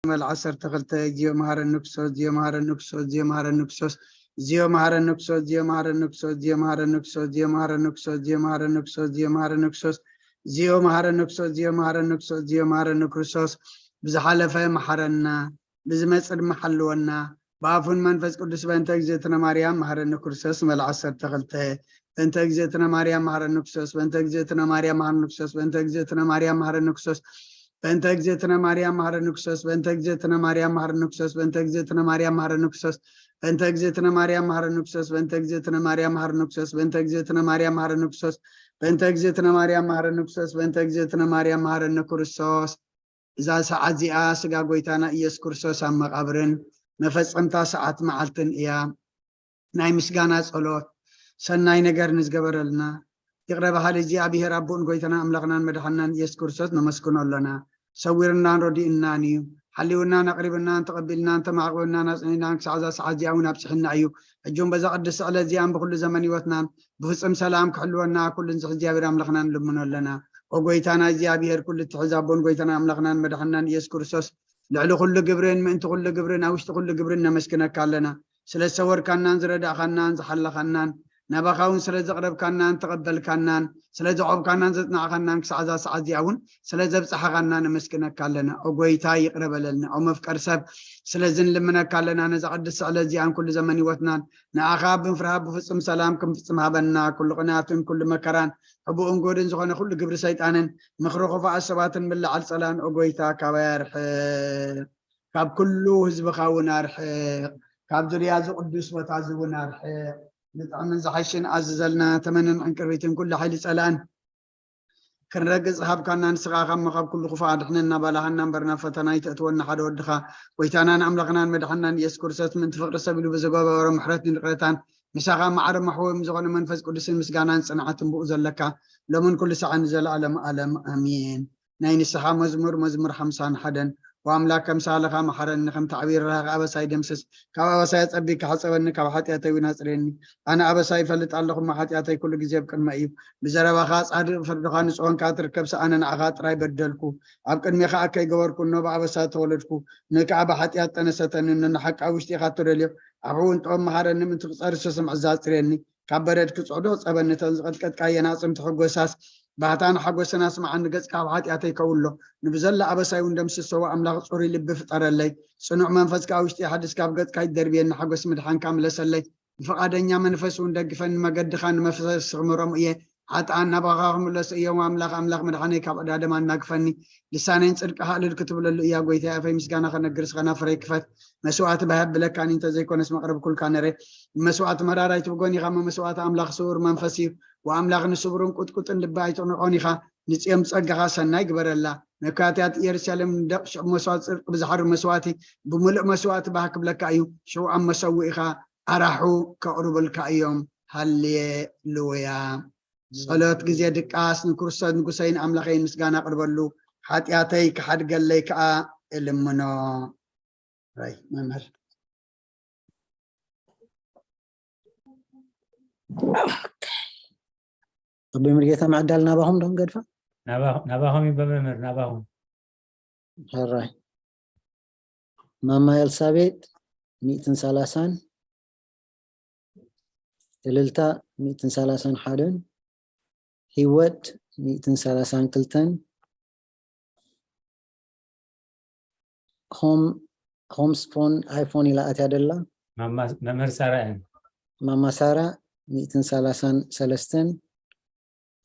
መል ዓሰርተ ክልተ። ዚዮ መሃረኒ ክርስቶስ፣ ዚዮ መሃረኒ ክርስቶስ፣ ዚዮ መሃረኒ ክርስቶስ፣ ዚዮ መሃረኒ ክርስቶስ፣ ዚዮ መሃረኒ ክርስቶስ፣ ዚዮ መሃረኒ ክርስቶስ፣ ዚዮ መሃረኒ ክርስቶስ፣ ዚዮ መሃረኒ ክርስቶስ፣ ዚዮ መሃረኒ ክርስቶስ፣ ዚዮ መሃረኒ ክርስቶስ፣ ዚዮ መሃረኒ ክርስቶስ፣ ዚዮ መሃረኒ ክርስቶስ። ብዝሓለፈ መሓረና፣ ብዝመጽእ ድማ ሓልወና። ብኣፉን መንፈስ ቅዱስ። በእንተ እግዝእትነ ማርያም መሃረኒ ክርስቶስ መል ዓሰርተ ክልተ። በእንተ እግዝእትነ ማርያም መሃረኒ ክርስቶስ፣ በእንተ እግዝእትነ ማርያም መሃረኒ ክርስቶስ፣ በእንተ እግዝእትነ ማርያም መሃረኒ ክርስቶስ፣ በእንተ እግዝእትነ ማርያም መሃረኒ ክርስቶስ፣ በእንተ እግዝእትነ ማርያም መሃረኒ ክርስቶስ፣ በእንተ እግዝእትነ ማርያም መሃረኒ ክርስቶስ፣ በእንተ እግዝእትነ ማርያም መሃረኒ ክርስቶስ፣ በእንተ እግዝእትነ ማርያም መሃረኒ ክርስቶስ፣ በእንተ እግዝእትነ ማርያም መሃረኒ ክርስቶስ፣ በእንተ እግዝእትነ ማርያም መሃረኒ ክርስቶስ፣ በእንተ እግዝእትነ ማርያም መሃረኒ ክርስቶስ። እዛ ሰዓት እዚኣ ስጋ ጎይታና ኢየሱስ ክርስቶስ ኣብ መቓብርን መፈጸምታ ሰዓት መዓልትን እያ። ናይ ምስጋና ጸሎት፣ ሰናይ ነገር ንዝገበረልና ይቕረ በሃሊ እግዚኣብሔር ኣቦን ጎይታና ኣምላኽናን መድሓናን ኢየሱስ ክርስቶስ ነመስግኖ ኣለና። ሰዊርናን ረዲእናን እዩ። ሓልውናን ኣቕሪብናን ተቐቢልናን ተማዕቕብናን ኣጽኒዕናን ክሳዕ እዛ ሰዓት እዚኣ እውን ኣብጽሕና እዩ። ሕጂ እውን በዛ ቅድስቲ ዕለት እዚኣን ብኹሉ ዘመን ህይወትናን ብፍጹም ሰላም ክሕልወና ኩሉ ንዝሕ እግዚኣብሔር ኣምላኽና ንልምኖ ኣለና። ኦ ጎይታና እግዚኣብሔር ኩሉ እትሕዝ ኣቦን ጎይታና ኣምላኽናን መድሓናን ኢየሱስ ክርስቶስ ልዕሊ ኩሉ ግብርን ምእንቲ ኩሉ ግብርን ኣብ ውሽጢ ኩሉ ግብርን ነመስግነካ ኣለና። ስለ ዝሰወርካናን ዝረዳእካናን ዝሓለኻናን ናባኻ እውን ስለ ዘቕረብካናን ተቐበልካናን ስለ ዘቆምካናን ዘጽናዕካናን ክሳዕ እዛ ሰዓት እዚኣ እውን ስለ ዘብጻሕኻና ነመስግነካ ኣለና። ኦ ጎይታ ይቕረ በለልና። ኦ መፍቀር ሰብ ስለዚ ንልምነካ ኣለና። ነዛ ቅድስቲ ዕለት እዚኣን ኩሉ ዘመን ህይወትናን ንኣኻ ብምፍርሃ ብፍጹም ሰላም ክንፍጽም ሃበና። ኩሉ ቅንያትን ኩሉ መከራን ሕቡእን ጎድን ዝኾነ ኩሉ ግብሪ ሰይጣንን ምኽሪ ክፉኣት ሰባትን ምልዓል ጸላን ኦ ጎይታ ካባይ ኣርሕቕ። ካብ ኩሉ ህዝብኻ እውን ኣርሕቕ። ካብ ዙርያ እዚ ቅዱስ ቦታ እዚ እውን ኣርሕቕ። ንጥዕምን ዝሓሽን ኣዝዘልና ተመንን ዕንቅርቢትን ኩሉ ሓይሊ ጸላእን ክንረግጽ ሃብካና። ንስኻ ካብ መኻብ ኩሉ ክፉእ ኣድሕነና፣ ባላሃና እምበር ናብ ፈተና ኣይተእትወና ሓደ ወድኻ ጎይታናን ኣምላኽናን መድሓናን ኢየሱስ ክርስቶስ ምእንቲ ፍቕሪ ሰብ ኢሉ ብዝገበሮ ምሕረትን ይቕረታን ምሳኻ ማዕረ መሕወም ዝኾነ መንፈስ ቅዱስን ምስጋናን ጽንዓትን ብኡ ዘለካ ሎምን ኩሉ ሰዓን ንዘለኣለም ኣለም ኣሜን። ናይ ንስሓ መዝሙር፣ መዝሙር ሓምሳን ሓደን። ወኣምላክ ከምሳልኻ መሓረኒ፣ ከምቲ ዓብዪ ርህራኸ ኣበሳይ ደምስስ። ካብ ኣበሳይ ኣጸቢካ ሕጸበኒ፣ ካብ ሓጢኣተይ እውን ኣጽርየኒ። ኣነ ኣበሳይ እፈልጥ ኣለኹ፣ እሞ ሓጢኣተይ ኩሉ ግዜ ኣብ ቅድመይ እዩ። ብዘረባኻ ጻድቕ፣ ፍርድኻ ንጹህ ኮንካ ትርከብ፣ ኣነ ንዓኻ ጥራይ በደልኩ። ኣብ ቅድሜኻ ከይገበርኩ፣ እኖ ብኣበሳ ተወለድኩ። ንከዓ ብሓጢኣት ጠነሰተኒ፣ እኖ ንሓቂ ኣብ ውሽጢ ኢኻ እትደልዮ። ኣብኡ እውን ጥበብ መሃረኒ፣ ምእንቲ ክጸሪ ሰስምዕ ኣጽርየኒ። ካብ በረድ ክጽዕዶ ጸበኒ፣ እተን ዝቐጥቀጥካየን ኣዕጽምቲ ሕጎሳስ፣ ባህታን ሓጎስን ኣስምዓኒ፣ ገጽካ ካብ ሓጢኣተይ ከውሎ፣ ንብዘላ ኣበሳይ እውን ደምስሶ። ኣምላኽ ጽሩይ ልቢ ፍጠረለይ፣ ጽኑዕ መንፈስ ከኣ ውሽጢ ሓድስ፣ ካብ ገጽካ ኣይትደርብየኒ፣ ሓጎስ ምድሓንካ ምለሰለይ። ብፍቓደኛ መንፈስ እውን ደግፈኒ፣ መገድኻ ንመፍሰስ ክምሮም እየ። ሓጥኣን ናባኻ ክምለሱ እዮም። ኣምላኽ፣ ኣምላኽ መድሓነይ፣ ካብ ዕዳ ደም ኣናግፈኒ። ልሳነይን ጽድቅኻ እልል ክትብለሉ እያ። ጎይታይ፣ ኣፈይ ምስጋና ከነግር፣ ስኸና ፍረይ ክፈት። መስዋእቲ ባህ ኣብለካኒ፣ እንተዘይኮነስ መቕረብኩልካ ነረ። መስዋእቲ መራራይ ትብጎን ኢኻ፣ እሞ መስዋእቲ ኣምላኽ ስውር መንፈስ እዩ። ወኣምላኽ ንስቡርን ቁጥቁጥን ልቢ ኣይትንዕቆን ኢኻ። ንጽዮን ብጸጋኻ ሰናይ ግበረላ። መካትያት ኢየሩሳሌም ንደቕ ሽዑ መስዋእቲ ጽድቂ ብዝሓርር መስዋእቲ ብምሉእ መስዋእቲ ባህ ክብለካ እዩ። ሽዑ ኣብ መሰውኢኻ ኣራሑ ከቕርቡልካ እዮም። ሃሌሉያ። ጸሎት ግዜ ድቃስ። ንክርስቶስ ንጉሰይን ኣምላኸይን ምስጋና ኣቕርበሉ፣ ሓጢኣተይ ክሓድገለይ ከኣ እልምኖ። ራይ መምህር። ኣቦይ መርጌታ፣ ምዕዳል ናባኹም ዶ ንገድፋ? ናባ-፣ ናባኹም እዩ መምህር፣ ናባኹም። ሕራይ። ማማ ኤልሳቤጥ ሚእትን ሰላሳን፣ እልልታ ሚእትን ሰላሳን ሓደን፣ ህይወት ሚእትን ሰላሳን ክልተን፣ ሆም፣ ሆምስ ፎን፣ ኣይፎን ኢላ ኣትያ ደላ። ማማ፣ መምህር ሳራ እየን። ማማ ሳራ ሚእትን ሰላሳን ሰለስተን፣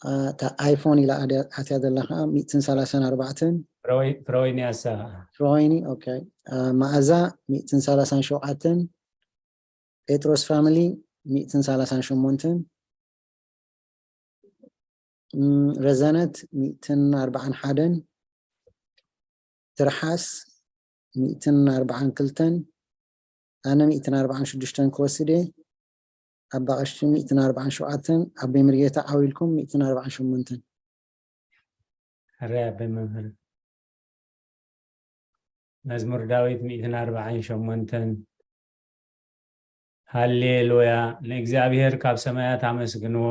አ፣ እታ ኣይፎን ኢላ ኣድያ-፣ ኣትያ ደላ ኸዓ ሚእትን ሰላሳን ኣርባዕተን። ፍረወይ-፣ ፍረወይኒ ኣሳ ኸዓ። ፍረወይኒ፣ ኦኬ። አ፣ መኣዛ ሚእትን ሰላሳን ሸውዓተን። ጴጥሮስ ፋሚሊ ሚእትን ሰላሳን ሸሞንተን። እም፣ ረዘነት ሚእትን ኣርባዓን ሓደን። ትርሓስ ሚእትን ኣርባዓን ክልተን። ኣነ ሚእትን ኣርባዓን ሽዱሽተን ክወስድ እየ። ኣባ ቀሺ ሚእትን ኣርባዓን ሸውዓተን። ኣቦይ መርጌታ ዓው ኢልኩም ሚእትን ኣርባዓን ሸሞንተን። ሕራይ ኣቦይ መምህር። መዝሙር ዳዊት ሚእትን ኣርባዓን ሸሞንተን። ሃሌሉያ! ንእግዚኣብሔር ካብ ሰማያት ኣመስግንዎ፣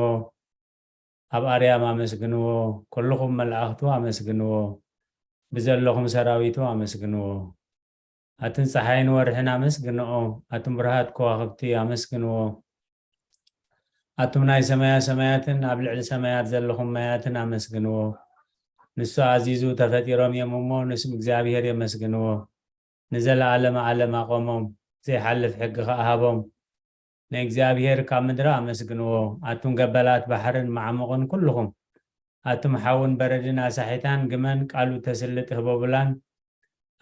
ኣብ ኣርያም ኣመስግንዎ፣ ኩልኹም መላእኽቱ ኣመስግንዎ፣ ብዘለኹም ሰራዊቱ ኣመስግንዎ። ኣትን ፀሓይን ወርሕን ኣመስግንኦ። ኣቱም ብርሃት ከዋኽብቲ ኣመስግንዎ። ኣቱም ናይ ሰማያ ሰማያትን ኣብ ልዕሊ ሰማያት ዘለኹም ማያትን ኣመስግንዎ። ንሱ ኣዚዙ ተፈጢሮም እዮም እሞ ንስም እግዚኣብሔር የመስግንዎ። ንዘለዓለመ ዓለም ኣቆሞም፣ ዘይሓልፍ ሕጊ ኸኣ ሃቦም። ንእግዚኣብሔር ካብ ምድሪ ኣመስግንዎ። ኣቱም ገበላት ባሕርን መዓሙቕን ኩልኹም፣ ኣቱም ሓውን በረድን ኣሳሒታን ግመን ቃሉ ተስልጥ ህቦብላን፣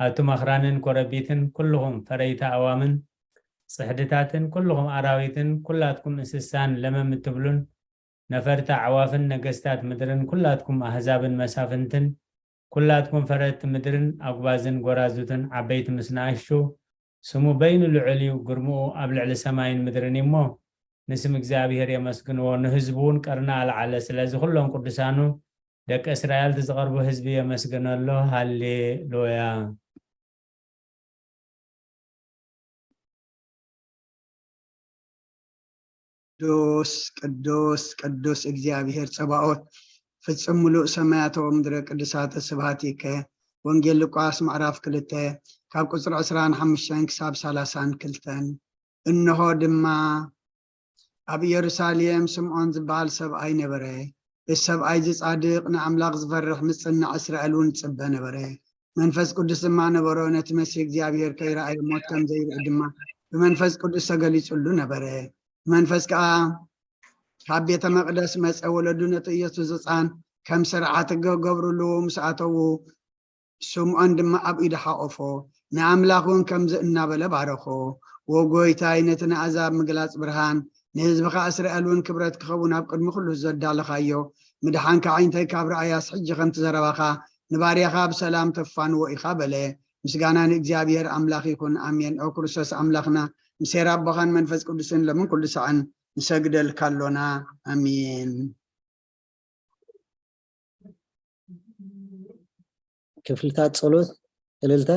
ኣቱም ኣኽራንን ኮረቢትን ኩልኹም ፈረይቲ ኣእዋምን ጽሕድታትን ኩልኹም ኣራዊትን ኩላትኩም እንስሳን ለመም እትብሉን ነፈርቲ ኣዕዋፍን ነገስታት ምድርን ኩላትኩም ኣህዛብን መሳፍንትን ኩላትኩም ፈረድቲ ምድርን ኣጉባዝን ጎራዙትን ዓበይቲ ምስ ንኣሽቱ ስሙ በይኑ ልዑል እዩ፣ ግርምኡ ኣብ ልዕሊ ሰማይን ምድርን እዩ እሞ፣ ንስም እግዚኣብሔር የመስግንዎ፣ ንህዝቡ እውን ቀርኒ ኣልዓለ። ስለዚ ኩሎም ቅዱሳኑ ደቂ እስራኤል እቲ ዝቐርቡ ህዝቢ የመስግነሎ። ሃሌሉያ። ቅዱስ ቅዱስ ቅዱስ እግዚኣብሔር ጸባኦት፣ ፍጹም ምሉእ ሰማያት ወምድረ ቅዱሳተ ስብሐቲከ። ወንጌል ሉቃስ ምዕራፍ ክልተ ካብ ቁጽሪ ዕስራን ሓሙሽተን ክሳብ ሰላሳን ክልተን። እንሆ ድማ ኣብ ኢየሩሳሌም ስምዖን ዝበሃል ሰብኣይ ነበረ። እዚ ሰብኣይ እዚ ጻድቕ፣ ንኣምላኽ ዝፈርሕ፣ ምስ ጽንዕ እስራኤል እውን ይጽበ ነበረ። መንፈስ ቅዱስ ድማ ነበሮ። ነቲ መሲሕ እግዚኣብሔር ከይረኣየ ሞት ከም ዘይርኢ ድማ ብመንፈስ ቅዱስ ተገሊጹሉ ነበረ። ብመንፈስ ከኣ ካብ ቤተ መቕደስ መጸ። ወለዱ ነቲ ኢየሱስ ህጻን ከም ስርዓት ሕጊ ክገብርሉ ምስ ኣተዉ፣ ስምዖን ድማ ኣብ ኢዱ ሓቖፎ፣ ንኣምላኽ እውን ከምዚ እናበለ ባረኾ፣ "ወ-፣ ጐይታይ፣ ነቲ ንኣሕዛብ ምግላጽ ብርሃን፣ ንህዝብኻ እስራኤል እውን ክብረት ክኸውን ኣብ ቅድሚ ኩሉ ዘዳለኻዮ ምድሓንካ ኣዒንተይ ካብ ረኣያስ፣ ሕጂ ከምቲ ዘረባኻ ንባርያኻ ብሰላም ተፋንዎ ኢኻ" በለ። ምስጋና ንእግዚኣብሔር ኣምላኽ ይኹን፣ ኣሜን። ኦ ክርስቶስ ኣምላኽና፣ ምስ ሄር ኣቦኻን መንፈስ ቅዱስን ሎምን ኩሉ ሳዕን ንሰግደልካ ኣሎና። ኣሜን። ክፍልታት ጸሎት። እልልታ።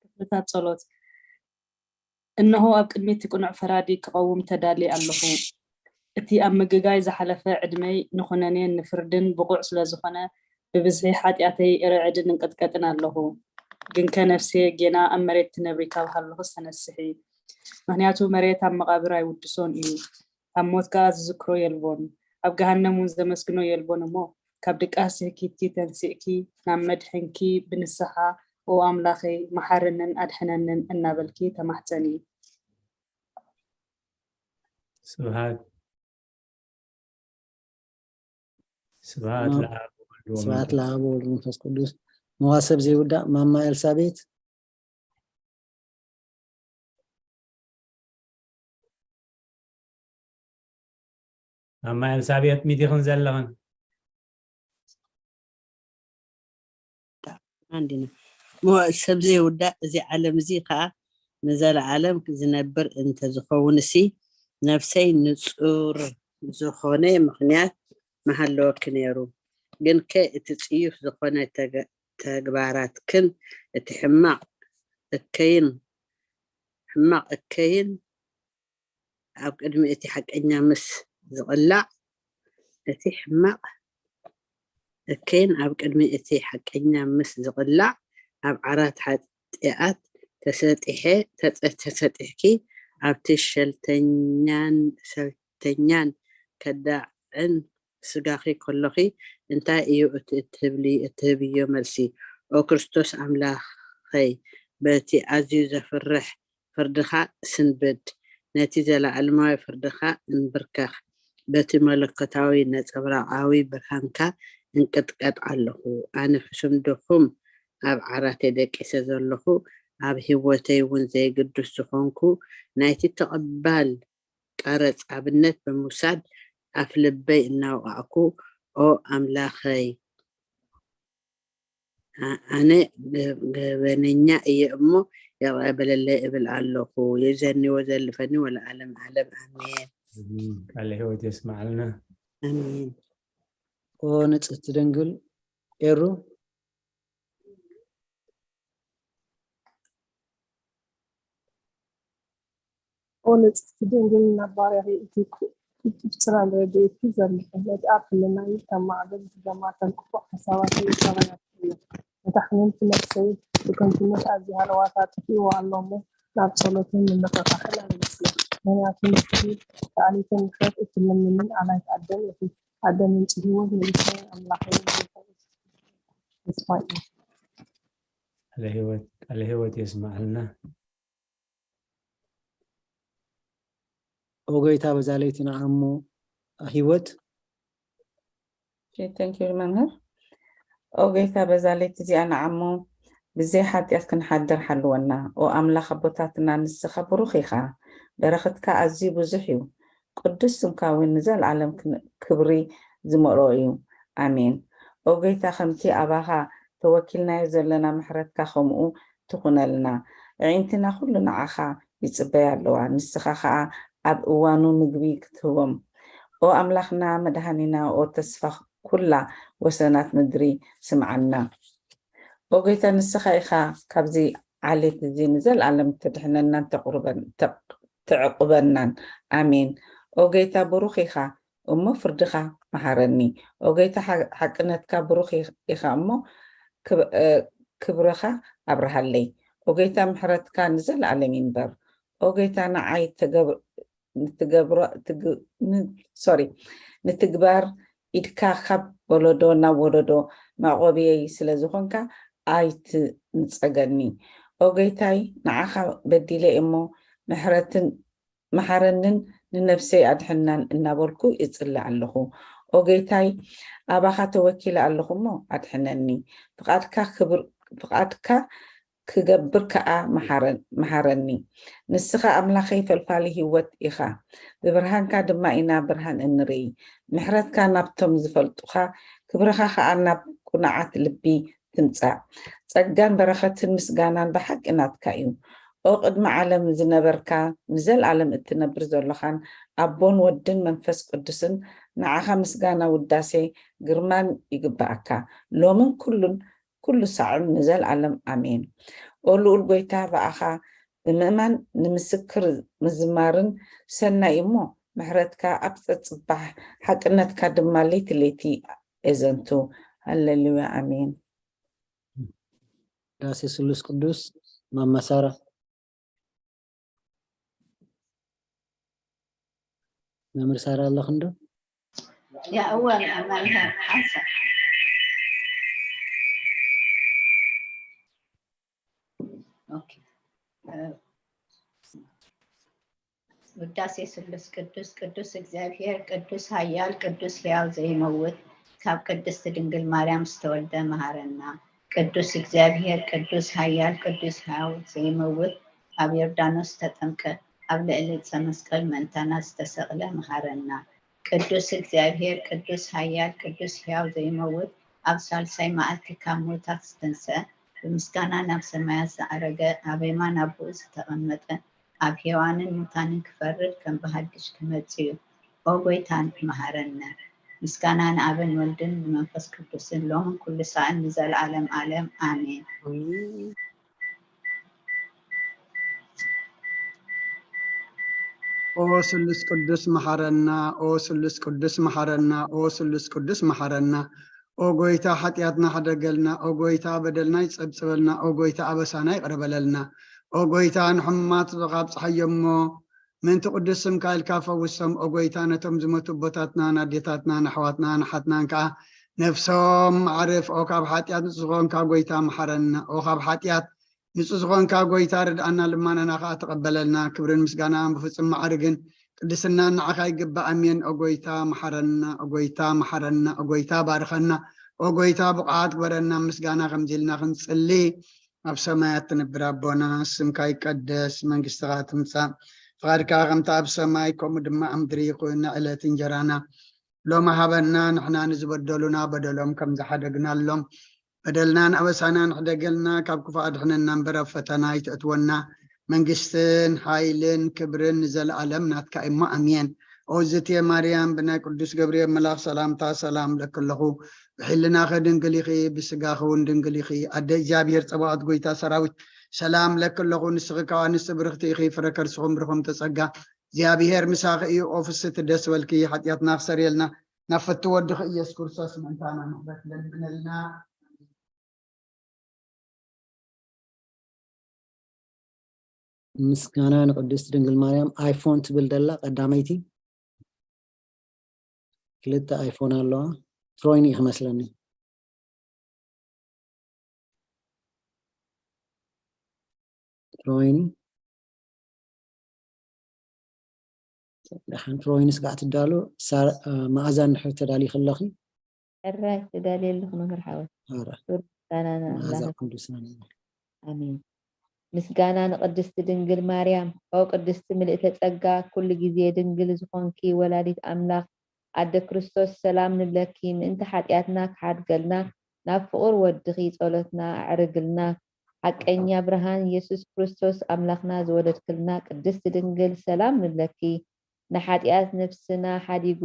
ክፍልታት ጸሎት። እነሆ ኣብ ቅድሚ እቲ ቅኑዕ ፈራዲ ክቐውም ተዳልየ ኣለኹ። እቲ ኣብ ምግጋይ ዝሓለፈ ዕድመይ ንኹነኔን ንፍርድን ብቑዕ ስለ ዝኾነ፣ ብብዝሒ ሓጢኣተይ እርዕድን እንቅጥቀጥን ኣለኹ። ግንከ ነፍሴ፣ ጌና ኣብ መሬት ትነብሪ ካብ ሃለኹስ ተነስሒ። ምኽንያቱ መሬት ኣብ መቓብር ኣይውድሶን እዩ፣ ኣብ ሞት ከኣ ዝዝክሮ የልቦን፣ ኣብ ገሃነም እውን ዘመስግኖ የልቦን እሞ፣ ካብ ድቃስ ስሕኪትኪ ተንሲእኪ፣ ናብ መድሕንኪ ብንስሓ፣ "ኦ ኣምላኸይ፣ መሓረንን ኣድሕነንን" እናበልኪ ተማሕጸኒ። ስብሐት ስብሐት ኣዎ። ለአብ ወወልድ ስብሐት ወመንፈስ ለአብ ወወልድ ወመንፈስ ቅዱስ። መዋሰብ ዘይውዳእ ማማ ኤልሳቤት። ማማ ኤልሳቤጥ ሚት ኢኽን ዘለኽን። እንዲና። መዋእ ሰብ ዘይውዳእ እዚ ዓለም እዚ ኸዓ ንዘለዓለም ዝነብር እንተዝኸውንሲ፣ ነፍሰይ ንጹር ዝኾነ ምኽንያት ምሃለወኪ ነይሩ። ግንከ እቲ ጽዩፍ ዝኾነ ተገ-፣ ተግባራትክን እቲ ሕማቕ እከይን፣ ሕማቕ እከይን ኣብ ቅድሚ እቲ ሓቀኛ ምስ ዝቕላዕ፣ እቲ ሕማቕ እከይን ኣብ ቅድሚ እቲ ሓቀኛ ምስ ዝቕላዕ፣ ኣብ ዓራት ሓጢኣት ተሰጢሐ፣ ተጸ-፣ ተሰጢሕኪ፣ ኣብቲ ሸልተኛን ሰልተኛን ከዳዕን ስጋኺ ከሎኺ፣ እንታይ እዩ እቲ እትብሊ-፣ እትህብዮ መልሲ? ኦ ክርስቶስ ኣምላኸይ፣ በቲ ኣዝዩ ዘፍርሕ ፍርድኻ ስንብድ፣ ነቲ ዘለኣለማዊ ፍርድኻ እንብርከኽ፣ በቲ መለኮታዊ ነጸብራቓዊ ብርሃንካ እንቅጥቀጥ ኣለኹ። ኣነ ፍሱም ድኹም ኣብ ዓራተይ ደቂሰ ዘለኹ፣ ኣብ ህይወተይ እውን ዘይግዱስ ዝኾንኩ፣ ናይቲ ተቐባል ቀረጽ ኣብነት ብምውሳድ ኣፍ ልበይ እናወቓዕኩ፣ ኦ ኣምላኸይ፣ ኣ-፣ ኣነ ገ-፣ ገበነኛ እየ እሞ ይቕረ በለለይ እብል ኣለኹ። የዘኒ ወዘልፈኒ ወለዓለም ዓለም ኣሜን። ቃለ ህይወት የስማዓልና። ኣሜን። ኦ ንጽህቲ ድንግል ኤሩ። ኦ ንጽህቲ ድንግል፣ ናብ ባርያኺ እቲ ቁ-፣ ቅዱስ ጽላል ረድኤትኪ ዘርግሒ፣ ነቲ ኣብ ሕልናይ ከም ማዕበል ዝገማተል ክፉእ ሓሳባተይ ይጸረያ። እዩ። እታ ሕምምቲ ነፍሰይ ብከንቱነት ኣዝያ ሃለዋታ ኣጥፊእዋ ኣሎ እሞ፣ ናብ ጸሎትን ምንቕቓሕን ኣገስግሳ። ምኽንያቱ ንስኺ ሰኣሊተ ምሕረት እትልምንን ኣላይት ኣደን ኢኺ። ኣደ ምንጪ ህይወት ንጉሳይን ኣምላኸይን ጌታ ኢየሱስ ክርስቶስ ተስፋይ እዩ። ቃለ ህይወት ቃለ ህይወት የስማዓልና። ኦ ጎይታ በዛ ለይቲ ንዓሞ ህይወት Okay, thank you መምህር። ኦ ጎይታ በዛ ለይቲ እዚኣ ንዓሞ ብዘይ ሓጢኣት ክንሓድር ሓልወና። ኦ ኣምላኽ ኣቦታትና ንስኻ ብሩኽ ኢኻ። በረኸትካ ኣዝዩ ብዙሕ እዩ። ቅዱስ ስምካ እውን ንዘለኣለም ክን- ክብሪ ዝመልኦ እዩ። ኣሜን። ኦ ጎይታ ከምቲ ኣባኻ ተወኪልናዮ ዘለና ምሕረትካ ከምኡ ትኹነልና። ኣዒንትና ኩሉ ንዓኻ ይጽበያ ኣለዋ። ንስኻ ኸኣ ኣብ እዋኑ ምግቢ ክትህቦም። ኦ ኣምላኽና መድሃኒና ኦ ተስፋ ኩላ ወሰናት ምድሪ ስምዓና። ኦ ጎይታ ንስኻ ኢኻ ካብዚ ዓሌት እዚ ንዘለኣለም ተድሕነናን ተቕርበን- ተቕ- ተዕቁበናን። ኣሜን። ኦ ጎይታ ብሩኽ ኢኻ እሞ ፍርድኻ መሓረኒ። ኦ ጎይታ ሓ- ሓቅነትካ ብሩኽ ኢኽ- ኢኻ እሞ ክብ- እ፣ ክብርኻ ኣብርሃለይ። ኦ ጎይታ ምሕረትካ ንዘለኣለም ይንበር። ኦ ጎይታ ንዓይ ተገብ- ንትገብሮ ትግ- ን- ሶሪ ንትግባር ኢድካ ካብ ወለዶ ናብ ወለዶ መዕቆብየይ ስለ ዝኾንካ ኣይትንጸገኒ። ኦ ጎይታይ ንዓኻ በዲለ እሞ ምሕረትን መሓረንን ንነፍሰይ ኣድሕናን እናበልኩ ይጽሊ ኣለኹ። ኦ ጎይታይ ኣባኻ ተወኪለ ኣለኹ እሞ ኣድሕነኒ። ፍቓድካ ክብር ፍቓድካ ክገብር ከኣ መሓረ- መሓረኒ። ንስኻ ኣምላኸይ ፈልፋሊ ህይወት ኢኻ። ብብርሃንካ ድማ ኢና ብርሃን እንርኢ። ምሕረትካ ናብቶም ዝፈልጡኻ ክብርኻ ከኣ ናብ ቁኑዓት ልቢ ትምጻእ። ጸጋን በረኸትን ምስጋናን ብሓቂ ናትካ እዩ። ኦ ቅድሚ ዓለም ዝነበርካ ንዘለኣለም እትነብር ዘሎኻን ኣቦን ወድን መንፈስ ቅዱስን ንዓኻ ምስጋና ውዳሴ ግርማን ይግብኣካ ሎምን ኩሉን ኩሉ ሳዕን ንዘለኣለም ኣሜን። ኦ ልኡል ጎይታ ብኣኻ ብምእማን ንምስክር ምዝማርን ሰናይ እሞ ምሕረትካ ኣብ ጸጽባሕ ሓቅነትካ ድማ ለይቲ ለይቲ ኤዘንቱ። ሃሌሉያ ኣሜን። ዳሴ ስሉስ ቅዱስ ማማ ሳራ መምህር ሳራ ኣለኽ እንዶ? ያ እወ መምህር ሓንሳ ኦኬ ውዳሴ ስሉስ ቅዱስ ቅዱስ እግዚኣብሔር ቅዱስ ኃያል ቅዱስ ሕያው ዘይመውት ካብ ቅድስት ድንግል ማርያም ዝተወልደ መሃረና። ቅዱስ እግዚኣብሔር ቅዱስ ኃያል ቅዱስ ሕያው ዘይመውት ኣብ ዮርዳኖስ ዝተጠምቀ ኣብ ልዕሊ ዕፀ መስቀል ምእንታና ዝተሰቕለ መሃረና። ቅዱስ እግዚኣብሔር ቅዱስ ኃያል ቅዱስ ሕያው ዘይመውት ኣብ ሳልሳይ መዓልቲ ካብ ምውታት ዝተንስአ ብምስጋና ናብ ሰማያት ዝዓረገ ኣብ የማን ኣቦኡ ዝተቐመጠ ኣብ ሔዋንን ሙታንን ክፈርድ ከም ብሃድሽ ክመጽእ እዩ። ኦ ጎይታ መሃረነ። ምስጋና ንኣብን ወልድን ንመንፈስ ቅዱስን ሎምን ኩሉ ሳዕን ንዘለዓለም ዓለም ኣሜን። ኦ ስሉስ ቅዱስ መሓረና፣ ኦ ስሉስ ቅዱስ መሓረና፣ ኦ ስሉስ ቅዱስ መሓረና። ኦ ጎይታ ሓጢኣትና ሕደገልና፣ ኦ ጎይታ በደልና ይጸብጽበልና፣ ኦ ጎይታ ኣበሳና ይቕረበለልና። ኦ ጎይታ ንሕሙማት ጹሩኻ ኣብጽሓዮ እሞ ምእንቲ ቅዱስ ስምካ ኢልካ ፈውሶም። ኦ ጎይታ ነቶም ዝመቱ ኣቦታትናን ኣዴታትናን ኣሕዋትናን ኣሓትናን ከኣ ነፍሶም ኣዕርፍ። ኦ ካብ ሓጢኣት ንጹህ ዝኾንካ ጎይታ መሓረና። ኦ ካብ ሓጢኣት ንጹህ ዝኾንካ ጎይታ ርድኣና፣ ልማናና ከኣ ተቐበለልና። ክብርን ምስጋናን ብፍጹም ማዕርግን ቅድስናን ንዓኻ ይግባእ። ኣሜን። ኦ ጎይታ መሓረና፣ ኦ ጎይታ መሓረና፣ ኦ ጎይታ ባርኸና፣ ኦ ጎይታ ብቑዓት ግበረና። ምስጋና ከምዚ ኢልና ክንጽሊ ኣብ ሰማያት ትነብር ኣቦና ስምካ ይቀደስ፣ መንግስትኻ ትምጻእ፣ ፍቓድካ ከምቲ ኣብ ሰማይ ከምኡ ድማ ኣብ ምድሪ ይኹን። ንዕለት እንጀራና ሎሚ ሃበና፣ ንሕና ንዝበደሉና በደሎም ከም ዝሓደግናሎም በደልናን ኣበሳናን ሕደገልና፣ ካብ ክፉእ ኣድሕነና እምበር ኣብ ፈተና ኣይተእትወና። መንግስትን ሓይልን ክብርን ንዘለኣለም ናትካ እሞ ኣሜን። ኦዝቴ ማርያም ብናይ ቅዱስ ገብርኤል መልኣኽ ሰላምታ ሰላም ለኪ ኣለኹ። ብሕልናኺ ድንግል ኢኺ፣ ብስጋኺ እውን ድንግል ኢኺ። ኣደ እግዚኣብሔር ጸባኦት ጎይታ ሰራዊት ሰላም ለኪ ኣለኹ። ንስኺ ካብ ኣንስቲ ብርኽቲ ኢኺ፣ ፍረ ከርስኹም ብርኹም ተጸጋ እግዚኣብሔር ምሳኺ እዩ። ኦ ፍስቲ ደስ በልኪ፣ ሓጢኣትና ክሰርየልና ናብ ፍቲ ወድኺ ኢየሱስ ክርስቶስ ምእንታና ምሕረት ለምነልና። ምስጋና ንቅድስቲ ድንግል ማርያም። ኣይፎን ትብል ደላ ቀዳመይቲ። ክልተ ኣይፎን ኣለዋ። ፍሮይኒ እዩ ክመስለኒ። ፍሮይኒ። ደሓን ፍሮይኒ ስጋዕ ትዳሎ። ሳር-፣ እ፣ መኣዛ እንድሕር ተዳሊኺ ኣለኺ። ሕራይ ተዳልየ ኣለኹ መምህር ሓወይ። ሕራይ። ክብሪ ምስጋና ንኣምላኽ። መኣዛ ቅዱሳን ይኹን። ኣሜን። ምስጋና ንቅድስቲ ድንግል ማርያም። ኦ ቅድስቲ ምልእተ ጸጋ፣ ኩሉ ግዜ ድንግል ዝኾንኪ ወላዲት ኣምላኽ፣ ኣደ ክርስቶስ ሰላም ንብለኪ፣ ምእንቲ ሓጢኣትና ክሓድገልና ናብ ፍቑር ወድኺ ጸሎትና ኣዕርግልና። ሓቀኛ ብርሃን የሱስ ክርስቶስ ኣምላኽና ዝወለድክልና ቅድስቲ ድንግል ሰላም ንብለኪ። ንሓጢኣት ነፍስና ሓዲጉ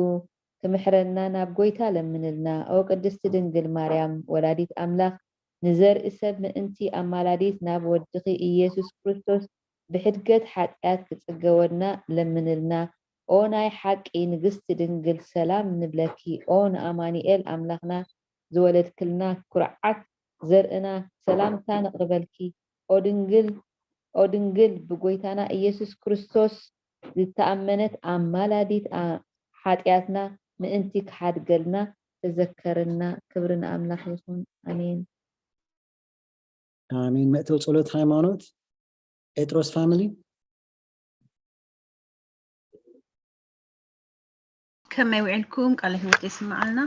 ክምሕረና ናብ ጎይታ ለምንልና። ኦ ቅድስቲ ድንግል ማርያም ወላዲት ኣምላኽ፣ ንዘርኢ ሰብ ምእንቲ ኣማላዲት ናብ ወድኺ ኢየሱስ ክርስቶስ ብሕድገት ሓጢኣት ክጽገወና ለምንልና። ኦ ናይ ሓቂ ንግስቲ ድንግል ሰላም ንብለኪ። ኦ ንኣማኑኤል ኣምላኽና ዝወለድክልና ኩርዓት ዘርእና ሰላምታ ነቕርበልኪ። ኦ ድንግል፣ ኦ ድንግል ብጎይታና ኢየሱስ ክርስቶስ ዝተኣመነት ኣማላዲት ኣ-፣ ሓጢኣትና ምእንቲ ክሓድገልና ተዘከርና። ክብሪ ንኣምላኽ ይኹን። ኣሜን። ኣሜን። መእተዊ ጸሎት ሃይማኖት ጴጥሮስ ፋሚሊ። ከመይ ውዒልኩም? ቃለ ህይወት የስምዓልና።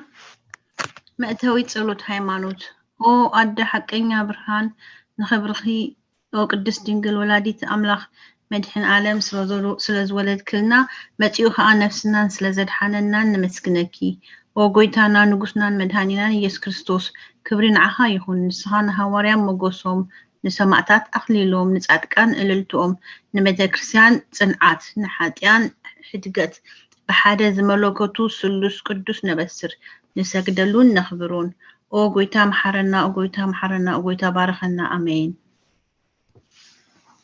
መእተዊ ጸሎት ሃይማኖት። ኦ ኣደ ሓቀኛ ብርሃን፣ ንኽብርኺ ኦ ቅድስት ድንግል ወላዲት ኣምላኽ መድሕን ዓለም ስለ ዘሉ-፣ ስለ ዝወለድክልና፣ መጺኡ ኸኣ ነፍስናን ስለ ዘድሓነናን ነመስግነኪ። ኦ ጎይታና ንጉስናን መድሃኒናን ኢየሱስ ክርስቶስ፣ ክብሪ ንዓኻ ይኹን። ንስኻ ንሃዋርያ ሞገሶም፣ ንሰማእታት ኣኽሊሎም፣ ንጻድቃን እልልትኦም፣ ንቤተ ክርስቲያን ጽንዓት፣ ንሓጥያን ሕድገት፣ ብሓደ ዝመለከቱ ስሉስ ቅዱስ ነበስር፣ ንሰግደሉን ነኽብሮን። ኦ ጎይታ መሓረና፣ ኦ ጎይታ መሓረና፣ ኦ ጎይታ ባርኸና። ኣሜን።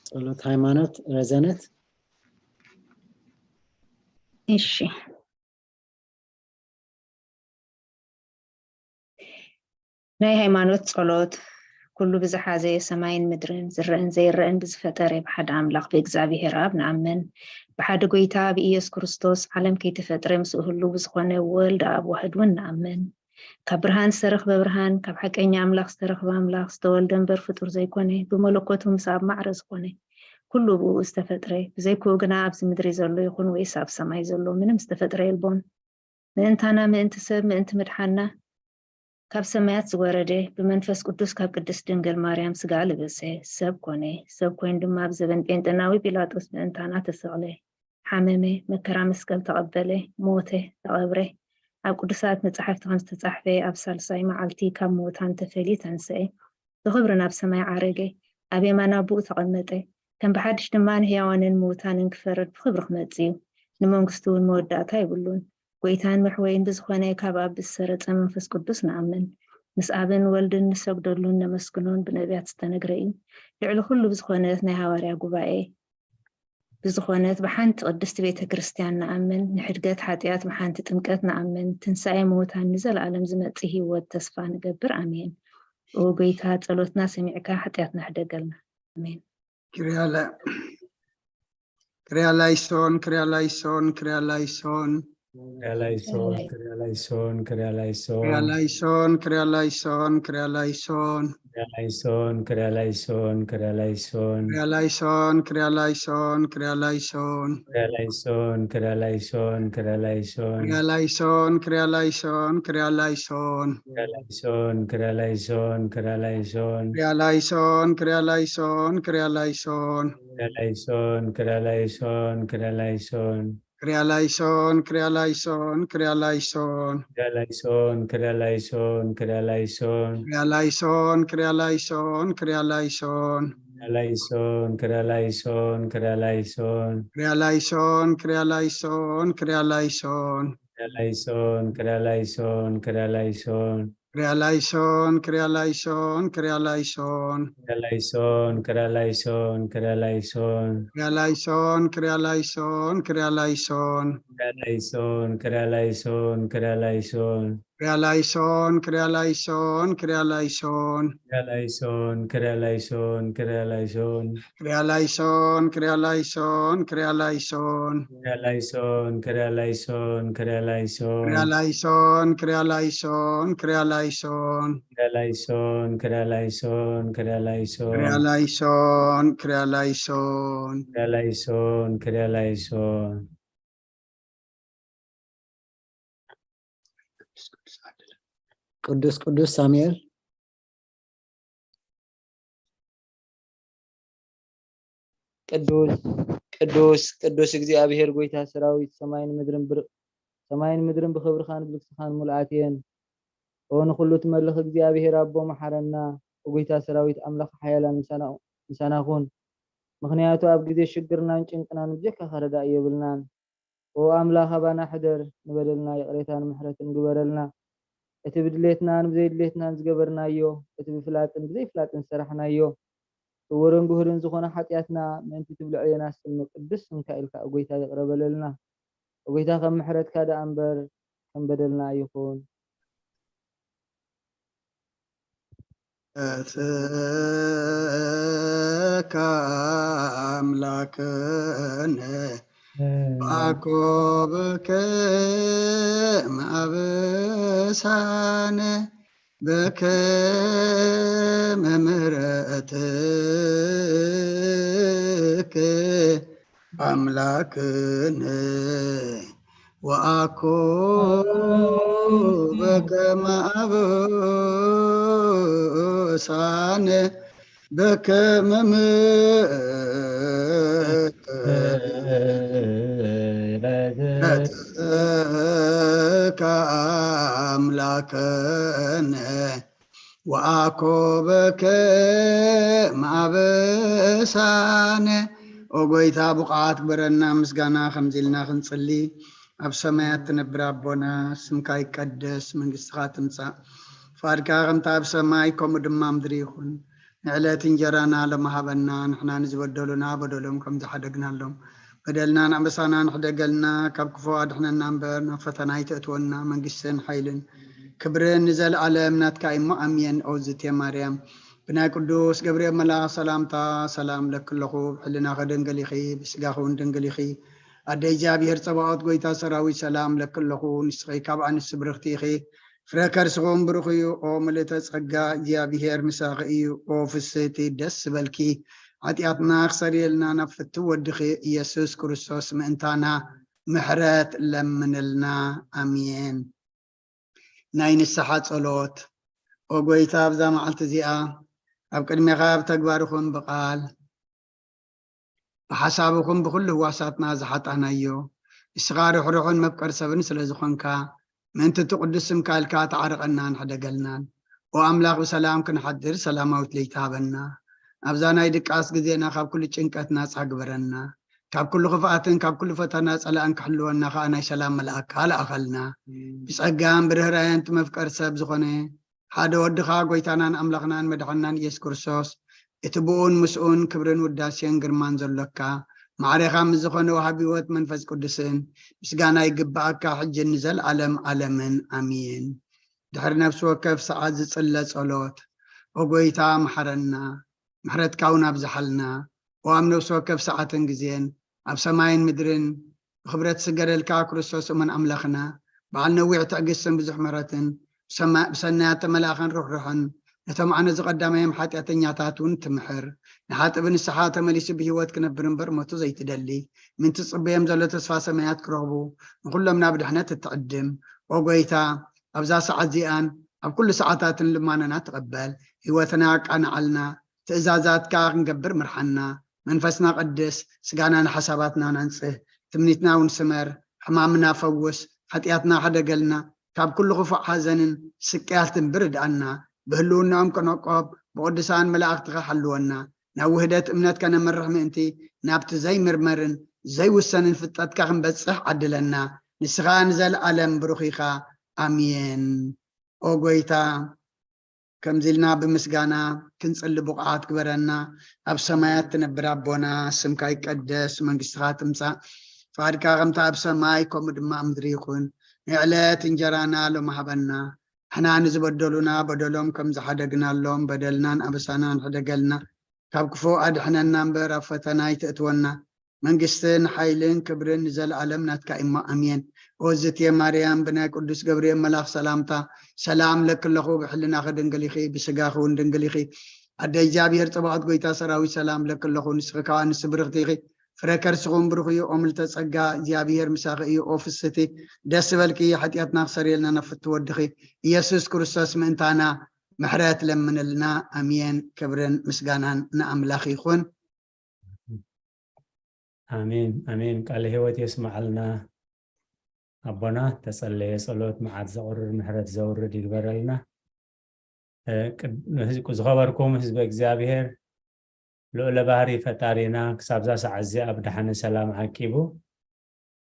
ጸሎት ሃይማኖት ረዘነት። እሺ። ናይ ሃይማኖት ጸሎት። ኩሉ ብዝሓዘ ሰማይን ምድርን ዝረአን ዘይረአን ብዝፈጠረ ብሓደ ኣምላኽ ብእግዚኣብሔር ኣብ ንኣምን። ብሓደ ጎይታ ብኢየሱስ ክርስቶስ ዓለም ከይተፈጥረ ምስኡ ህሉው ብዝኾነ ወልድ ኣብ ዋህድ እውን ንኣምን። ካብ ብርሃን ዝተረኽበ ብርሃን፣ ካብ ሓቀኛ ኣምላኽ ዝተረኽበ ኣምላኽ፣ ዝተወልደ እምበር ፍጡር ዘይኮነ፣ ብመለኮቱ ምስ ኣብ ማዕረ ዝኾነ፣ ኩሉ ብኡ ዝተፈጥረ፣ ብዘይክኡ ግና ኣብዚ ምድሪ ዘሎ ይኹን ወይስ ኣብ ሰማይ ዘሎ ምንም ዝተፈጥረ የልቦን። ምእንታና፣ ምእንቲ ሰብ፣ ምእንቲ ምድሓንና፣ ካብ ሰማያት ዝወረደ፣ ብመንፈስ ቅዱስ ካብ ቅድስት ድንግል ማርያም ስጋ ለበሰ፣ ሰብ ኮነ። ሰብ ኮይኑ ድማ ኣብ ዘበን ጴንጠናዊ ጲላጦስ ምእንታና ተሰቕለ፣ ሓመመ፣ መከራ መስቀል ተቐበለ፣ ሞተ፣ ተቐብረ። ኣብ ቅዱሳት መጻሕፍቲ ከም ዝተጻሕፈ፣ ኣብ ሳልሳይ መዓልቲ ካብ ምዉታን ተፈልዩ ተንስአ፣ ብኽብሪ ናብ ሰማይ ዓረገ፣ ኣብ የማን ኣቦኡ ተቐመጠ። ከም ብሓድሽ ድማ ንህያዋንን ምዉታንን ክፈርድ ብኽብሪ ክመጽእ እዩ። ንመንግስቱ እውን መወዳእታ የብሉን። ጎይታን መሕወይን ብዝኾነ ካብ ኣብ ዝሰረጸ መንፈስ ቅዱስ ንኣምን። ምስ ኣብን ወልድን ንሰግደሉን ነመስግኖን ብነቢያት ዝተነግረ እዩ። ልዕሊ ኩሉ ብዝኾነት ናይ ሃዋርያ ጉባኤ ብዝኾነት ብሓንቲ ቅድስቲ ቤተ ክርስቲያን ንኣምን። ንሕድገት ሓጢኣት ብሓንቲ ጥምቀት ንኣምን። ትንሳኤ ምዉታን ንዘለኣለም ዝመጽእ ህይወት ተስፋ ንገብር። ኣሜን። ኦ ጎይታ፣ ጸሎትና ሰሚዕካ ሓጢኣትና ሕደገልና። ኣሜን። ክሪያላ-፣ ክሪያላይሶን፣ ክሪያላይሶን፣ ክሪያላይሶን። ክሪያላይሶን፣ ክሪያላይሶን፣ ክሪያላይሶን። ክሪያላይሶን፣ ክሪያላይሶን፣ ክሪያላይሶን። ክሪያላይሶን፣ ክሪያላይሶን፣ ክሪያላይሶን። ክሪያላይሶን፣ ክሪያላይሶን፣ ክሪያላይሶን። ክሪያላይሶን፣ ክሪያላይሶን፣ ክሪያላይሶን። ክሪያላይሶን፣ ክሪያላይሶን፣ ክሪያላይሶን። ክሪያላይሶን፣ ክሪያላይሶን፣ ክሪያላይሶን። ክሪያላይሶን፣ ክሪያላይሶን፣ ክሪያላይሶን። ክሪያላይሶን፣ ክሪያላይሶን፣ ክሪያላይሶን። ክሪያላይሶን፣ ክሪያላይሶን፣ ክሪያላይሶን። ክሪያላይሶን፣ ክሪያላይሶን፣ ክሪያላይሶን። ክሪያላይሶን፣ ክሪያላይሶን፣ ክሪያላይሶን። ክሪያላይሶን፣ ክሪያላይሶን፣ ክሪያላይሶን። ክሪያላይሶን፣ ክሪያላይሶን፣ ክሪያላይሶን። ክሪያላይሶን፣ ክሪያላይሶን፣ ክሪያላይሶን። ክሪያላይሶን፣ ክሪያላይሶን፣ ክሪያላይሶን። ክሪያላይሶን፣ ክሪያላይሶን፣ ክሪያላይሶን። ክሪያላይሶን፣ ክሪያላይሶን፣ ክሪያላይሶን። ክሪያላይሶን፣ ክሪያላይሶን፣ ክሪያላይሶን። ክሪያላይሶን፣ ክሪያላይሶን፣ ክሪያላይሶን። ክሪያላይሶን፣ ክሪያላይሶን፣ ክሪያላይሶን። ክሪያላይሶን፣ ክሪያላይሶን፣ ክሪያላይሶን። ክሪያላይሶን፣ ክሪያላይሶን፣ ክሪያላይሶን። ክሪያላይሶን፣ ክሪያላይሶን፣ ክሪያላይሶን። ክሪያላይሶን፣ ክሪያላይሶን፣ ክሪያላይሶን። ክሪያላይሶን፣ ክሪያላይሶን። ክሪያላይሶን፣ ክሪያላይሶን። ቅዱስ ቅዱስ ሳሙኤል። ቅዱስ ቅዱስ ቅዱስ እግዚኣብሔር ጎይታ ሰራዊት፣ ሰማይን ምድርን ብር-፣ ሰማይን ምድርን ብኽብርኻን ብልግስኻን ሙሉኣት እየን። ኦ ንኹሉ ትመልኽ እግዚኣብሔር ኣቦ፣ መሓረና። ኦ ጎይታ ሰራዊት ኣምላኽ ሓያላን ምሳና፣ ምሳና ኩን። ምኽንያቱ ኣብ ግዜ ሽግርናን ጭንቅናን ብጀካኻ ረዳኢ የብልናን። ኦ ኣምላኽ ኣባና ሕደር፣ ንበደልና ይቕሬታን ምሕረትን ግበረልና። እቲ ብድሌትናን ብዘይድሌትናን ዝገበርናዮ፣ እቲ ብፍላጥን ብዘይፍላጥን ዝሰራሕናዮ፣ እውርን ግሁድን ዝኾነ ሓጢኣትና ምእንቲ ትብልዐዮና ስም ቅዱስ ስምካ ኢልካ፣ ኦ ጎይታ፣ ይቕረ በለልና። ኦ ጎይታ፣ ከም ምሕረትካ ደኣ እምበር ከም በደልና ኣይኹን። እትካ ኣምላክነ ባኮብከ ማብሳነ በከመ ምሕረትከ ኣምላክነ ወአኮ በከመ አበሳነ በከመ ምሕረትከ አምላከነ ወአኮ በከመ አበሳነ። ኦ ጎይታ፣ ብቑዓት ግበረና ምስጋና ከምዚ ኢልና ክንጽሊ። ኣብ ሰማያት ትነብር ኣቦና፣ ስምካ ይቀደስ፣ መንግስትኻ ትምጻእ፣ ፍቓድካ ከምቲ ኣብ ሰማይ ከምኡ ድማ ምድሪ ይኹን። ንዕለት እንጀራና ሎሚ ሃበና፣ ንሕና ንዝበደሉና በደሎም ከም ዝሓደግናሎም፣ በደልናን ኣበሳናን ሕደገልና፣ ካብ ክፉ ኣድሕነና እምበር፣ ናብ ፈተና ኣይተእትወና፣ መንግስትን ሓይልን ክብርን ንዘለኣለም ናትካ እዩ እሞ፣ ኣሜን። ኦዝቴ ማርያም፣ ብናይ ቅዱስ ገብርኤል መልኣኽ ሰላምታ ሰላም ለኪ ኣለኹ። ብሕልናኺ ድንግል ኢኺ፣ ብስጋኺ እውን ድንግል ኢኺ። ኣደ እግዚኣብሔር ጸባኦት፣ ጎይታ ሰራዊት፣ ሰላም ለኪ ኣለኹ። ንስኺ ካብ ኣንስቲ ብርኽቲ ኢኺ፣ ፍረ ከርስኺ እውን ብሩኽ እዩ። ኦ ምልእተ ጸጋ፣ እግዚኣብሔር ምሳኺ እዩ። ኦ ፍስህቲ፣ ደስ ዝበልኪ፣ ሓጢኣትና ክሰርየልና ናብ ፍትው ወድኺ ኢየሱስ ክርስቶስ ምእንታና ምሕረት ለምንልና። ኣሜን። ናይ ንስሓ ጸሎት። ኦ ጎይታ፣ ኣብዛ መዓልቲ እዚኣ ኣብ ቅድሜኻ ብተግባር ይኹን ብቓል ብሓሳብ ይኹን ብኹሉ ህዋሳትና ዝሓጣናዮ፣ ንስኻ ርሕሩሕን መፍቀር ሰብን ስለ ዝኾንካ፣ ምእንቲ እቲ ቅዱስ ስምካ ኢልካ ተዓርቐናን ሕደገልናን። ኦ ኣምላኽ፣ ብሰላም ክንሓድር ሰላማዊት ለይቲ ሃበና። ኣብዛ ናይ ድቃስ ግዜና ካብ ኩሉ ጭንቀት ናጻ ግበረና። ካብ ኩሉ ክፍኣትን ካብ ኩሉ ፈተና ጸላእን ክሕልወና ከኣ ናይ ሰላም መልኣክካ ለኣኸልና። ብጸጋን ብርህራየን እቲ መፍቀር ሰብ ዝኾነ ሓደ ወድኻ፣ ጎይታናን ኣምላኽናን መድሓንናን ኢየሱስ ክርስቶስ፣ እቲ ብኡን ምስኡን ክብርን ውዳሴን ግርማን ዘሎካ፣ ማዕሬኻ ምስ ዝኾነ ወሃቢ ህይወት መንፈስ ቅዱስን ምስጋና ይግብኣካ፣ ሕጂ ንዘለኣለም ኣለምን። ኣሜን። ድሕሪ ነፍሲ ወከፍ ሰዓት ዝጽለ ጸሎት። ኦ ጎይታ፣ መሓረና፣ ምሕረትካ እውን ኣብዝሓልና። ኦ ኣብ ነፍሲ ወከፍ ሰዓትን ግዜን፣ ኣብ ሰማይን ምድርን ብኽብረት ዝስገደልካ ክርስቶስ እሙን ኣምላኽና፣ በዓል ነዊሕ ትዕግስትን ብዙሕ ምሕረትን፣ ብሰማ-፣ ብሰናያት ተመላእኸን ርሕሩሕን፣ ነቶም ኣነ ዝቐዳማዮም ሓጢኣተኛታት እውን ትምሕር፣ ንሓጥእ ብንስሓ ተመሊሱ ብህይወት ክነብር እምበር ሞቱ ዘይትደሊ፣ ምእንቲ ዝጽበዮም ዘሎ ተስፋ ሰማያት ክረኽቡ፣ ንኹሎም ናብ ድሕነት እትዕድም። ኦ ጎይታ፣ ኣብዛ ሰዓት እዚኣን ኣብ ኩሉ ሰዓታትን ልማኖና ትቐበል፣ ህይወትና ኣቃንዓልና፣ ትእዛዛትካ ክንገብር ምርሓና፣ መንፈስና ቀድስ፣ ስጋና ንሓሳባትና ናንጽህ፣ ትምኒትና እውን ስመር፣ ሕማምና ፈውስ፣ ሓጢኣትና ሕደገልና፣ ካብ ኩሉ ክፉእ ሓዘንን ስቅያትን ብርድኣና፣ ብህልውናኦም ከነቆብ፣ ብቅዱሳን መላእኽትኻ ሓልወና፣ ናብ ውህደት እምነት ከነምርሕ ምእንቲ፣ ናብቲ ዘይምርመርን ዘይውሰንን ፍልጠትካ ክንበጽሕ ዓድለና። ንስኻ ንዘለኣለም ብሩኽ ኢኻ። ኣሜን። ኦ ጎይታ፣ ከምዚ ኢልና ብምስጋና ክንጽሊ ብቑዓት ግበረና። ኣብ ሰማያት ትነብር ኣቦና፣ ስምካ ይቀደስ፣ መንግስትኻ ትምጻእ፣ ፍቓድካ ከምቲ ኣብ ሰማይ ከምኡ ድማ ኣብ ምድሪ ይኹን። ንዕለት እንጀራና ሎሚ ሃበና። ንሕና ንዝበደሉና በደሎም ከም ዝሓደግናሎም በደልናን ኣበሳናን ሕደገልና። ካብ ክፉእ ኣድሕነና እምበር ኣብ ፈተና ኣይተእትወና። መንግስትን ሓይልን ክብርን ንዘለኣለም ናትካ እሞ ኣሜን። ኦዝትየ ማርያም ብናይ ቅዱስ ገብርኤል መልኣኽ ሰላምታ ሰላም ለኪ ኣለኹ። ብሕልናኺ ድንግል ኢኺ፣ ብስጋኺ እውን ድንግል ኢኺ። ኣደ እግዚኣብሔር ጸባኦት ጎይታ ሰራዊት ሰላም ለኪ ኣለኹ። ንስኺ ከኣ ንስብርኽቲ ኢኺ። ፍረ ከርስኹም ብሩኽ እዩ። ኦም ልተ ጸጋ እግዚኣብሔር ምሳኺ እዩ። ኦ ፍስቲ ደስ ዝበልኪ ሓጢኣትና ክሰርየልና ነፍቲ ወድኺ ኢየሱስ ክርስቶስ ምእንታና ምሕረት ለምንልና። ኣሜን። ክብርን ምስጋናን ንኣምላኽ ይኹን። ኣሜን ኣሜን። ቃለ ህይወት የስማዓልና ኣቦና። ተጸለየ ጸሎት መዓት ዘቑርር ምሕረት ዘውርድ ይግበረልና። ዝኸበርኩም ህዝቢ እግዚኣብሔር፣ ልዑለ ባህሪ ፈጣሪና ክሳብዛ ሰዓት እዚኣ ብደሓነ ሰላም ዓቂቡ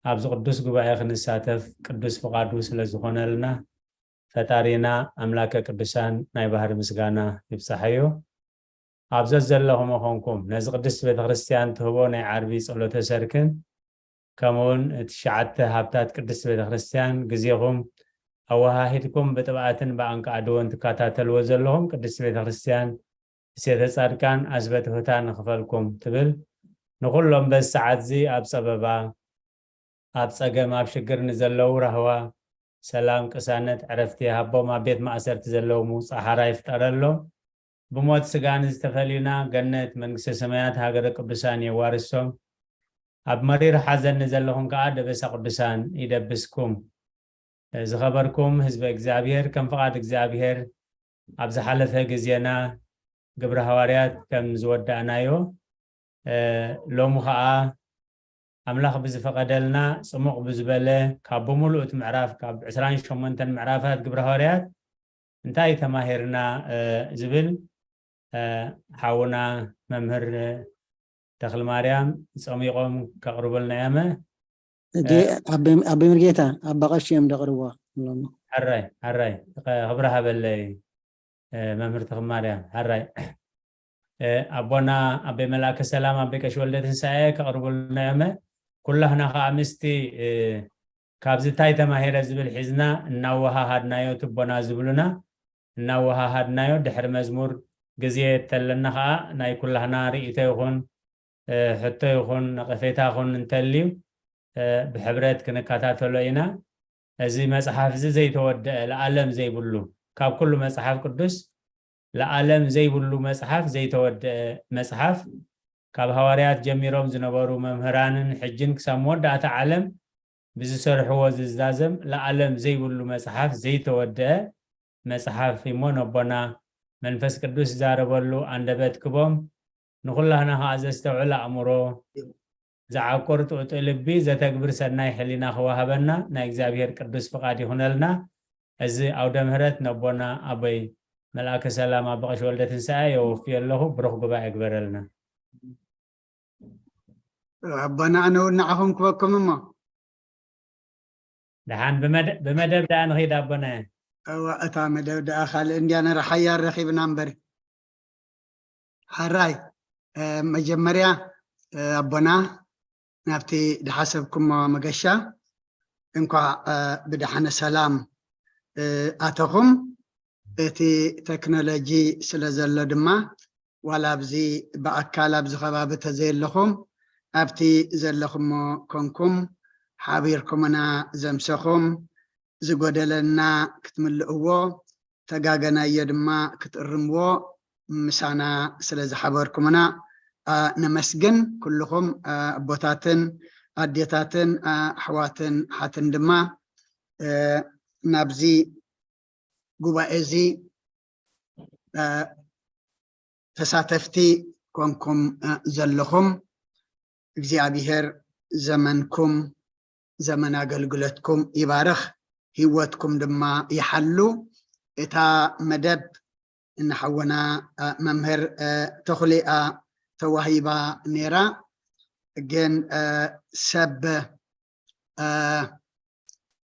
ኣብዚ ቅዱስ ጉባኤ ክንሳተፍ ቅዱስ ፍቓዱ ስለ ዝኾነልና ፈጣሪና ኣምላከ ቅዱሳን ናይ ባህሪ ምስጋና ይብጻሓዮ። ኣብ ዘዘለኹም ኾንኩም ነዚ ቅድስቲ ቤተክርስትያን ትህቦ ናይ ዓርቢ ጸሎተ ሰርክን ከምኡውን ትሽዓተ ሃብታት ቅድስቲ ቤተክርስትያን ግዜኹም ኣወሃሂድኩም ብጥብኣትን ብኣንቃዕድወን ትከታተልዎ ዘለኹም ቅድስቲ ቤተክርስትያን እሴተ ጻድቃን ኣስበትሁታ ንኽፈልኩም ትብል ንኹሎም በዚ ሰዓት እዚ ኣብ ጸበባ ኣብ ጸገም ኣብ ሽግር ንዘለዉ ራህዋ ሰላም ቅሳነት ዕረፍቲ ይሃቦም። ኣብ ቤት ማእሰርቲ ዘለዉ ምውጻእ ሓራ ይፍጠረሎም። ብሞት ስጋ ንዝተፈልዩና ገነት መንግስተ ሰማያት ሃገረ ቅዱሳን የዋርሶም። ኣብ መሪር ሓዘን ንዘለኹም ከኣ ደበሳ ቅዱሳን ይደብስኩም። ዝኸበርኩም ህዝበ እግዚኣብሔር ከም ፍቓድ እግዚኣብሔር ኣብ ዝሓለፈ ግዜና ግብረ ሃዋርያት ከም ዝወዳእናዮ ሎሚ ኸዓ ኣምላኽ ብዝፈቐደልና ጽሙቕ ብዝበለ ካብ ብምሉእ እቲ ምዕራፍ ካብ ዕስራን ሸሞንተን ምዕራፋት ግብረ ሃዋርያት እንታይ ተማሂርና ዝብል ሓውና መምህር ተኽሊ ማርያም ጸሚቖም ከቕርቡልና ያመ ኣቤ ምርጌታ ኣባ ቀሺ እዮም ደቕርዋ። ሕራይ ሕራይ ክብሪ ሃበለይ መምህር ተኽሊ ማርያም ሕራይ ኣቦና ኣቤ መልኣከ ሰላም ኣቤ ቀሺ ወልደ ትንሳኤ ከቕርቡልና ያመ። ኩላህና ከዓ ምስቲ ካብዚ እንታይ ተማሂረ ዝብል ሒዝና እናወሃሃድናዮ ትቦና ዝብሉና እናወሃሃድናዮ ድሕሪ መዝሙር ግዜ ተለና ከዓ ናይ ኩላህና ርእይቶ ይኹን ሕቶ ይኹን ነቐፌታ ይኹን እንተልዩ ብሕብረት ክንከታተሎ ኢና። እዚ መፅሓፍ እዚ ዘይተወደአ ለዓለም ዘይብሉ ካብ ኩሉ መፅሓፍ ቅዱስ ለዓለም ዘይብሉ መፅሓፍ ዘይተወደአ መፅሓፍ ካብ ሃዋርያት ጀሚሮም ዝነበሩ መምህራንን ሕጅን ክሳብ መወዳእታ ዓለም ብዝሰርሕዎ ዝዛዘም ለዓለም ዘይብሉ መፅሓፍ ዘይተወደአ መፅሓፍ እሞ ነቦና መንፈስ ቅዱስ ዝዛረበሉ ኣንደበት ክቦም ንኩላህና ከዓ ዘስተውዕል ኣእምሮ ዝዓቁር ጥዑጥ ልቢ ዘተግብር ሰናይ ሕሊና ክወሃበና ናይ እግዚኣብሔር ቅዱስ ፍቃድ ይኹነልና። እዚ ኣውደ ምህረት ነቦና ኣቦይ መልኣከ ሰላም ኣባ ቀሺ ወልደ ትንሳኤ የወፍዮ ኣለኹ። ብሩኽ ጉባኤ ግበረልና። ኣቦና ኣነ እውን ንዓኹም ክበኩም እሞ ደሓን ብመደብ ደኣ ንኸይድ ኣቦና። እዋ እታ መደብ ደኣ ካልእ እንድያ ነረ ሓያል ረኺብና እምበር። ሓራይ መጀመርያ ኣቦና ናብቲ ድሓሰብኩሞ መገሻ እንኳዕ ብደሓነ ሰላም ኣተኹም። እቲ ቴክኖሎጂ ስለ ዘሎ ድማ ዋላ ኣብዚ ብኣካል ኣብዚ ከባቢ ተዘየለኹም ኣብቲ ዘለኹሞ ኮንኩም ሓቢርኩምና ዘምሰኹም ዝጎደለና ክትምልእዎ ተጋገናዮ ድማ ክትእርምዎ ምሳና ስለ ዝሓበርኩምና ነመስግን። ኩልኹም ኣቦታትን ኣዴታትን ኣሕዋትን ሓትን ድማ ናብዚ ጉባኤ እዚ ተሳተፍቲ ኮንኩም ዘለኹም እግዚኣብሔር ዘመንኩም ዘመን ኣገልግሎትኩም ይባርኽ፣ ህይወትኩም ድማ ይሓሉ። እታ መደብ ንሓውና መምህር ተኽሌኣ ተዋሂባ ነይራ። ግን ሰብ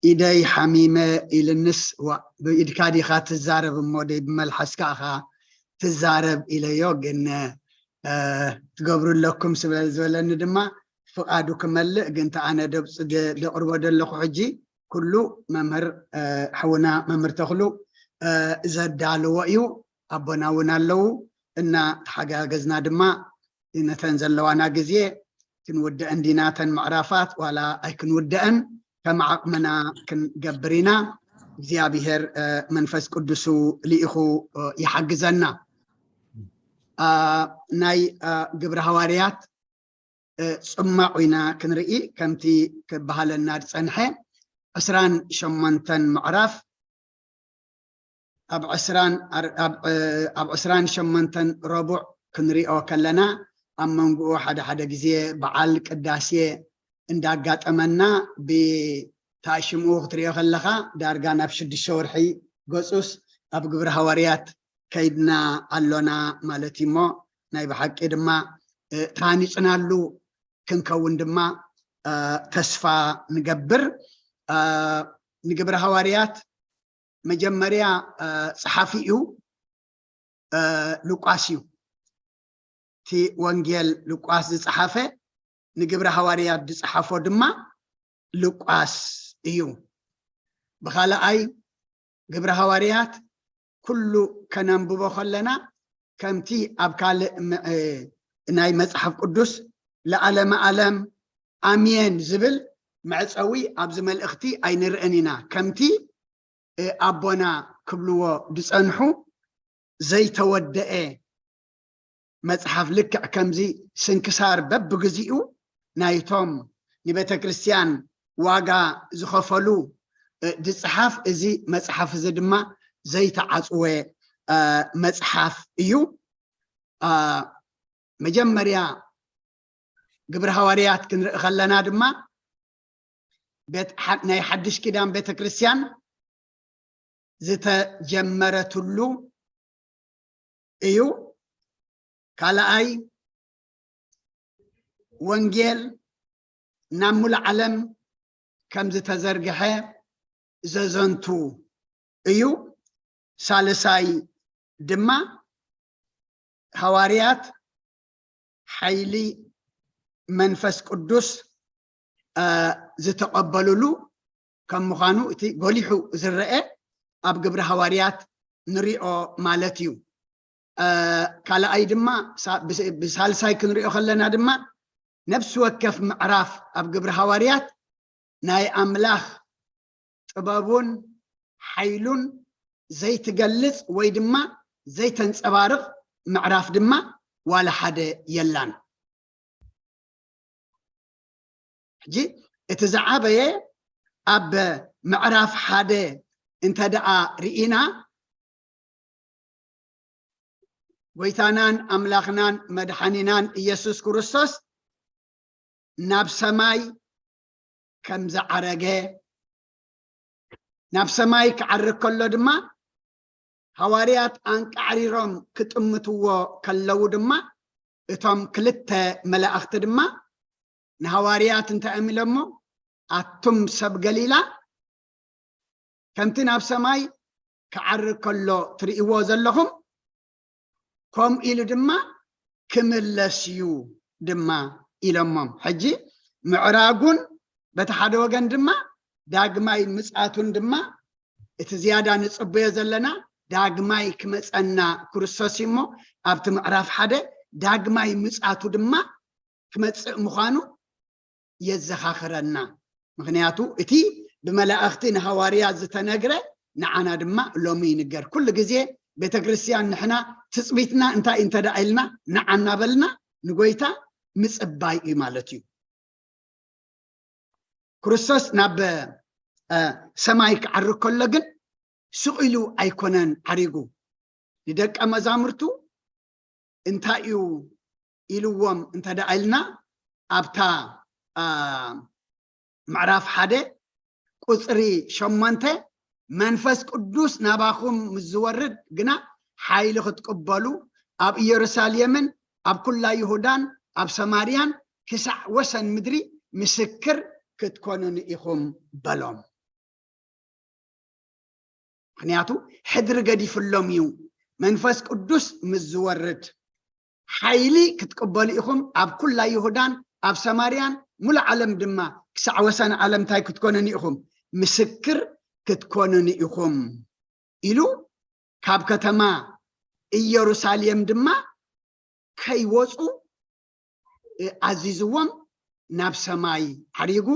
ኢደይ ሓሚመ ኢልንስ ብኢድካ ዲኻ ትዛረብ እሞ ደይ ብመልሓስካ ኢኻ ትዛረብ ኢለዮ። ግን ትገብሩ ኣለኩም ስለ ዝበለኒ ድማ ፍቓዱ ክመልእ፣ ግን እቲ ኣነ ደብፅ-፣ ደ-፣ ደቕርቦ ዘለኹ ሕጂ ኩሉ መምህር፣ እ፣ ሓውና መምህር ተኽሉ፣ እ፣ ዘዳለዎ እዩ። ኣቦና እውን ኣለዉ። እና ተሓጋገዝና ድማ ነተን ዘለዋና ግዜ ክንውደአን ዲና፣ እተን ምዕራፋት ዋላ ኣይክንውደአን፣ ከም ዓቕምና ክንገብር ኢና። እግዚኣብሔር፣ እ፣ መንፈስ ቅዱሱ ልኢኹ፣ እ፣ ይሓግዘና። እ፣ ናይ፣ እ፣ ግብረ ሃዋርያት፣ እ፣ ጽማቑ ኢና ክንርኢ፣ ከምቲ ክበሃለና ዝጸንሐ ዕስራን ሸሞንተን ምዕራፍ ኣብ ዕስራን ኣር-፣ ኣብ፣ እ፣ ኣብ ዕስራን ሸሞንተን ረቡዕ ክንሪኦ ከለና፣ ኣብ መንጎኡ ሓደ ሓደ ግዜ በዓል ቅዳሴ እንዳጋጠመና፣ ብታሽምኡ ክትሪኦ ከለኻ ዳርጋ ናብ ሽዱሽተ ወርሒ ገጹስ ኣብ ግብረ ሃዋርያት ከይድና ኣሎና ማለት እዩ። እሞ ናይ ብሓቂ ድማ፣ እ፣ ተሃኒጽናሉ ክንከውን ድማ፣ እ፣ ተስፋ ንገብር። እ፣ ንግብረ ሃዋርያት መጀመርያ፣ እ፣ ጸሓፊኡ፣ እ፣ ሉቃስ እዩ። እቲ ወንጌል ሉቃስ ዝጸሓፈ፣ ንግብረ ሃዋርያት ዝጸሓፎ ድማ ሉቃስ እዩ። ብኻልኣይ፣ ግብረ ሃዋርያት ኩሉ ከነንብቦ ከለና፣ ከምቲ ኣብ ካልእ ም-፣ እ፣ ናይ መጽሓፍ ቅዱስ ለዓለመ ዓለም ኣሜን ዝብል መዕጸዊ ኣብዚ መልእኽቲ ኣይንርእን ኢና። ከምቲ፣ እ፣ ኣቦና ክብልዎ ዝጸንሑ፣ ዘይተወደአ መጽሓፍ፣ ልክዕ ከምዚ ስንክሳር በብግዚኡ ናይቶም ንቤተ ክርስቲያን ዋጋ ዝኸፈሉ፣ እ፣ ዝጽሓፍ፣ እዚ መጽሓፍ እዚ ድማ ዘይተዓጽወ፣ እ፣ መጽሓፍ እዩ። እ፣ መጀመርያ ግብረ ሃዋርያት ክንርኢ ከለና ድማ፣ ቤት ሓ-፣ ናይ ሓድሽ ኪዳን ቤተ ክርስቲያን ዝተጀመረትሉ እዩ። ካልኣይ፣ ወንጌል ናብ ሙሉእ ዓለም ከም ዝተዘርግሐ ዘዘንቱ እዩ። ሳልሳይ ድማ፣ ሃዋርያት ሓይሊ መንፈስ ቅዱስ፣ እ፣ ዝተቐበሉሉ ከም ምዃኑ፣ እቲ ጎሊሑ ዝረአ ኣብ ግብረ ሃዋርያት ንሪኦ ማለት እዩ። እ፣ ካልኣይ ድማ፣ ሳ-፣ ብስ-፣ ብሳልሳይ ክንሪኦ ከለና ድማ፣ ነፍሲ ወከፍ ምዕራፍ ኣብ ግብረ ሃዋርያት ናይ ኣምላኽ ጥበቡን ሓይሉን ዘይትገልጽ ወይ ድማ ዘይተንጸባርቕ ምዕራፍ ድማ ዋላ ሓደ የላን። ሕጂ እቲ ዝዓበየ ኣብ ምዕራፍ ሓደ እንተ ደኣ ርኢና፣ ጎይታናን ኣምላኽናን መድሓኒናን ኢየሱስ ክርስቶስ ናብ ሰማይ ከም ዝዓረገ፣ ናብ ሰማይ ክዓርግ ከሎ ድማ፣ ሃዋርያት ኣንቃዕሪሮም ክጥምትዎ ከለዉ ድማ፣ እቶም ክልተ መላእኽቲ ድማ ንሃዋርያት እንታይ እዮም ኢሎሞ? ኣቱም ሰብ ገሊላ፣ ከምቲ ናብ ሰማይ ክዓርግ ከሎ ትርእይዎ ዘለኹም፣ ከምኡ ኢሉ ድማ ክምለስ እዩ ድማ ኢሎሞም። ሕጂ ምዕራጉን በቲ ሓደ ወገን ድማ ዳግማይ ምጽኣቱን ድማ፣ እቲ ዝያዳ ንጽበዮ ዘለና ዳግማይ ክመጸና ክርስቶስ እዩ እሞ፣ ኣብቲ ምዕራፍ ሓደ ዳግማይ ምጽኣቱ ድማ ክመጽእ ምዃኑ የዘኻኽረና። ምኽንያቱ እቲ ብመላእኽቲ ንሃዋርያት ዝተነግረ ንዓና ድማ ሎሚ ይንገር። ኩሉ ግዜ ቤተ ክርስቲያን ንሕና ትጽቢትና እንታይ እንተ ደኣ ኢልና፣ ንዓ እናበልና ንጎይታ ምጽባይ እዩ ማለት እዩ። ክርስቶስ ናብ፣ እ፣ ሰማይ ክዓርግ ከሎ ግን ስቕ ኢሉ ኣይኮነን ዓሪጉ። ንደቀ መዛሙርቱ እንታይ እዩ ኢልዎም እንተ ደኣ ኢልና፣ ኣብታ፣ እ፣ ምዕራፍ ሓደ ቁጽሪ ሸሞንተ፣ "መንፈስ ቅዱስ ናባኹም ምስ ዝወርድ ግና ሓይሊ ክትቅበሉ፣ ኣብ ኢየሩሳሌምን ኣብ ኩላ ይሁዳን ኣብ ሰማርያን ክሳዕ ወሰን ምድሪ ምስክር ክትኮኑኒ ኢኹም" በሎም። ምኽንያቱ ሕድሪ ገዲፍሎም እዩ። መንፈስ ቅዱስ ምስ ዝወርድ ሓይሊ ክትቅበሉ ኢኹም፣ ኣብ ኩላ ይሁዳን ኣብ ሰማርያን ሙሉእ ዓለም ድማ ክሳዕ ወሰን ዓለም እንታይ ክትኮኑኒ ኢኹም? ምስክር ክትኮኑኒ ኢኹም ኢሉ ካብ ከተማ ኢየሩሳሌም ድማ ከይወፁ ኣዚዝዎም። ናብ ሰማይ ዓሪጉ፣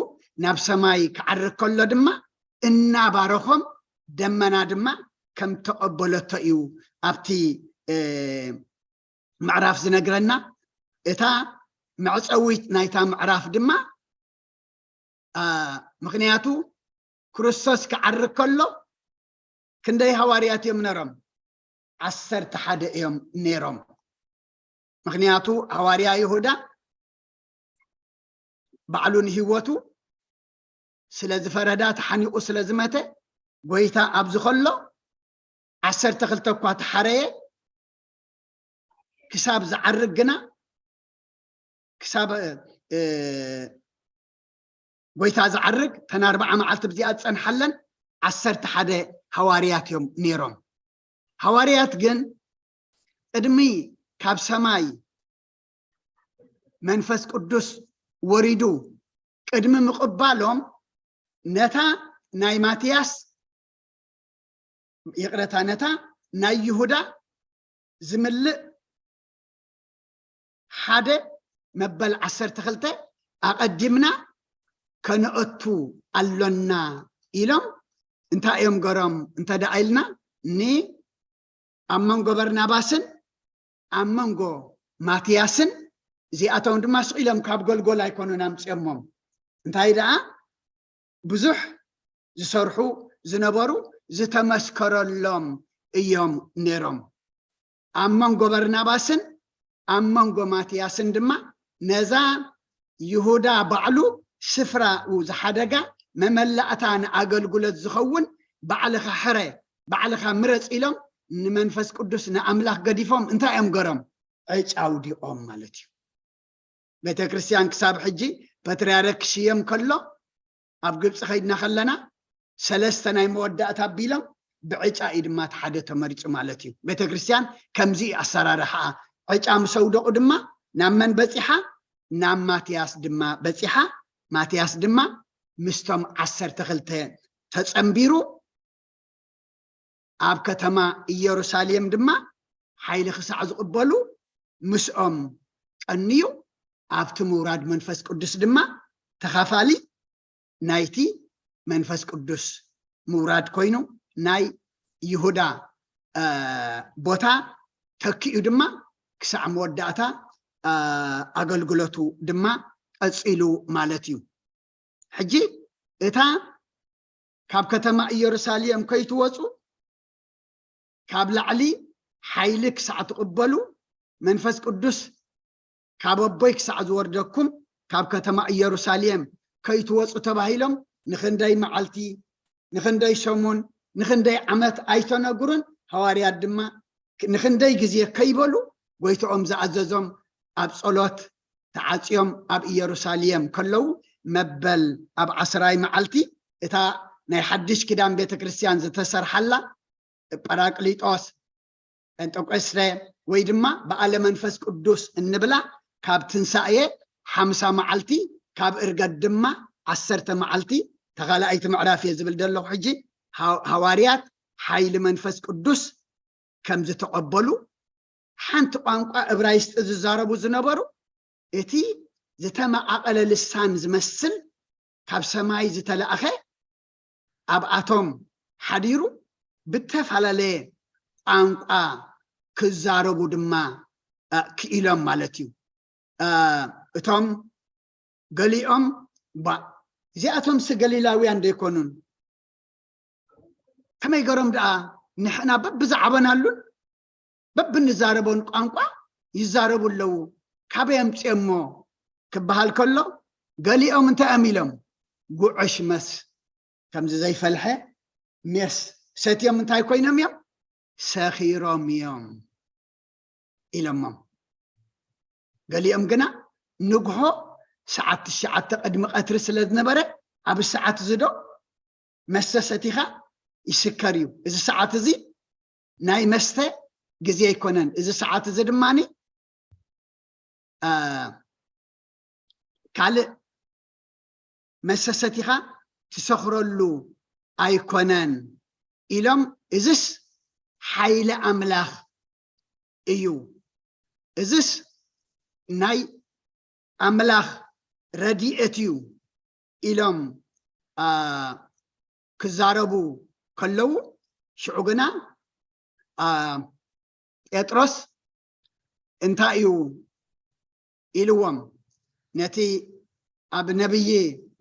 ናብ ሰማይ ክዓርግ ከሎ ድማ እናባረኾም፣ ደመና ድማ ከም ተቐበለቶ እዩ ኣብቲ ምዕራፍ ዝነግረና። እታ መዕፀዊት ናይታ ምዕራፍ ድማ ምክንያቱ ክርስቶስ ክዓርግ ከሎ ክንደይ ሃዋርያት እዮም ነሮም? ዓሰርተ ሓደ እዮም ነይሮም። ምክንያቱ ሃዋርያ ይሁዳ ባዕሉ ንህይወቱ ስለ ዝፈረዳ፣ ተሓኒቑ ስለ ዝመተ፣ ጎይታ ኣብዚ ከሎ ዓሰርተ ክልተ እኳ ተሓረየ፣ ክሳብ ዝዓርግ ግና፣ ክሳብ ጎይታ ዝዓርግ፣ ተን ኣርባዓ መዓልቲ ብዚኣ ዝፀንሓለን ዓሰርተ ሓደ ሃዋርያት እዮም ነይሮም። ሃዋርያት ግን ቅድሚ ካብ ሰማይ መንፈስ ቅዱስ ወሪዱ ቅድሚ ምቕባሎም፣ ነታ ናይ ማትያስ፣ ይቕረታ፣ ነታ ናይ ይሁዳ ዝምልእ ሓደ መበል ዓሰርተ ክልተ ኣቐዲምና ከነእቱ ኣሎና ኢሎም። እንታይ እዮም ገሮም እንተ ደኣ ኢልና፣ ን ኣብ መንጎ በርናባስን ኣብ መንጎ ማትያስን፣ እዚኣቶም ድማ ስቕ ኢሎም ካብ ጎልጎል ኣይኮኑን ኣምፅኦሞም። እንታይ ደኣ ብዙሕ ዝሰርሑ ዝነበሩ ዝተመስከረሎም እዮም ነይሮም። ኣብ መንጎ በርናባስን ኣብ መንጎ ማትያስን ድማ ነዛ ይሁዳ ባዕሉ ስፍራኡ ዝሓደጋ መመላእታ ንኣገልግሎት ዝኸውን ባዕልኻ ሕረ፣ ባዕልኻ ምረፅ ኢሎም ንመንፈስ ቅዱስ ንኣምላኽ ገዲፎም እንታይ እዮም ገሮም? ዕጫ ኣውዲቖም ማለት እዩ። ቤተ ክርስቲያን ክሳብ ሕጂ ፓትርያርክ ክሽየም ከሎ ኣብ ግብፂ ከይድና ከለና ሰለስተ ናይ መወዳእታ ኣቢሎም ብዕጫ እዩ ድማ እቲ ሓደ ተመሪፁ ማለት እዩ። ቤተ ክርስቲያን ከምዚ እዩ ኣሰራርሓኣ። ዕጫ ምስ ኣውደቑ ድማ ናብ መን በፂሓ? ናብ ማትያስ ድማ በፂሓ። ማትያስ ድማ ምስቶም ዓሰርተ ክልተ ተፀንቢሩ ኣብ ከተማ ኢየሩሳሌም ድማ ሓይሊ ክሳዕ ዝቕበሉ ምስኦም ቀንዩ፣ ኣብቲ ምውራድ መንፈስ ቅዱስ ድማ ተኻፋሊ ናይቲ መንፈስ ቅዱስ ምውራድ ኮይኑ ናይ ይሁዳ ቦታ ተኪኡ ድማ ክሳዕ መወዳእታ ኣገልግሎቱ ድማ ቀፂሉ ማለት እዩ። ሕጂ እታ ካብ ከተማ ኢየሩሳሌም ከይትወፁ ካብ ላዕሊ ሓይሊ ክሳዕ ትቕበሉ መንፈስ ቅዱስ ካብ ኣቦይ ክሳዕ ዝወርደኩም ካብ ከተማ ኢየሩሳሌም ከይትወፁ ተባሂሎም ንኽንደይ መዓልቲ፣ ንኽንደይ ሰሙን፣ ንኽንደይ ዓመት ኣይተነግሩን። ሃዋርያት ድማ ንኽንደይ ግዜ ከይበሉ ጎይትኦም ዝኣዘዞም ኣብ ጸሎት ተዓጽዮም ኣብ ኢየሩሳሌም ከለዉ መበል ኣብ ዓስራይ መዓልቲ እታ ናይ ሓድሽ ኪዳን ቤተ ክርስቲያን ዝተሰርሓላ ጳራቅሊጦስ፣ ጴንጠቆስተ ወይ ድማ በዓለ መንፈስ ቅዱስ እንብላ ካብ ትንሳኤ ሓምሳ መዓልቲ ካብ እርገት ድማ ዓሰርተ መዓልቲ ተኻልኣይቲ ምዕራፍ እየ ዝብል ዘለኹ። ሕጂ ሃዋርያት ሓይሊ መንፈስ ቅዱስ ከም ዝተቐበሉ ሓንቲ ቋንቋ እብራይስጢ ዝዛረቡ ዝነበሩ እቲ ዝተመቓቐለ ልሳን ዝመስል ካብ ሰማይ ዝተላእኸ ኣብኣቶም ሓዲሩ ብተፈላለየ ቋንቋ ክዛረቡ ድማ ክኢሎም ማለት እዩ። እቶም ገሊኦም ባ እዚኣቶምስ ገሊላውያን ዶ ኣይኮኑን? ከመይ ገሮም ደኣ ንሕና በብዝዓበናሉን በብንዛረቦን ቋንቋ ይዛረቡ ኣለዉ፣ ካበይ ኣምፅኦሞ ክበሃል ከሎ ገሊኦም እንታይ እዮም ኢሎም? ጉዕሽ መስ ከምዚ ዘይፈልሐ ሜስ ሰትዮም እንታይ ኮይኖም እዮም? ሰኺሮም እዮም ኢሎሞም። ገሊኦም ግና ንግሆ ሰዓት ትሽዓተ ቅድሚ ቀትሪ ስለ ዝነበረ ኣብ ሰዓት እዚ ዶ መስተ ሰቲኻ ይስከር እዩ። እዚ ሰዓት እዚ ናይ መስተ ግዜ ኣይኮነን። እዚ ሰዓት እዚ ድማ ካልእ መሰሰቲኻ ትሰኽረሉ ኣይኮነን ኢሎም፣ እዝስ ሓይሊ ኣምላኽ እዩ፣ እዝስ ናይ ኣምላኽ ረድኤት እዩ ኢሎም ክዛረቡ ከለዉ፣ ሽዑ ግና ጴጥሮስ እንታይ እዩ ኢልዎም? ነቲ ኣብ ነብዪ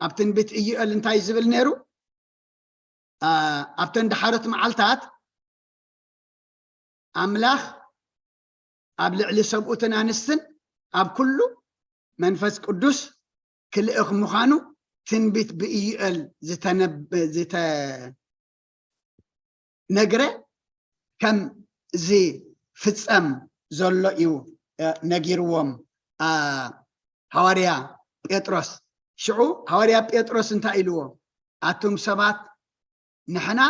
ኣብ ትንቢት ኢዩኤል እንታይ ዝብል ነይሩ? ኣብተን ደሓሮት መዓልታት ኣምላኽ ኣብ ልዕሊ ሰብኡትን ኣንስትን ኣብ ኩሉ መንፈስ ቅዱስ ክልእኽ ምዃኑ ትንቢት ብኢዩኤል ዝተነብ- ዝተነግረ ከም ዝፍጸም ዘሎ እዩ ነጊርዎም ሃዋርያ ጴጥሮስ። ሽዑ ሃዋርያ ጴጥሮስ እንታይ ኢልዎ? ኣቱም ሰባት ንሕና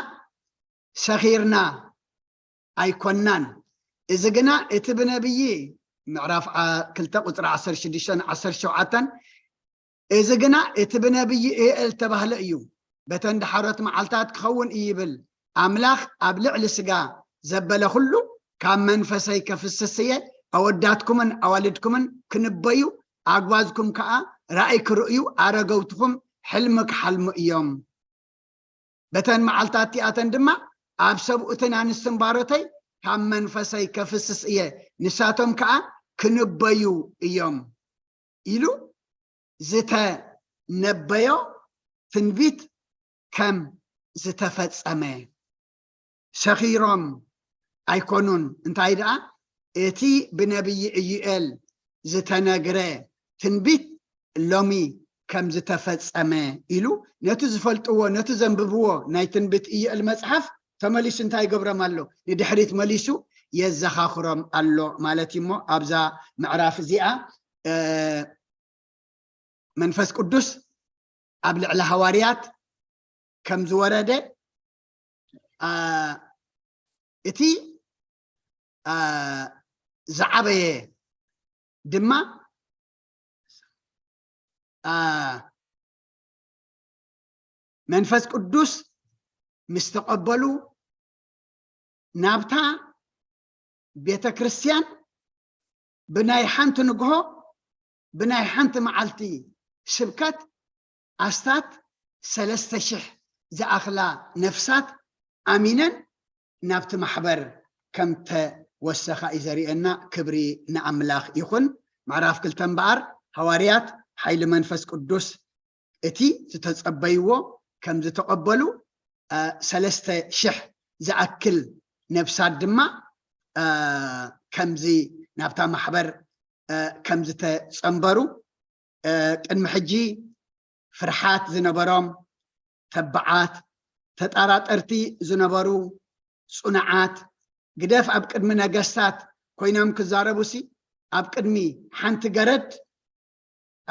ሰኺርና ኣይኮናን። እዚ ግና እቲ ብነብዪ ምዕራፍ ክልተ ቁፅሪ ዓሰርተ ሽዱሽተ ዓሰርተ ሸውዓተ፣ እዚ ግና እቲ ብነብዪ ኢዩኤል ተባህለ እዩ። በተን ደሓሮት መዓልታት ክኸውን እዩ ይብል ኣምላኽ ኣብ ልዕሊ ስጋ ዘበለ ኩሉ ካብ መንፈሰይ ከፍስስ እየ። ኣወዳትኩምን ኣዋልድኩምን ክንበዩ ኣግባዝኩም ከኣ ራእይ ክርእዩ ኣረገውትኹም ሕልሚ ክሓልሙ እዮም። በተን መዓልታት እቲኣተን ድማ ኣብ ሰብኡትን ኣንስትን ባሮተይ ካብ መንፈሰይ ከፍስስ እየ፣ ንሳቶም ከኣ ክንበዩ እዮም ኢሉ ዝተነበዮ ትንቢት ከም ዝተፈጸመ ሰኺሮም ኣይኮኑን። እንታይ ደኣ እቲ ብነብዪ ኢዩኤል ዝተነግረ ትንቢት ሎሚ ከም ዝተፈጸመ ኢሉ ነቲ ዝፈልጥዎ ነቲ ዘንብብዎ ናይ ትንቢት ኢዩኤል መጽሓፍ ተመሊሱ እንታይ ይገብሮም ኣሎ? ንድሕሪት መሊሱ የዘኻኽሮም ኣሎ ማለት እዩ። እሞ ኣብዛ ምዕራፍ እዚኣ መንፈስ ቅዱስ ኣብ ልዕሊ ሃዋርያት ከም ዝወረደ እቲ ዝዓበየ ድማ መንፈስ ቅዱስ ምስ ተቐበሉ ናብታ ቤተ ክርስቲያን ብናይ ሓንቲ ንግሆ ብናይ ሓንቲ መዓልቲ ስብከት ኣስታት ሰለስተ ሽሕ ዝኣኽላ ነፍሳት ኣሚነን ናብቲ ማሕበር ከም ተወሰኻ እዩ ዘርእየና። ክብሪ ንኣምላኽ ይኹን። ምዕራፍ ክልተ እምበኣር ሃዋርያት ሓይሊ መንፈስ ቅዱስ እቲ ዝተጸበይዎ ከም ዝተቐበሉ ሰለስተ ሽሕ ዝኣክል ነፍሳት ድማ ከምዚ ናብታ ማሕበር ከም ዝተጸንበሩ ቅድሚ ሕጂ ፍርሓት ዝነበሮም ተባዓት ተጣራጠርቲ ዝነበሩ ጽኑዓት ግደፍ ኣብ ቅድሚ ነገስታት ኮይኖም ክዛረቡሲ ኣብ ቅድሚ ሓንቲ ገረድ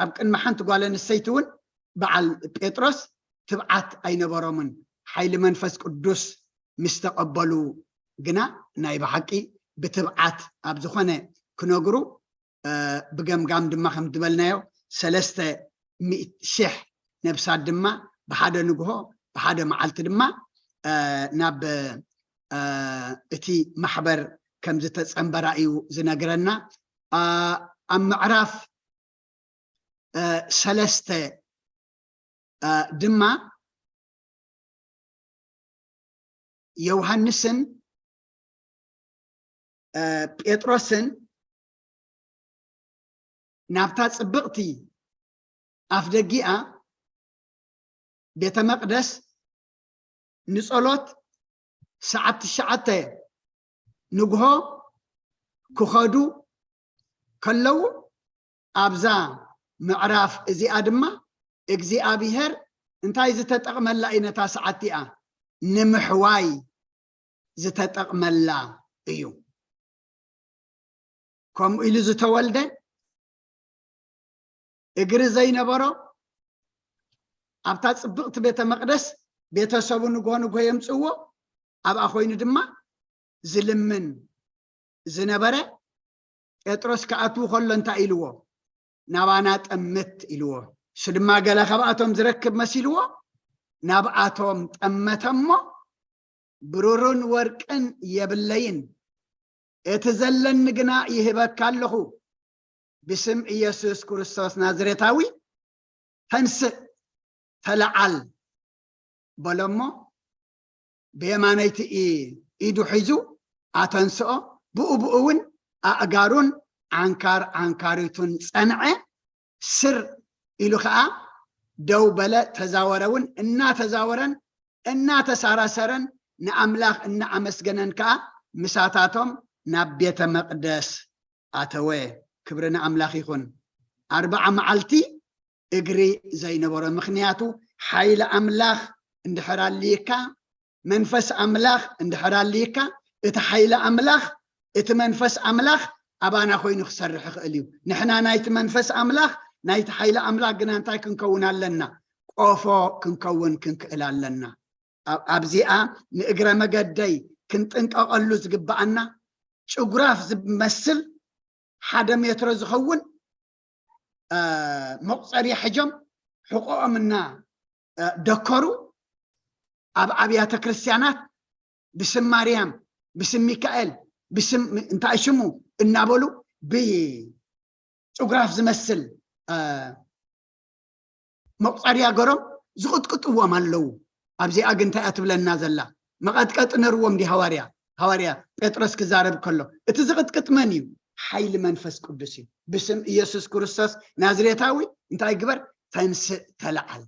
ኣብ ቅድሚ ሓንቲ ጓል ኣንስተይቲ እውን በዓል ጴጥሮስ ትብዓት ኣይነበሮምን። ሓይሊ መንፈስ ቅዱስ ምስ ተቐበሉ ግና ናይ ብሓቂ ብትብዓት ኣብ ዝኾነ ክነግሩ ብገምጋም ድማ ከም ዝበልናዮ ሰለስተ ሚእቲ ሽሕ ነብሳት ድማ ብሓደ ንግሆ ብሓደ መዓልቲ ድማ ናብ እቲ ማሕበር ከም ዝተጸንበራ እዩ ዝነግረና። ኣብ ምዕራፍ ሰለስተ ድማ ዮሃንስን ጴጥሮስን ናብታ ጽብቕቲ ኣፍ ደጊኣ ቤተ መቕደስ ንጸሎት ሰዓት ትሽዓተ ንግሆ ክኸዱ ከለዉ ኣብዛ ምዕራፍ እዚኣ ድማ እግዚኣብሔር እንታይ ዝተጠቕመላ እዩ? ነታ ሰዓት እቲኣ ንምሕዋይ ዝተጠቕመላ እዩ። ከምኡ ኢሉ ዝተወልደ እግሪ ዘይነበሮ ኣብታ ጽብቕቲ ቤተ መቕደስ ቤተሰቡ ንግሆ ንግሆ የምጽእዎ ኣብኣ ኮይኑ ድማ ዝልምን ዝነበረ ጴጥሮስ ክኣትዉ ከሎ እንታይ ኢልዎ? ናባና ጠምት ኢልዎ። እሱ ድማ ገለ ካብኣቶም ዝረክብ መሲልዎ ናብኣቶም ጠመተ እሞ፣ ብሩርን ወርቅን የብለይን፣ እቲ ዘለኒ ግና ይህበካ ኣለኹ፣ ብስም ኢየሱስ ክርስቶስ ናዝሬታዊ ተንስእ፣ ተለዓል በሎ እሞ፣ ብየማነይቲ ኢ-፣ ኢዱ ሒዙ ኣተንስኦ። ብኡ ብኡ እውን ኣእጋሩን ዓንካር ዓንካሪቱን ጸንዐ። ስር ኢሉ ኸኣ ደው በለ፣ ተዛወረ እውን። እናተዛወረን እናተሳራሰረን ንኣምላኽ እናኣመስገነን ከኣ ምሳታቶም ናብ ቤተ መቕደስ ኣተወ። ክብሪ ንኣምላኽ ይኹን። ኣርብዓ መዓልቲ እግሪ ዘይነበሮ፣ ምኽንያቱ ሓይሊ ኣምላኽ እንድሕር ኣልይካ፣ መንፈስ ኣምላኽ እንድሕር ኣልይካ፣ እቲ ሓይሊ ኣምላኽ፣ እቲ መንፈስ ኣምላኽ ኣባና ኮይኑ ክሰርሕ ይኽእል እዩ። ንሕና ናይቲ መንፈስ ኣምላኽ፣ ናይቲ ሓይሊ ኣምላኽ ግና እንታይ ክንከውን ኣለና? ቆፎ ክንከውን ክንክእል ኣለና። ኣብ-፣ ኣብዚኣ ንእግረ መገደይ ክንጥንቀቐሉ ዝግብኣና፣ ጭጉራፍ ዝመስል ሓደ ሜትሮ ዝኸውን፣ እ፣ መቑጸርያ ሕጆም ሕቖኦም እና፣ እ፣ ደከሩ ኣብ ኣብያተ ክርስቲያናት ብስም ማርያም፣ ብስም ሚካኤል፣ ብስም እንታይ ሽሙ እናበሉ ብጭጉራፍ ዝመስል፣ እ፣ መቑጸርያ ገሮም ዝቕጥቅጥዎም ኣለዉ። ኣብዚኣ ግን እንታይ እያ ትብለና ዘላ? መቐጥቀጢ ነርዎም ዲ ሃዋርያ? ሃዋርያ ጴጥሮስ ክዛረብ ከሎ፣ እቲ ዝቕጥቅጥ መን እዩ? ሓይሊ መንፈስ ቅዱስ እዩ። ብስም ኢየሱስ ክርስቶስ ናዝሬታዊ እንታይ ግበር? ተንስእ፣ ተለዓል።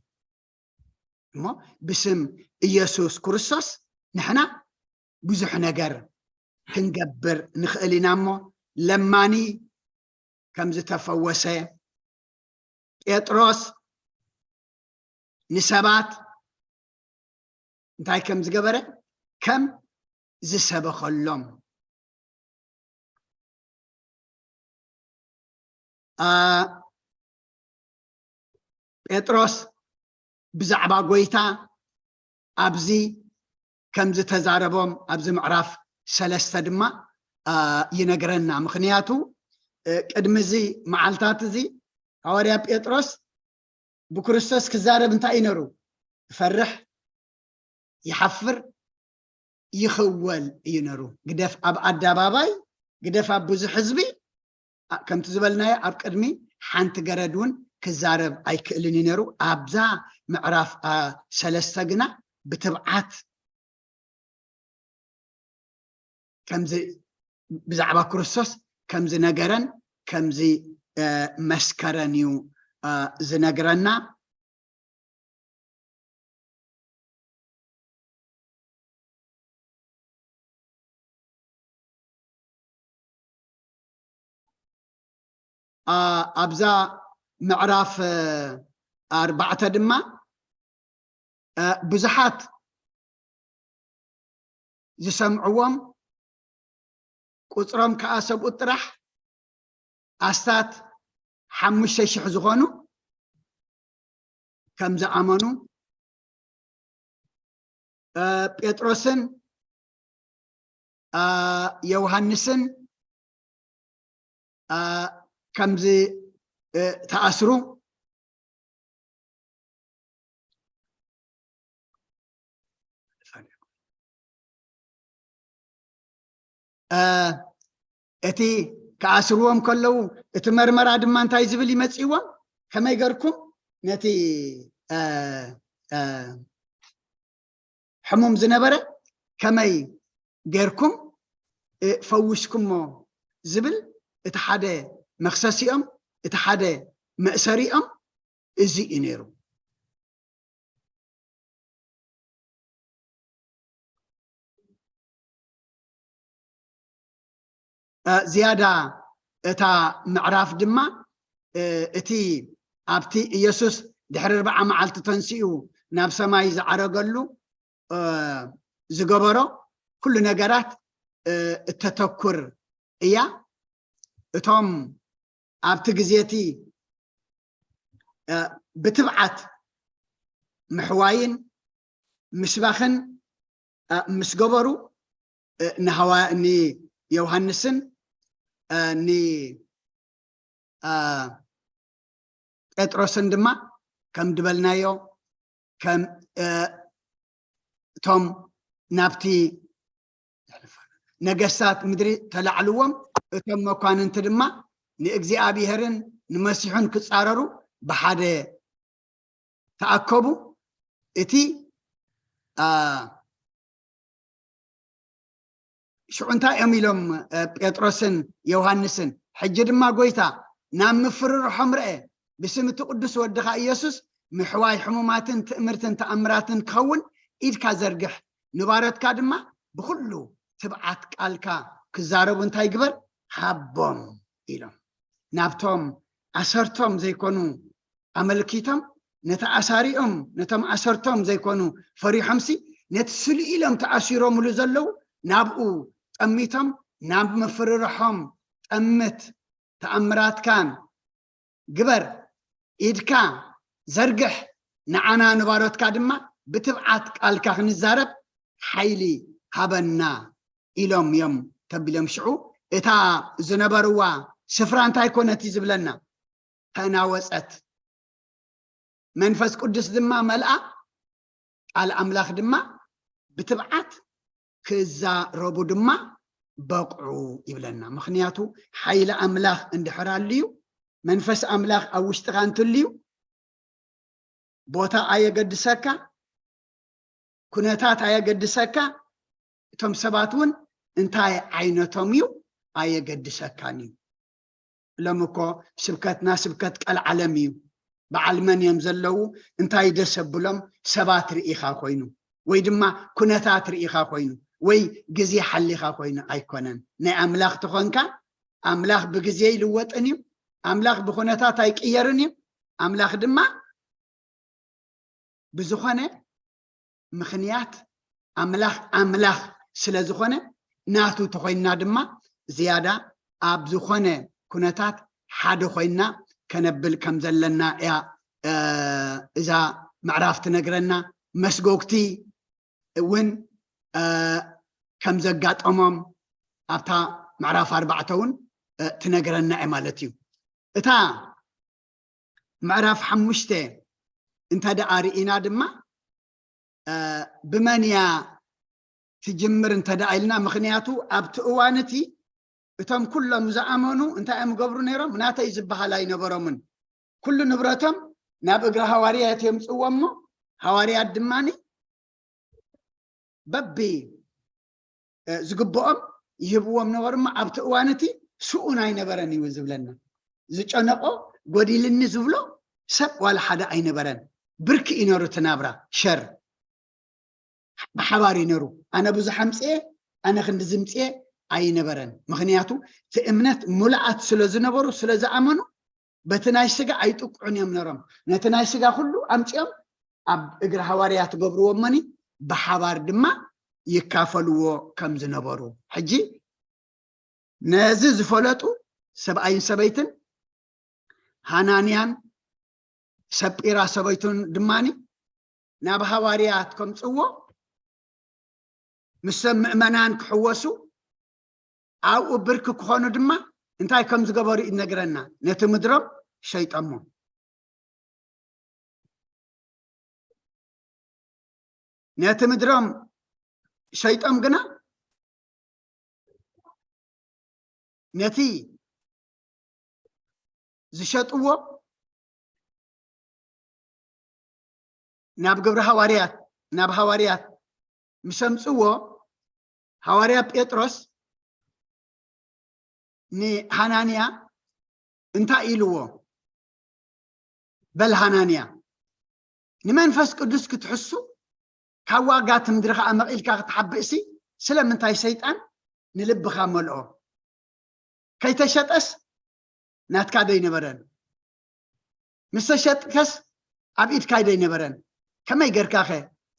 እሞ ብስም ኢየሱስ ክርስቶስ ንሕና ብዙሕ ነገር ክንገብር ንኽእል ኢና። እሞ ለማኒ ከም ዝተፈወሰ፣ ጴጥሮስ ንሰባት እንታይ ከም ዝገበረ፣ ከም ዝሰበኸሎም፣ አ፣ ጴጥሮስ ብዛዕባ ጐይታ ኣብዚ ከም ዝተዛረቦም ኣብዚ ምዕራፍ ሰለስተ ድማ፣ አ፣ ይነግረና። ምኽንያቱ፣ እ፣ ቅድሚ እዚ መዓልታት እዚ ሃዋርያ ጴጥሮስ ብክርስቶስ ክዛረብ እንታይ እዩ ነሩ? ይፈርሕ፣ ይሓፍር፣ ይኽወል እዩ ነሩ። ግደፍ ኣብ ኣደባባይ፣ ግደፍ ኣብ ብዙሕ ህዝቢ፣ ኣ-፣ ከምቲ ዝበልናዮ ኣብ ቅድሚ ሓንቲ ገረድ እውን ክዛረብ ኣይክእልን እዩ ነሩ። ኣብዛ ምዕራፍ፣ ኣ፣ ሰለስተ ግና ብትብዓት ከምዚ ብዛዕባ ክርስቶስ ከም ዝነገረን ከም ዚ-፣ እ፣ መስከረን እዩ፣ እ፣ ዝነግረና። ኣ-፣ ኣብዛ ምዕራፍ፣ እ፣ ኣርባዕተ ድማ፣ እ፣ ብዙሓት ዝሰምዕዎም፣ ቁጽሮም ከኣ ሰብኡት ጥራሕ ኣስታት ሓሙሽተ ሽሕ ዝኾኑ ከም ዝኣመኑ፣ እ፣ ጴጥሮስን፣ እ፣ ዮሃንስን፣ እ፣ ከም ዝ-፣ እ፣ ተኣስሩ፣ እ፣ እቲ ክኣስርዎም ከለዉ፣ እቲ መርመራ ድማ እንታይ ዝብል ይመጽእዎም? ከመይ ገርኩም ነቲ፣ እ፣ እ፣ ሕሙም ዝነበረ ከመይ ጌርኩም፣ እ፣ ፈዊስኩሞ ዝብል እቲ ሓደ መኽሰሲኦም፣ እቲ ሓደ መእሰሪኦም እዚ እዩ ነይሩ። እ፣ ዝያዳ እታ ምዕራፍ ድማ፣ እ፣ እቲ ኣብቲ ኢየሱስ ድሕሪ ኣርብዓ መዓልቲ ተንሲኡ ናብ ሰማይ ዝዓረገሉ፣ እ፣ ዝገበሮ ኩሉ ነገራት፣ እ፣ እተተኩር እያ። እቶም ኣብቲ ግዜ እቲ፣ እ፣ ብትብዓት ምሕዋይን ምስባኽን፣ እ፣ ምስ ገበሩ፣ እ፣ ንሃዋ-፣ ንዮሃንስን፣ እ፣ ን-፣ እ፣ ጴጥሮስን ድማ ከም ድበልናዮ ከም እቶም ናብቲ ነገስታት ምድሪ ተላዕልዎም፣ እቶም መኳንንቲ ድማ ንእግዚኣብሔርን ንመሲሑን ክጻረሩ ብሓደ ተኣከቡ። እቲ ሽዑ እንታይ እዮም ኢሎም ጴጥሮስን ዮሃንስን? ሕጂ ድማ ጎይታ ናብ ምፍርርሖም ርአ፣ ብስም እቲ ቅዱስ ወድኻ ኢየሱስ ምሕዋይ ሕሙማትን ትእምርትን ተኣምራትን ክኸውን ኢድካ ዘርግሕ፣ ንባሮትካ ድማ ብኹሉ ትብዓት ቃልካ ክዛረቡ እንታይ ግበር? ሃቦም ኢሎም። ናብቶም ዓሰርቶም ዘይኮኑ ኣመልኪቶም፣ ነቲ ኣሳሪኦም ነቶም ዓሰርቶም ዘይኮኑ ፈሪሖምሲ፣ ነቲ ስሉ ኢሎም ተኣሲሮምሉ ዘለዉ ናብኡ ጠሚቶም፣ ናብ ምፍርርሖም ጠምት፣ ተኣምራትካን ግበር፣ ኢድካ ዘርግሕ፣ ንዓና ንባሮትካ ድማ ብትብዓት ቃልካ ክንዛረብ ሓይሊ ሃበና ኢሎም እዮም ተቢሎም። ሽዑ እታ ዝነበርዋ ስፍራ እንታይ ኮነት እዩ ዝብለና? ተናወጸት። መንፈስ ቅዱስ ድማ መልኣ፣ ቃል ኣምላኽ ድማ ብትብዓት ክዛረቡ ድማ በቕዑ ይብለና። ምኽንያቱ ሓይሊ ኣምላኽ እንድሕር ኣልዩ፣ መንፈስ ኣምላኽ ኣብ ውሽጥኻ እንትልዩ፣ ቦታ ኣየገድሰካ፣ ኩነታት ኣየገድሰካ፣ እቶም ሰባት እውን እንታይ ዓይነቶም እዩ ኣየገድሰካን እዩ። ሎም እኮ ስብከትና ስብከት ቀልዓለም እዩ። በዓል መን እዮም ዘለዉ? እንታይ ደስ ኣብሎም ሰባት ርኢኻ ኮይኑ፣ ወይ ድማ ኩነታት ርኢኻ ኮይኑ፣ ወይ ግዜ ሓሊኻ ኮይኑ ኣይኮነን። ናይ ኣምላኽ ተኾንካ፣ ኣምላኽ ብግዜ ይልወጥን እዩ። ኣምላኽ ብኩነታት ኣይቅየርን እዩ። ኣምላኽ ድማ ብዝኾነ ምኽንያት ኣምላኽ ኣምላኽ ስለ ዝኾነ፣ ናቱ ተኾይንና ድማ ዝያዳ ኣብ ዝኾነ ኩነታት ሓደ ኮይንና ከነብል ከም ዘለና እያ እዛ ምዕራፍ ትነግረና። መስጎግቲ እውን ከም ዘጋጠሞም ኣብታ ምዕራፍ ኣርባዕተ እውን ትነግረና እያ ማለት እዩ። እታ ምዕራፍ ሓሙሽተ እንተ ደኣ ርኢና ድማ ብመን እያ ትጅምር እንተ ደኣ ኢልና፣ ምኽንያቱ ኣብቲ እዋን እቲ እቶም ኩሎም ዝኣመኑ እንታይ እዮም ገብሩ ነይሮም? ናተይ ዝበሃል ኣይነበሮምን። ኩሉ ንብረቶም ናብ እግሪ ሃዋርያት የምፅዎ እሞ፣ ሃዋርያት ድማ በቢ ዝግብኦም ይህብዎም ነበሩ እሞ፣ ኣብቲ እዋን እቲ ስኡን ኣይነበረን እዩ ዝብለና። ዝጨነቆ ጎዲልኒ ዝብሎ ሰብ ዋላ ሓደ ኣይነበረን። ብርኪ እዩ ነሩ እቲ ናብራ፣ ሸር ብሓባር እዩ ነሩ። ኣነ ብዙሕ ኣምፅኤ፣ ኣነ ክንዲ ዝምፅኤ ኣይነበረን። ምኽንያቱ እቲ እምነት ሙሉኣት ስለ ዝነበሩ፣ ስለ ዝኣመኑ፣ በቲ ናይ ስጋ ኣይጥቅዑን እዮም ነሮም። ነቲ ናይ ስጋ ኩሉ ኣምፅኦም ኣብ እግሪ ሃዋርያ ትገብርዎ እሞኒ፣ ብሓባር ድማ ይካፈልዎ ከም ዝነበሩ። ሕጂ ነዚ ዝፈለጡ ሰብኣይን ሰበይትን ሃናንያን ሰጲራ ሰበይቱን ድማኒ ናብ ሃዋርያት ከምፅዎ፣ ምስቶም ምእመናን ክሕወሱ፣ ኣብኡ ብርክ ክኾኑ ድማ እንታይ ከም ዝገበሩ ይነግረና። ነቲ ምድሮም ሸይጠሞ። ነቲ ምድሮም ሸይጦም ግና ነቲ ዝሸጥዎ ናብ ግብሪ ሃዋርያት፣ ናብ ሃዋርያት ምስ ኣምጽዎ፣ ሃዋርያ ጴጥሮስ ንሃናንያ እንታይ ኢልዎ? በል ሃናንያ፣ ንመንፈስ ቅዱስ ክትሕሱ፣ ካብ ዋጋ እቲ ምድሪ ኸዓ መቒልካ ክትሓብእሲ፣ ስለምንታይ ሰይጣን ንልብኻ መልኦ? ከይተሸጠስ ናትካ ዶ ኣይነበረን? ምስ ተሸጥከስ ኣብ ኢድካ ዶ ኣይነበረን? ከመይ ጌርካኸ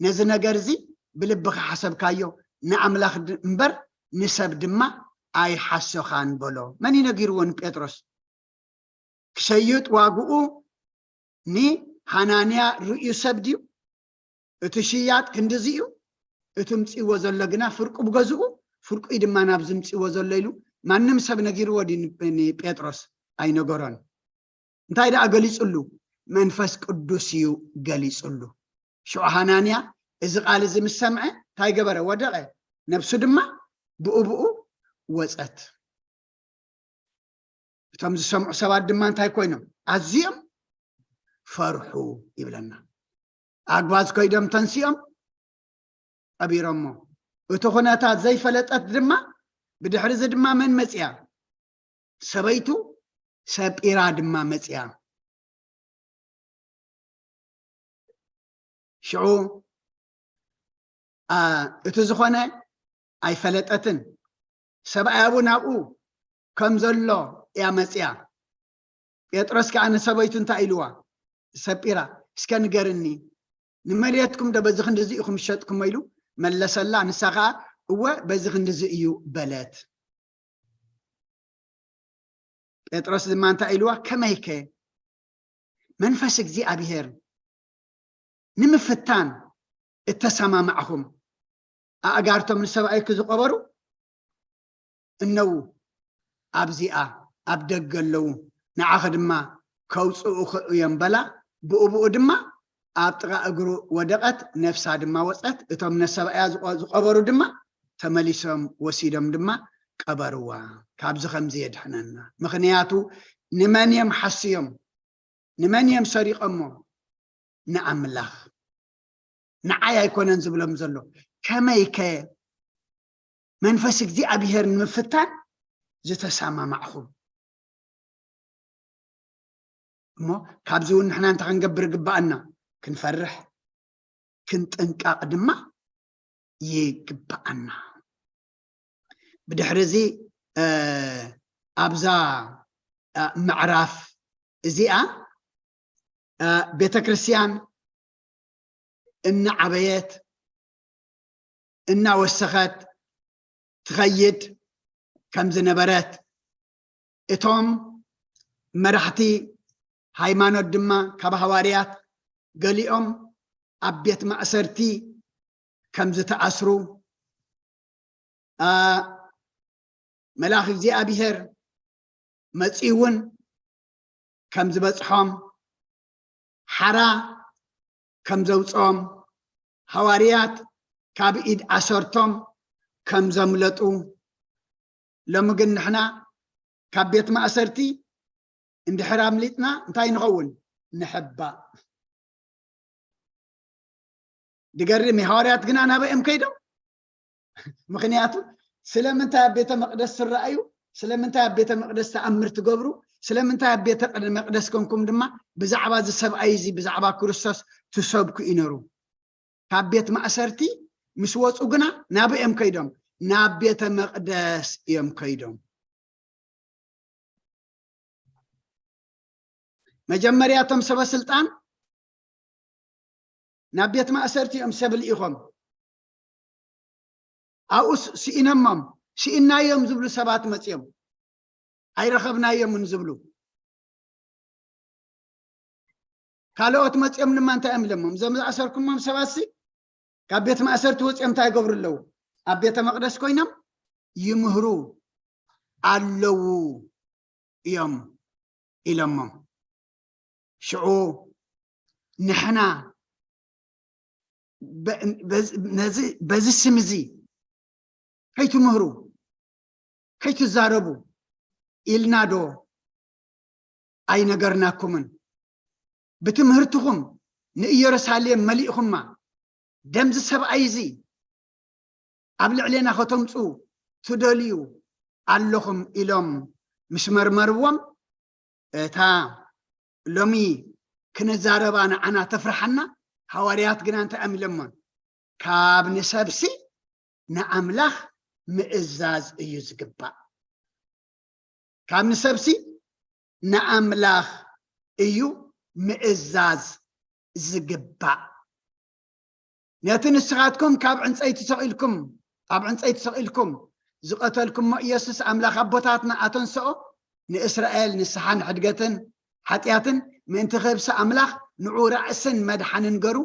ነዚ ነገር እዚ ብልብኻ ሓሰብካዮ? ንኣምላኽ ድ-፣ እምበር ንሰብ ድማ ኣይሓሰኻን በሎ። መን እዩ ነጊርዎ ንጴጥሮስ? ክሸይጥ ዋግኡ ንሃናንያ ርእዩ ሰብ ድዩ? እቲ ሽያጥ ክንድዚ እዩ፣ እቲ ምጽእዎ ዘሎ ግና ፍርቁ ብገዝኡ፣ ፍርቁ ድማ ናብ ዝምጽእዎ ዘሎ ኢሉ ማንም ሰብ ነጊርዎ ድዩ ን-፣ ንጴጥሮስ? ኣይነገሮን። እንታይ ደኣ ገሊጹሉ? መንፈስ ቅዱስ እዩ ገሊጹሉ። ሽዑ ሃናንያ እዚ ቃል እዚ ምስ ሰምዐ እንታይ ገበረ? ወደቐ፣ ነብሱ ድማ ብኡ ብኡ ወጸት። እቶም ዝሰምዑ ሰባት ድማ እንታይ ኮይኖም? ኣዝዮም ፈርሑ ይብለና። ኣግባዝ ኮይዶም ተንሲኦም ቀቢሮሞ። እቲ ኩነታት ዘይፈለጠት ድማ፣ ብድሕሪ እዚ ድማ መን መጽያ? ሰበይቱ ሰጲራ ድማ መጽያ። ሽዑ እቲ ዝኾነ ኣይፈለጠትን። ሰብኣያ እውን ኣብኡ ከም ዘሎ እያ መጽያ። ጴጥሮስ ከኣ ንሰበይቱ እንታይ ኢልዋ? ሰጲራ፣ እስከ ንገርኒ፣ ንመሬትኩም ዶ በዚ ክንድዚ ኢኹም ዝሸጥኩሞ? ኢሉ መለሰላ። ንሳ ከኣ እወ፣ በዚ ክንድዚ እዩ በለት። ጴጥሮስ ድማ እንታይ ኢልዋ? ከመይከ መንፈስ እግዚኣብሔር ንምፍታን እተሰማማዕኹም? ኣእጋርቶም ንሰብኣይኪ ዝቐበሩ እነዉ ኣብዚኣ ኣብ ደገ ኣለዉ፣ ንዓኺ ድማ ከውፅኡኺ እዮም በላ። ብኡ ብኡ ድማ ኣብ ጥቓ እግሩ ወደቐት፣ ነፍሳ ድማ ወፀት። እቶም ነሰብኣያ ዝቐ- ዝቐበሩ ድማ ተመሊሶም ወሲዶም ድማ ቀበርዋ። ካብዚ ከምዚ የድሕነና። ምኽንያቱ ንመን እዮም ሓስዮም? ንመን እዮም ሰሪቐሞ? ንኣምላኽ። ንዓይ ኣይኮነን ዝብሎም ዘሎ። ከመይከ መንፈስ እግዚኣብሔር ንምፍታን ዝተሰማማዕኹም? እሞ ካብዚ እውን ንሕና እንታይ ክንገብር ይግባኣና? ክንፈርሕ፣ ክንጥንቃቕ ድማ ይግባኣና። ብድሕሪ እዚ ኣብዛ ምዕራፍ እዚኣ ቤተ ክርስቲያን እናዓበየት እናወሰኸት ትኸይድ ከም ዝነበረት፣ እቶም መራሕቲ ሃይማኖት ድማ ካብ ሃዋርያት ገሊኦም ኣብ ቤት ማእሰርቲ ከም ዝተኣስሩ፣ መልኣኽ እግዚኣብሔር መጺኡ እውን ከም ዝበጽሖም፣ ሓራ ከም ዘውጽኦም፣ ሃዋርያት ካብ ኢድ ኣሰርቶም ከም ዘምለጡ፣ ሎሚ ግን ንሕና ካብ ቤት ማእሰርቲ እንድሕር ኣምሊጥና እንታይ ንኸውን? ንሕባእ። ድገርም እዩ። ሃዋርያት ግና ናበይ እዮም ከይዶም? ምኽንያቱ ስለምንታይ ኣብ ቤተ መቕደስ ትረኣዩ? ስለምንታይ ኣብ ቤተ መቕደስ ተኣምር ትገብሩ? ስለምንታይ ኣብ ቤተ መቕደስ ኮንኩም ድማ ብዛዕባ እዚ ሰብኣይ እዚ ብዛዕባ ክርስቶስ ትሰብኩ ይነሩ? ካብ ቤት ማእሰርቲ ምስ ወፁ ግና ናበይ እዮም ከይዶም? ናብ ቤተ መቕደስ እዮም ከይዶም። መጀመርያ እቶም ሰበ ስልጣን ናብ ቤት ማእሰርቲ እዮም ሰብ ልኢኾም። ኣብኡ ስኢነሞም፣ ስኢናዮም ዝብሉ ሰባት መፅዮም፣ ኣይረኸብናዮምን ዝብሉ። ካልኦት መፅዮም ድማ እንታይ እዮም ኢሎሞም? እዞም ዝኣሰርኩሞም ሰባት ሲ ካብ ቤት ማእሰርቲ ወፅዮም እንታይ ይገብሩ ኣለዉ? ኣብ ቤተ መቕደስ ኮይኖም ይምህሩ ኣለዉ እዮም ኢሎሞም። ሽዑ ንሕና በዚ ስም እዚ ከይትምህሩ ከይትዛረቡ ኢልና ዶ ኣይነገርናኩምን? ብትምህርትኹም ንኢየሩሳሌም መሊእኹማ፣ ደምዚ ሰብኣይ እዚ ኣብ ልዕሌና ከተምፁ ትደልዩ ኣለኹም ኢሎም ምስ መርመርዎም፣ እታ ሎሚ ክንዛረባ ንዓና ተፍርሓና፣ ሃዋርያት ግና እንታይ እዮም ኢሎሞን? ካብ ንሰብሲ ንኣምላኽ ምእዛዝ እዩ ዝግባእ። ካብ ንሰብሲ ንኣምላኽ እዩ ምእዛዝ ዝግባእ። ነቲ ንስኻትኩም ካብ ዕንፀይቲ ሰቒልኩም፣ ኣብ ዕንፀይቲ ሰቒልኩም ዝቐተልኩሞ ኢየሱስ ኣምላኽ ኣቦታትና ኣተንስኦ፣ ንእስራኤል ንስሓን ሕድገትን ሓጢኣትን ምእንቲ ክህብሲ ኣምላኽ ንዑ ራእስን መድሓንን ገሩ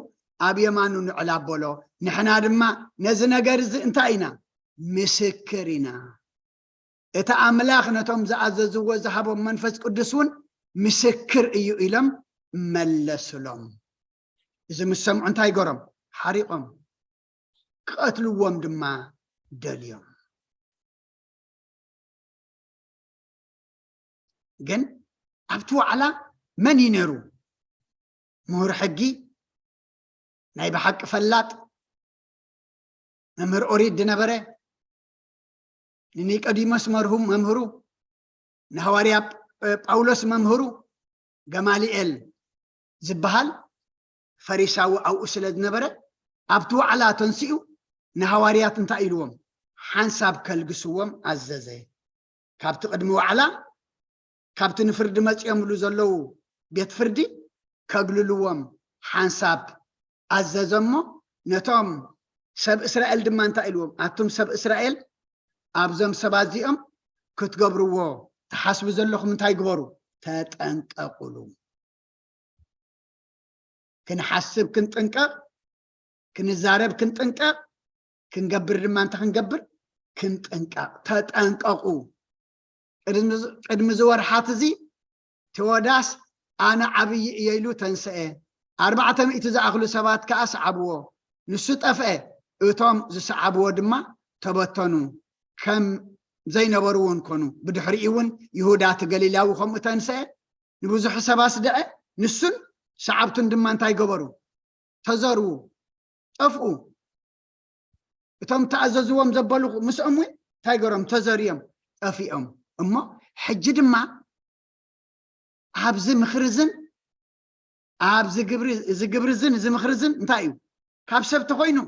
ኣብ የማኑ ንዕል ኣበሎ። ንሕና ድማ ነዚ ነገር እዚ እንታይ ኢና? ምስክር ኢና። እቲ ኣምላኽ ነቶም ዝኣዘዝዎ ዝሃቦም መንፈስ ቅዱስ እውን ምስክር እዩ ኢሎም መለሱሎም። እዚ ምስ ሰምዑ እንታይ ገሮም? ሓሪቖም። ክቐትልዎም ድማ ደልዮም። ግን ኣብቲ ዋዕላ መን እዩ ነይሩ? ምሁር ሕጊ፣ ናይ ብሓቂ ፈላጥ፣ መምህር ኦሪት ዝነበረ፣ ንኒቆዲሞስ መርሁም መምህሩ፣ ንሃዋርያ ጳውሎስ መምህሩ ገማልኤል ዝበሃል ፈሪሳዊ ኣብኡ ስለ ዝነበረ፣ ኣብቲ ዋዕላ ተንሲኡ ንሃዋርያት እንታይ ኢልዎም? ሓንሳብ ከልግስዎም ኣዘዘ። ካብቲ ቅድሚ ዋዕላ ካብቲ ንፍርዲ መጺኦምሉ ዘለዉ ቤት ፍርዲ ከግልልዎም ሓንሳብ ኣዘዘ እሞ፣ ነቶም ሰብ እስራኤል ድማ እንታይ ኢልዎም? ኣቱም ሰብ እስራኤል፣ ኣብዞም ሰባት እዚኦም ክትገብርዎ ትሓስቡ ዘለኹም እንታይ ግበሩ? ተጠንቀቑሉ። ክንሓስብ ክንጥንቀቕ፣ ክንዛረብ ክንጥንቀቕ፣ ክንገብር ድማ እንተ ክንገብር ክንጥንቀቕ። ተጠንቀቑ። ቅድሚ፣ ቅድሚ እዚ ወርሓት እዚ ቴዎዳስ ኣነ ዓብዪ እየ ኢሉ ተንስአ። ኣርባዕተ ሚእቲ ዝኣኽሉ ሰባት ከኣ ሰዓብዎ። ንሱ ጠፍአ፣ እቶም ዝሰዓብዎ ድማ ተበተኑ፣ ከም ዘይነበሩ እውን ኮኑ። ብድሕሪኡ እውን ይሁዳ እቲ ገሊላዊ ከምኡ ተንስአ፣ ንብዙሕ ሰባት ደዐ፣ ንሱን ሰዓብቱን ድማ እንታይ ገበሩ? ተዘርዉ፣ ጠፍኡ። እቶም ተኣዘዝዎም ዘበሉ ምስኦም እውን እንታይ ገሮም? ተዘርዮም፣ ጠፊኦም። እሞ ሕጂ ድማ ኣብዚ ምኽሪ እዝን ኣብዚ ግብሪ፣ እዚ ግብሪ እዝን እዚ ምኽሪ እዝን እንታይ እዩ? ካብ ሰብ ተኾይኑ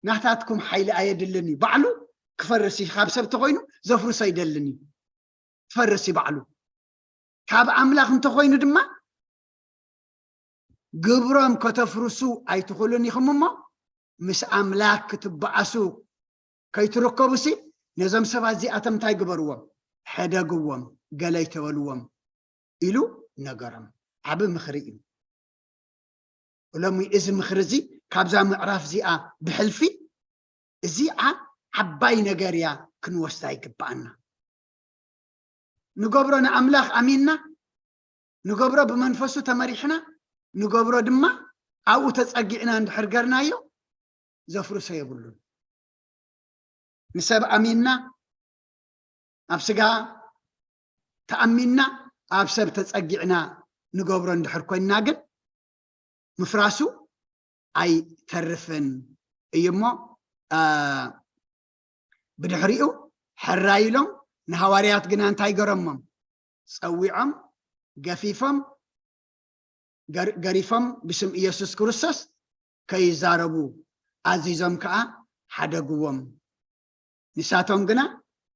ናታትኩም ሓይሊ ኣየድልን እዩ። ባዕሉ ክፈርስ እዩ። ካብ ሰብ ተኾይኑ ዘፍርሶ ኣይደልን እዩ። ክፈርስ እዩ ባዕሉ። ካብ ኣምላኽ እንተኾይኑ ድማ ግብሮም ከተፍርሱ ኣይትኽእሉን ኢኹም እሞ ምስ ኣምላኽ ክትበኣሱ ከይትርከቡሲ ነዞም ሰባት እዚኣቶም እንታይ ግበርዎም? ሕደግዎም፣ ገለ ኣይተበልዎም ኢሉ ነገሮም። ዓቢ ምኽሪ እዩ። ሎሚ እዚ ምኽሪ እዚ ካብዛ ምዕራፍ እዚኣ ብሕልፊ እዚኣ ዓባይ ነገር እያ ክንወስዳ ይግብኣና። ንገብሮ ንኣምላኽ ኣሚንና፣ ንገብሮ ብመንፈሱ ተመሪሕና፣ ንገብሮ ድማ ኣብኡ ተጸጊዕና እንድሕር ገርናዮ ዘፍርሶ የብሉን። ንሰብ ኣሚንና፣ ኣብ ስጋ ተኣሚንና፣ ኣብ ሰብ ተጸጊዕና ንገብሮ እንድሕር ኮይንና ግን ምፍራሱ ኣይተርፍን እዩ እሞ፣ አ፣ ብድሕሪኡ ሕራይ ኢሎም ንሃዋርያት ግና እንታይ ገረሞም? ጸዊዖም፣ ገፊፎም፣ ገር-፣ ገሪፎም ብስም ኢየሱስ ክርስቶስ ከይዛረቡ ኣዚዞም ከኣ ሓደግዎም። ንሳቶም ግና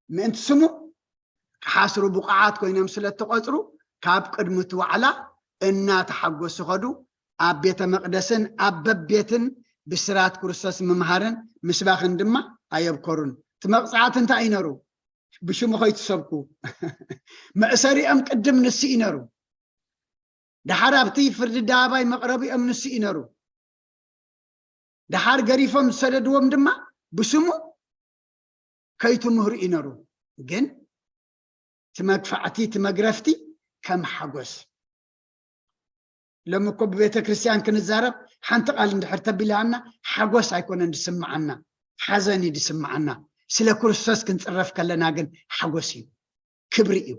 ምእንቲ ስሙ ክሓስሩ ብቑዓት ኮይኖም ስለ እተቖጽሩ፣ ካብ ቅድሚ እቲ ዋዕላ እናተሓጎሱ ኸዱ። ኣብ ቤተ መቕደስን ኣብ በቤትን ብስራት ክርስቶስ ምምሃርን ምስባኽን ድማ ኣየብከሩን። እቲ መቕጻዕቲ እንታይ እዩ ነሩ? ብሽሙ ከይትሰብኩ። መእሰሪኦም ቅድም ንሱ እዩ ነሩ። ደሓር ኣብቲ ፍርዲ ኣደባባይ መቕረቢኦም ንሱ እዩ ነሩ። ደሓር ገሪፎም ዝሰደድዎም ድማ ብስሙ ከይትምህሩ እዩ ነሩ። ግን እቲ መግፋዕቲ፣ እቲ መግረፍቲ ከም ሓጎስ። ሎሚ እኮ ብቤተ ክርስቲያን ክንዛረብ ሓንቲ ቃል እንድሕር ተቢልሃና ሓጎስ ኣይኮነን ዝስምዓና፣ ሓዘን እዩ ዝስምዓና። ስለ ክርስቶስ ክንጽረፍ ከለና ግን ሓጎስ እዩ፣ ክብሪ እዩ።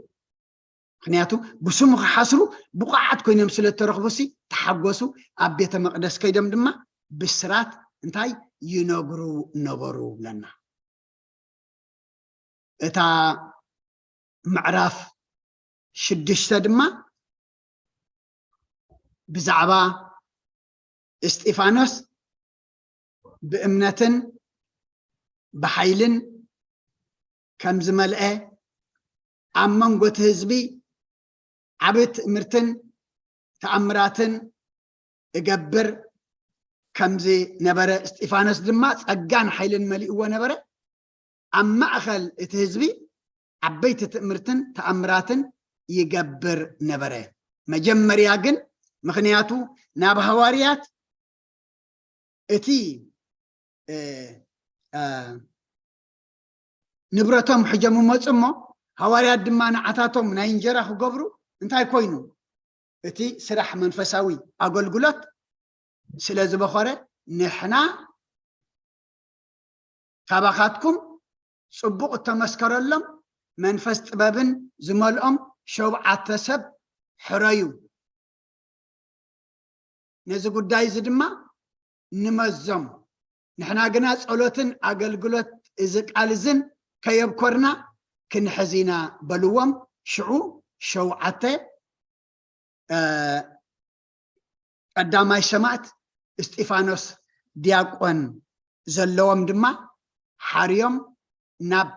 ምኽንያቱ ብስሙ ክሓስሩ ብቑዓት ኮይኖም ስለ እተረኽቡሲ ተሓጎሱ፣ ኣብ ቤተ መቕደስ ከይዶም ድማ ብስራት እንታይ ይነግሩ ነበሩ ብለና። እታ ምዕራፍ ሽዱሽተ ድማ ብዛዕባ እስጢፋኖስ ብእምነትን ብሓይልን ከም ዝመልአ፣ ኣብ መንጎ እቲ ህዝቢ ዓቢ ትእምርትን ተኣምራትን እገብር ከም ዝነበረ፣ እስጢፋኖስ ድማ ጸጋን ሓይልን መሊእዎ ነበረ። ኣብ ማእከል እቲ ህዝቢ ዓበይቲ ትእምርትን ተኣምራትን ይገብር ነበረ። መጀመርያ ግን፣ ምኽንያቱ ናብ ሃዋርያት እቲ፣ እ፣ እ፣ ንብረቶም ሕጆም ይመጹ እሞ፣ ሃዋርያት ድማ ንዓታቶም ናይ እንጀራ ክገብሩ እንታይ ኮይኑ? እቲ ስራሕ መንፈሳዊ ኣገልግሎት ስለ ዝበኾረ፣ ንሕና ካባኻትኩም ጽቡቕ እተመስከረሎም መንፈስ ጥበብን ዝመልኦም ሸውዓተ ሰብ ሕረዩ። ነዚ ጉዳይ እዚ ድማ ንመዞም። ንሕና ግና ጸሎትን ኣገልግሎት እዚ ቃል እዝን ከየብኮርና ክንሕዝ ኢና በልዎም። ሽዑ ሸውዓተ፣ እ፣ ቀዳማይ ሰማዕት እስጢፋኖስ ዲያቆን ዘለዎም ድማ ሓርዮም ናብ፣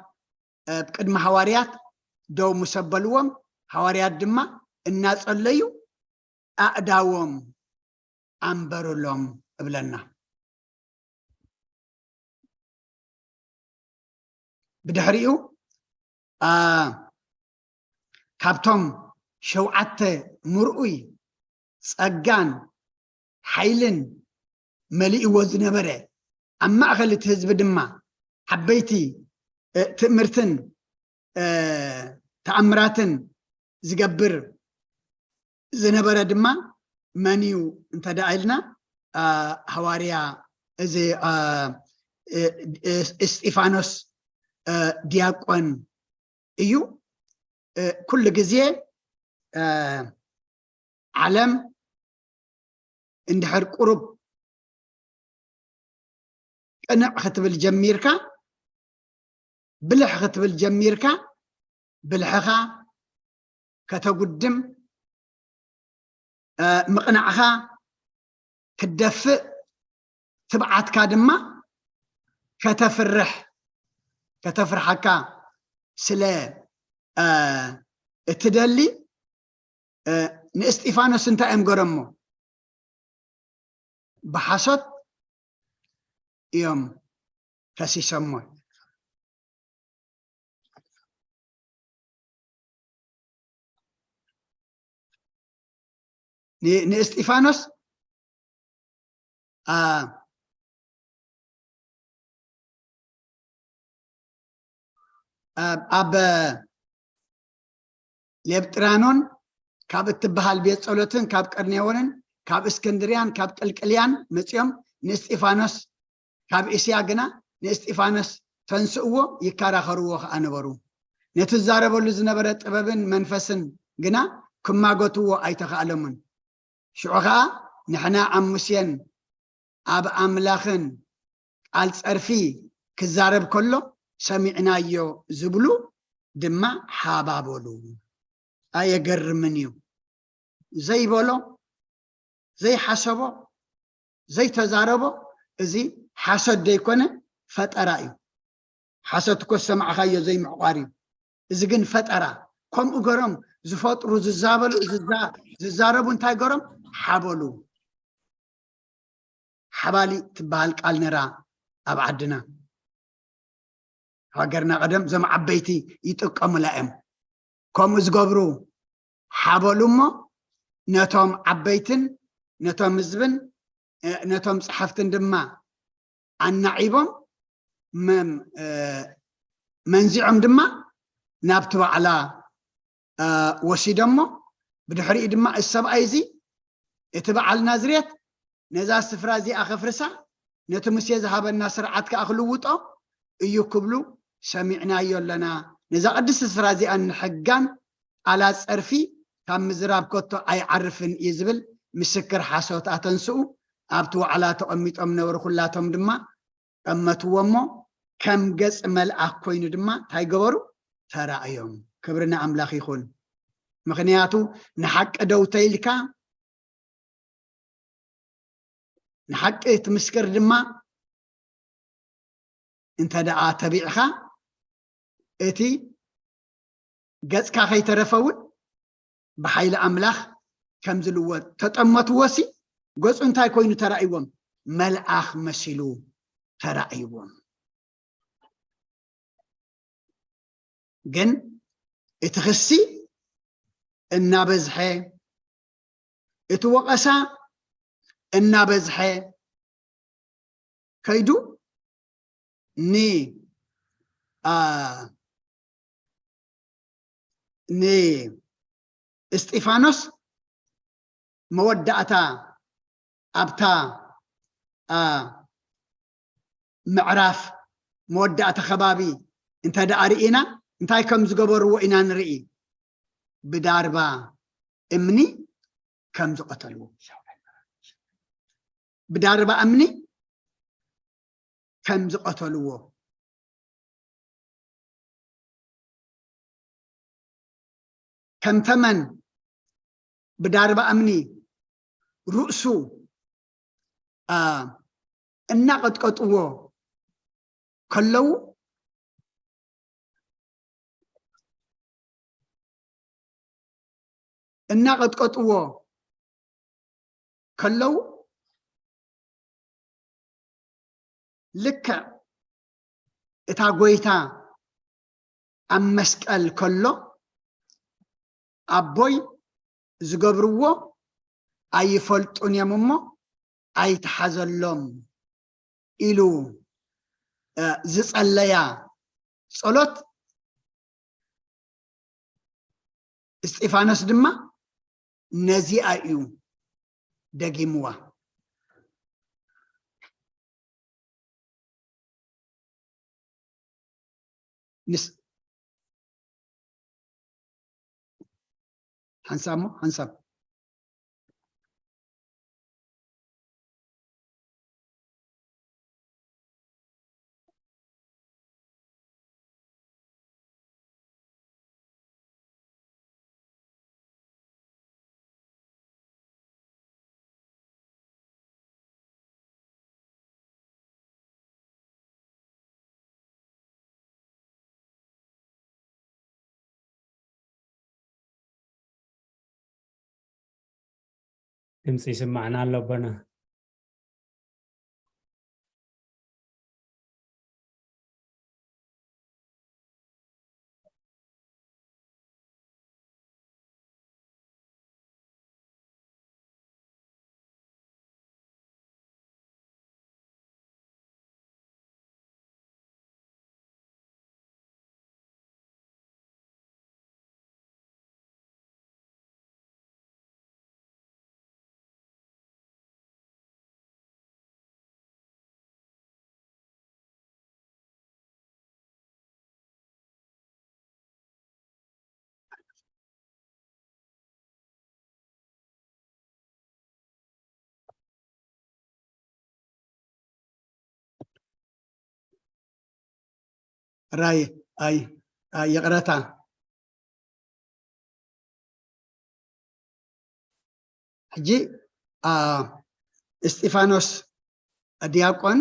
እ፣ ቅድሚ ሃዋርያት ደው ምስ ኣበልዎም፣ ሃዋርያት ድማ እናጸለዩ ኣእዳዎም ኣንበሩሎም እብለና። ብድሕሪኡ፣ እ፣ ካብቶም ሸውዓተ ምርኡይ ጸጋን ሓይልን መሊእዎ ዝነበረ፣ ኣብ ማእከል እቲ ህዝቢ ድማ ዓበይቲ፣ እ፣ ትእምርትን፣ እ፣ ተኣምራትን ዝገብር ዝነበረ ድማ መን እዩ እንተ ደኣ ኢልና፣ እ፣ ሃዋርያ እዚ፣ እ፣ እ፣ እ፣ እስጢፋኖስ፣ እ፣ ዲያቆን እዩ። እ፣ ኩሉ ግዜ፣ እ፣ ዓለም እንድሕር ቁሩብ ቅንዕ ክትብል ጀሚርካ፣ ብልሕ ክትብል ጀሚርካ፣ ብልሕኻ ከተጉድም፣ እ፣ ምቕናዕኻ ክትደፍእ፣ ትብዓትካ ድማ ከተፍርሕ፣ ከተፍርሓካ ስለ፣ እ፣ እትደሊ፣ እ፣ ንእስጢፋኖስ እንታይ እዮም ገረሞ? ብሓሶት እዮም ከሲሰሞ። ን-፣ ንእስጢፋኖስ፣ አ፣ ኣብ፣ ኣብ ሌብጥራኖን ካብ እትበሃል ቤት ጸሎትን ካብ ቀርኔዎንን ካብ እስክንድርያን ካብ ቅልቅልያን መጺኦም ንእስጢፋኖስ፣ ካብ እስያ ግና ንእስጢፋኖስ ተንስእዎ፣ ይከራኸርዎ ከኣ ነበሩ። ነቲ ዝዛረበሉ ዝነበረ ጥበብን መንፈስን ግና ክማጎትዎ ኣይተኻእለሙን። ሽዑ ኸኣ ንሕና ኣብ ሙሴን ኣብ ኣምላኽን ቃል ጸርፊ ክዛረብ ከሎ ሰሚዕናዮ ዝብሉ ድማ ሓባበሉ። ኣየገርምን እዩ? ዘይበሎ፣ ዘይሓሰቦ፣ ዘይተዛረቦ፣ እዚ ሓሶት ደይኮነ ፈጠራ እዩ። ሓሶት እኮ ዝሰማዕኻዮ ዘይምዕቋር እዩ። እዚ ግን ፈጠራ። ከምኡ ገሮም ዝፈጥሩ፣ ዝዛበሉ፣ ዝዛ-፣ ዝዛረቡ እንታይ ገሮም? ሓበሉ። ሓባሊ ትበሃል ቃል ነራ ኣብ ዓድና። ሃገርና ቀደም እዞም ዓበይቲ ይጥቀሙላ እዮም። ከምኡ ዝገብሩ ሓበሉ እሞ ነቶም ዓበይትን ነቶም ህዝብን፣ እ፣ ነቶም ጸሓፍትን ድማ ኣናዒቦም መም-፣ እ፣ መንዚዖም ድማ ናብቲ ዋዕላ፣ እ፣ ወሲዶሞ። ብድሕሪኡ ድማ እዚ ሰብኣይ እዚ እቲ በዓል ናዝሬት ነዛ ስፍራ እዚኣ ከፍርሳ፣ ነቲ ሙሴ ዝሃበና ስርዓት ከኣ ክልውጦ እዩ ክብሉ ሰሚዕናዮ ኣለና። ነዛ ቅድስቲ ስፍራ እዚኣ ንሕጋን ቃላት ጸርፊ ካብ ምዝራብ ከቶ ኣይዓርፍን እዩ ዝብል ምስክር ሓሶት ኣተንስኡ። ኣብቲ ዋዕላ ተቐሚጦም ነበሩ። ኩላቶም ድማ ጠመትዎ እሞ ከም ገጽ መልኣኽ ኮይኑ ድማ እንታይ ገበሩ? ተራእዮም። ክብሪ ንኣምላኽ ይኹን። ምኽንያቱ ንሓቂ ደው ተኢልካ፣ ንሓቂ ትምስክር ድማ እንተ ደኣ ተቢዕኻ፣ እቲ ገጽካ ከይተረፈ እውን ብሓይሊ ኣምላኽ ከም ዝልወጥ። ተጠመትዎሲ ገጹ እንታይ ኮይኑ ተራእይዎም? መልኣኽ መሲሉ ተራእይዎም። ግን እቲ ክሲ እናበዝሐ፣ እቲ ወቐሳ እናበዝሐ ከይዱ፣ ን-፣ ኣ-፣ ንእስጢፋኖስ መወዳእታ ኣብታ ምዕራፍ መወዳእታ ከባቢ እንተ ደኣ ርኢና እንታይ ከም ዝገበርዎ ኢና ንርኢ። ብዳርባ እምኒ ከም ዝቐተልዎ፣ ብዳርባ እምኒ ከም ዝቐተልዎ፣ ከም ተመን ብዳርባ እምኒ ርእሱ እናቐጥቀጥዎ ከለዉ፣ እናቐጥቀጥዎ ከለዉ፣ ልክዕ እታ ጎይታ ኣብ መስቀል ከሎ፣ ኣቦይ ዝገብርዎ ኣይፈልጡን እዮም እሞ ኣይትሓዘሎም ኢሉ ዝጸለያ ጸሎት፣ እስጢፋኖስ ድማ ነዚኣ እዩ ደጊምዋ። ንስ ሓንሳብ እሞ ሓንሳብ ድምፂ ይስማዕና ኣሎ ኣቦና። ራይ ኣይ ኣይ ይቕረታ። ሕጂ እስጢፋኖስ ዲያቆን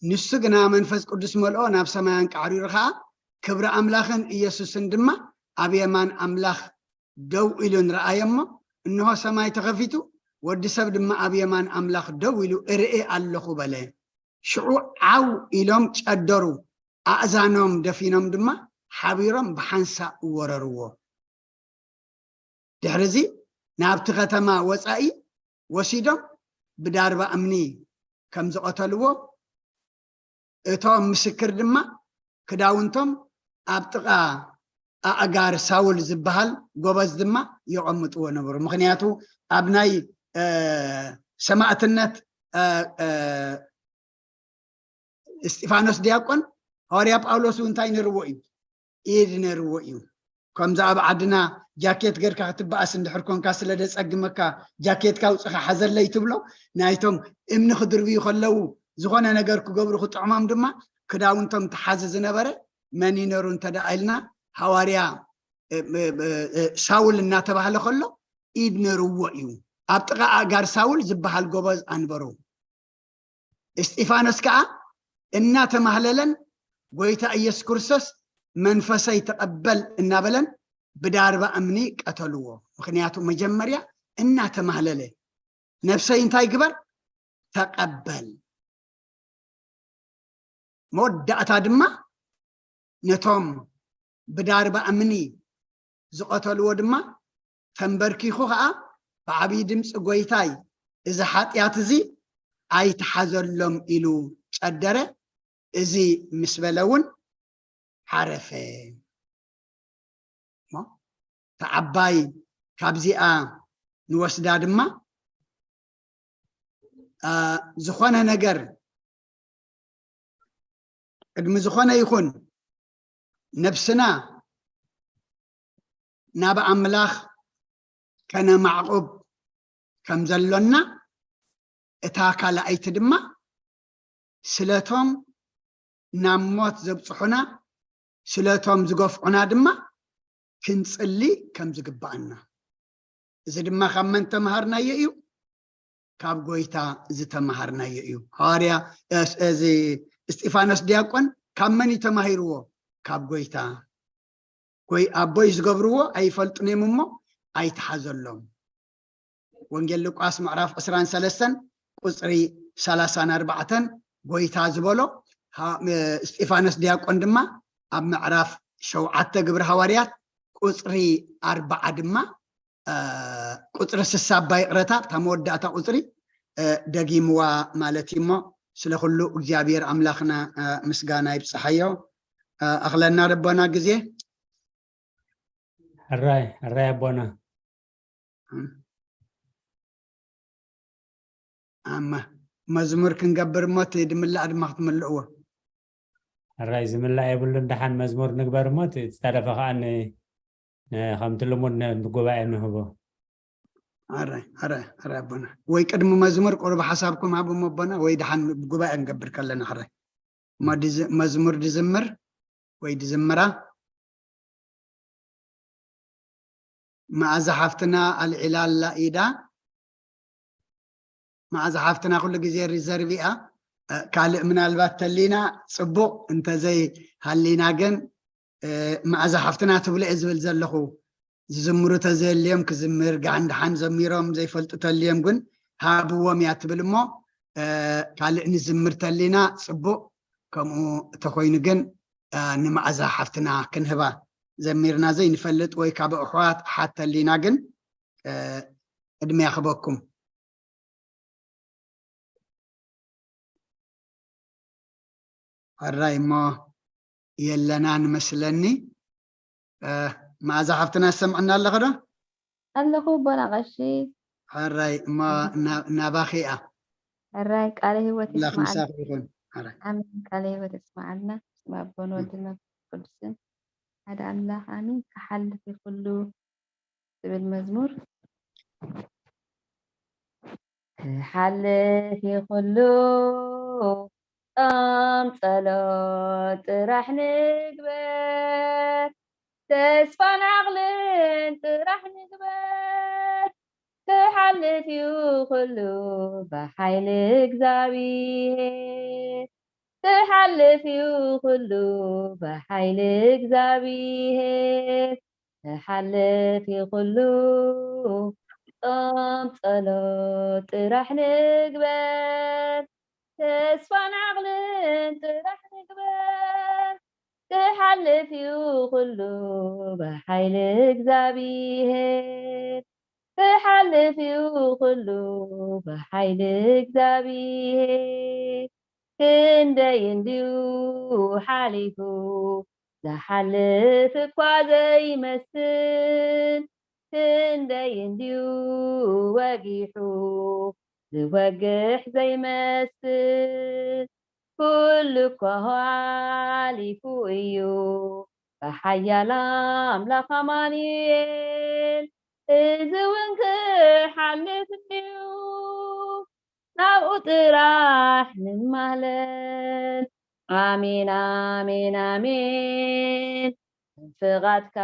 ንሱ ግና መንፈስ ቅዱስ መልኦ፣ ናብ ሰማይ ኣንቃዕሪሩ ኸኣ ክብሪ ኣምላኽን ኢየሱስን ድማ ኣብ የማን ኣምላኽ ደው ኢሉ ንረኣየ እሞ፣ እንሆ ሰማይ ተኸፊቱ፣ ወዲ ሰብ ድማ ኣብ የማን ኣምላኽ ደው ኢሉ እርኢ ኣለኹ በለ። ሽዑ ዓው ኢሎም ጨደሩ፣ ኣእዛኖም ደፊኖም ድማ ሓቢሮም ብሓንሳእ ወረርዎ። ድሕርዚ ናብቲ ከተማ ወጻኢ ወሲዶም ብዳርባ እምኒ ከም ዝቐተልዎ፣ እቶም ምስክር ድማ ክዳውንቶም ኣብ ጥቓ ኣእጋር ሳውል ዝበሃል ጎበዝ ድማ የቐምጥዎ ነበሩ። ምኽንያቱ ኣብ ናይ ሰማእትነት እስጢፋኖስ ዲያቆን ሃዋርያ ጳውሎስ እውን እንታይ ነርዎ እዩ? ኢድ ነርዎ እዩ። ከምዚ ኣብ ዓድና ጃኬት ገርካ ክትበኣስ እንድሕር ኮንካ ስለ ደጸግመካ ጃኬትካ ውጽኻ ሓዘለይ ትብሎ። ናይቶም እምኒ ክድርብዩ ከለዉ ዝኾነ ነገር ክገብሩ ክጥዕሞም ድማ ክዳውንቶም ተሓዚ ዝነበረ መን ይነሩ እንተ ደኣ ኢልና ሃዋርያ ሳውል እናተባህለ ከሎ ኢድ ነርዎ እዩ። ኣብ ጥቓ ኣእጋር ሳውል ዝበሃል ጎበዝ ኣንበሩ። እስጢፋኖስ ከኣ እናተማህለለን ጎይታ ኢየሱስ ክርስቶስ መንፈሰይ ተቐበል እናበለን ብዳርባ እምኒ ቀተልዎ። ምኽንያቱ መጀመርያ እናተማህለለ ነብሰይ እንታይ ግበር ተቐበል። መወዳእታ ድማ ነቶም ብዳርባ እምኒ ዝቐተልዎ ድማ ተንበርኪኹ ኸኣ ብዓብዪ ድምፂ ጎይታይ እዚ ሓጢኣት እዚ ኣይትሓዘሎም ኢሉ ጨደረ። እዚ ምስ በለ እውን ዓረፈ። ዓባይ ካብዚኣ ንወስዳ ድማ ዝኾነ ነገር ቅድሚ ዝኾነ ይኹን ነብስና ናብ ኣምላኽ ከነማዕቁብ ከም ዘሎና፣ እታ ካልኣይቲ ድማ ስለቶም ናብ ሞት ዘብጽሑና ስለቶም ዝገፍዑና ድማ ክንጽሊ ከም ዝግባኣና። እዚ ድማ ካብ መን ተምሃርናዮ እዩ? ካብ ጎይታ ዝተምሃርናዮ እዩ። ሃዋርያ እዚ እስጢፋኖስ ዲያቆን ካብ መን እዩ ተማሂርዎ? ካብ ጎይታ። ጎይ ኣቦይ ዝገብርዎ ኣይፈልጡን እዮም እሞ ኣይትሓዘሎም። ወንጌል ሉቃስ ምዕራፍ ዕስራን ሰለስተን ቁፅሪ ሰላሳን ኣርባዕተን ጎይታ ዝበሎ፣ እስጢፋኖስ ዲያቆን ድማ ኣብ ምዕራፍ ሸውዓተ ግብሪ ሃዋርያት ቁፅሪ ኣርባዓ ድማ ቁፅሪ ስሳ፣ ኣባ ይቕረታ፣ እታ መወዳእታ ቁፅሪ ደጊምዋ ማለት እዩ። እሞ ስለ ኩሉ እግዚኣብሔር ኣምላኽና ምስጋና ይብፅሓዮ። ኣኽለና ደቦና ግዜ። ሕራይ ሕራይ ኣቦና። ኣማ መዝሙር ክንገብር እሞ እቲ ድምላእ ድማ ክትምልእዎ። ሕራይ ዝምላእ የብሉን። ደሓን መዝሙር ንግበር እሞ እቲ ዝተረፈ ከዓ ከምቲ ልሙድ ንጉባኤ ንህቦ። ሕራይ ሕራይ ሕራይ ኣቦና። ወይ ቅድሚ መዝሙር ቁሩብ ሓሳብኩም ሃቡ ኣቦና፣ ወይ ደሓን ጉባኤ ንገብር ከለና ሕራይ። መዝሙር ድዝምር ወይ ድዝምራ። መኣዛ ሓፍትና ኣልዒላ ኣላ ኢዳ። መኣዛ ሓፍትና ኩሉ ግዜ ሪዘርቭ እያ። ካልእ ምናልባት ተሊና ጽቡቕ፣ እንተዘይ ሃሊና ግን መኣዛ ሓፍትና ትብሎ እየ ዝብል ዘለኹ። ዝዝምሩ ተዘየልዮም ክዝምር፣ ጋን ደሓን ዘሚሮም ዘይፈልጡ ተልዮም ግን ሃብዎም እያ ትብል እሞ ካልእ ንዝምር ተሊና ጽቡቕ። ከምኡ እንተኾይኑ ግን ንመኣዛ ሓፍትና ክንህባ፣ ዘሚርና ዘይንፈልጥ ወይ ካብ ኣሕዋት ሓተሊና ግን ቅድሚያ ክበኩም። ሕራይ እሞ የለናን መስለኒ። መኣዛ ሓፍትና ትሰምዕና ኣለኺ ዶ? ኣለኹ ኣቦና ቀሺ። ሕራይ እሞ ናባኺ እያ። ሕራይ ቃለ ህይወት ይስማዓልና። ኣሜን። ቃለ ህይወት ይስማዓልና። ስም ኣቦን ወልድን መንፈስ ቅዱስን ሓደ ኣምላኽ ኣሜን። ክሓልፍ እዩ ኩሉ ዝብል መዝሙር። ክሓልፍ እዩ ኩሉ ጾም ጸሎት ጥራሕ ንግበር። ተስፋን ዓቕልን ጥራሕ ንግበር። ክሓልፍ እዩ ኩሉ ብሓይሊ እግዚኣብሔር። ክሓልፍ እዩ ኩሉ ብሓይሊ እግዚኣብሔር። ክሓልፍ እዩ ኩሉ ጾም ጸሎት ጥራሕ ንግበር። ተስፋን ዓቕልን ጥራሕ ንግበር። ክሓልፍ እዩ ኩሉ ብሓይሊ እግዚኣብሔር። ክሓልፍ እዩ ኩሉ ብሓይሊ እግዚኣብሔር። ክንደይ እንድዩ ሓሊፉ ዝሓልፍ እኳ ዘይመስል። ክንደይ እንድዩ ወጊሑ ዝወግሕ ዘይመስል። ኩሉ እኳ ሓሊፉ እዩ ብሓያል ኣምላኽ ኣማኑኤል። እዚ እውን ክሓልፍ እንድዩ ናብኡ ጥራሕ ንማለል። ኣሜን ኣሜን ኣሜን። ፍቓድካ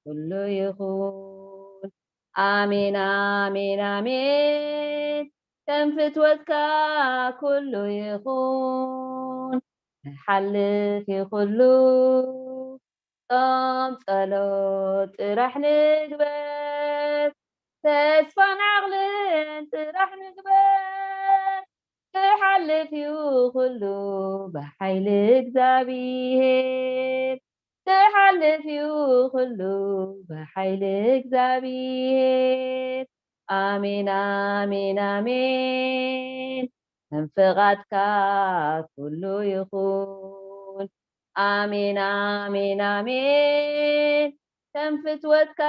ኩሉ ይኹን። ኣሜን ኣሜን ኣሜን። ከም ፍትወትካ ኩሉ ይኹን። ክሓልፍ እዩ ኩሉ ጾም ጸሎት ጥራሕ ንግበር። ተስፋን ዓቕልን ጥራሕ ንግበር። ክሓልፍ እዩ ኩሉ ብሓይሊ እግዚኣብሔር። ክሓልፍ እዩ ኩሉ ብሓይሊ እግዚኣብሔር። ኣሜን ኣሜን ኣሜን። ከም ፍቓድካ ኩሉ ይኹን። ኣሜን ኣሜን ኣሜን። ከም ፍትወትካ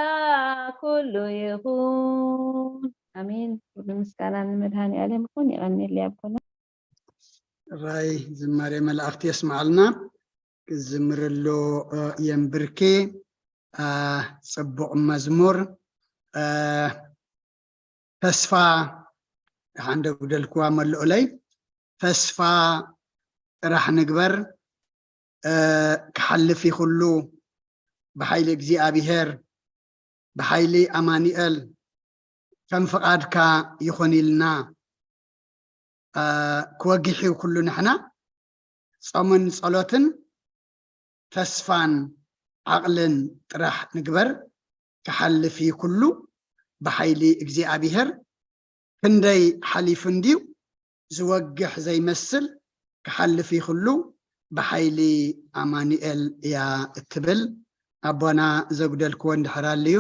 ኩሉ ይኹን። ኣሜን። ኩሉ ምስጋና ንመድሃኔ ዓለም ይኹን። የቐንየለይ ኣቦና። ራይ ዝማሬ መላእክቲ የስማዓልና። ክዝምርሉ የንብርኪ። ጽቡቕ መዝሙር። ተስፋ ደሓን ደጉደልክዋ መልኡለይ። ተስፋ ጥራሕ ንግበር። ክሓልፍ ይኽሉ ብሓይሊ እግዚኣብሔር፣ ብሓይሊ ኣማኑኤል ከም ፍቓድካ ይኹን ኢልና ክወግሕ እዩ ኩሉ። ንሕና ጾምን ጸሎትን ተስፋን ዓቕልን ጥራሕ ንግበር። ክሓልፍ እዩ ኩሉ ብሓይሊ እግዚኣብሔር። ክንደይ ሓሊፉ እንድዩ ዝወግሕ ዘይመስል፣ ክሓልፍ እዩ ኩሉ ብሓይሊ ኣማኑኤል እያ እትብል ኣቦና ዘጉደልክዎ እንድሕር ኣልዩ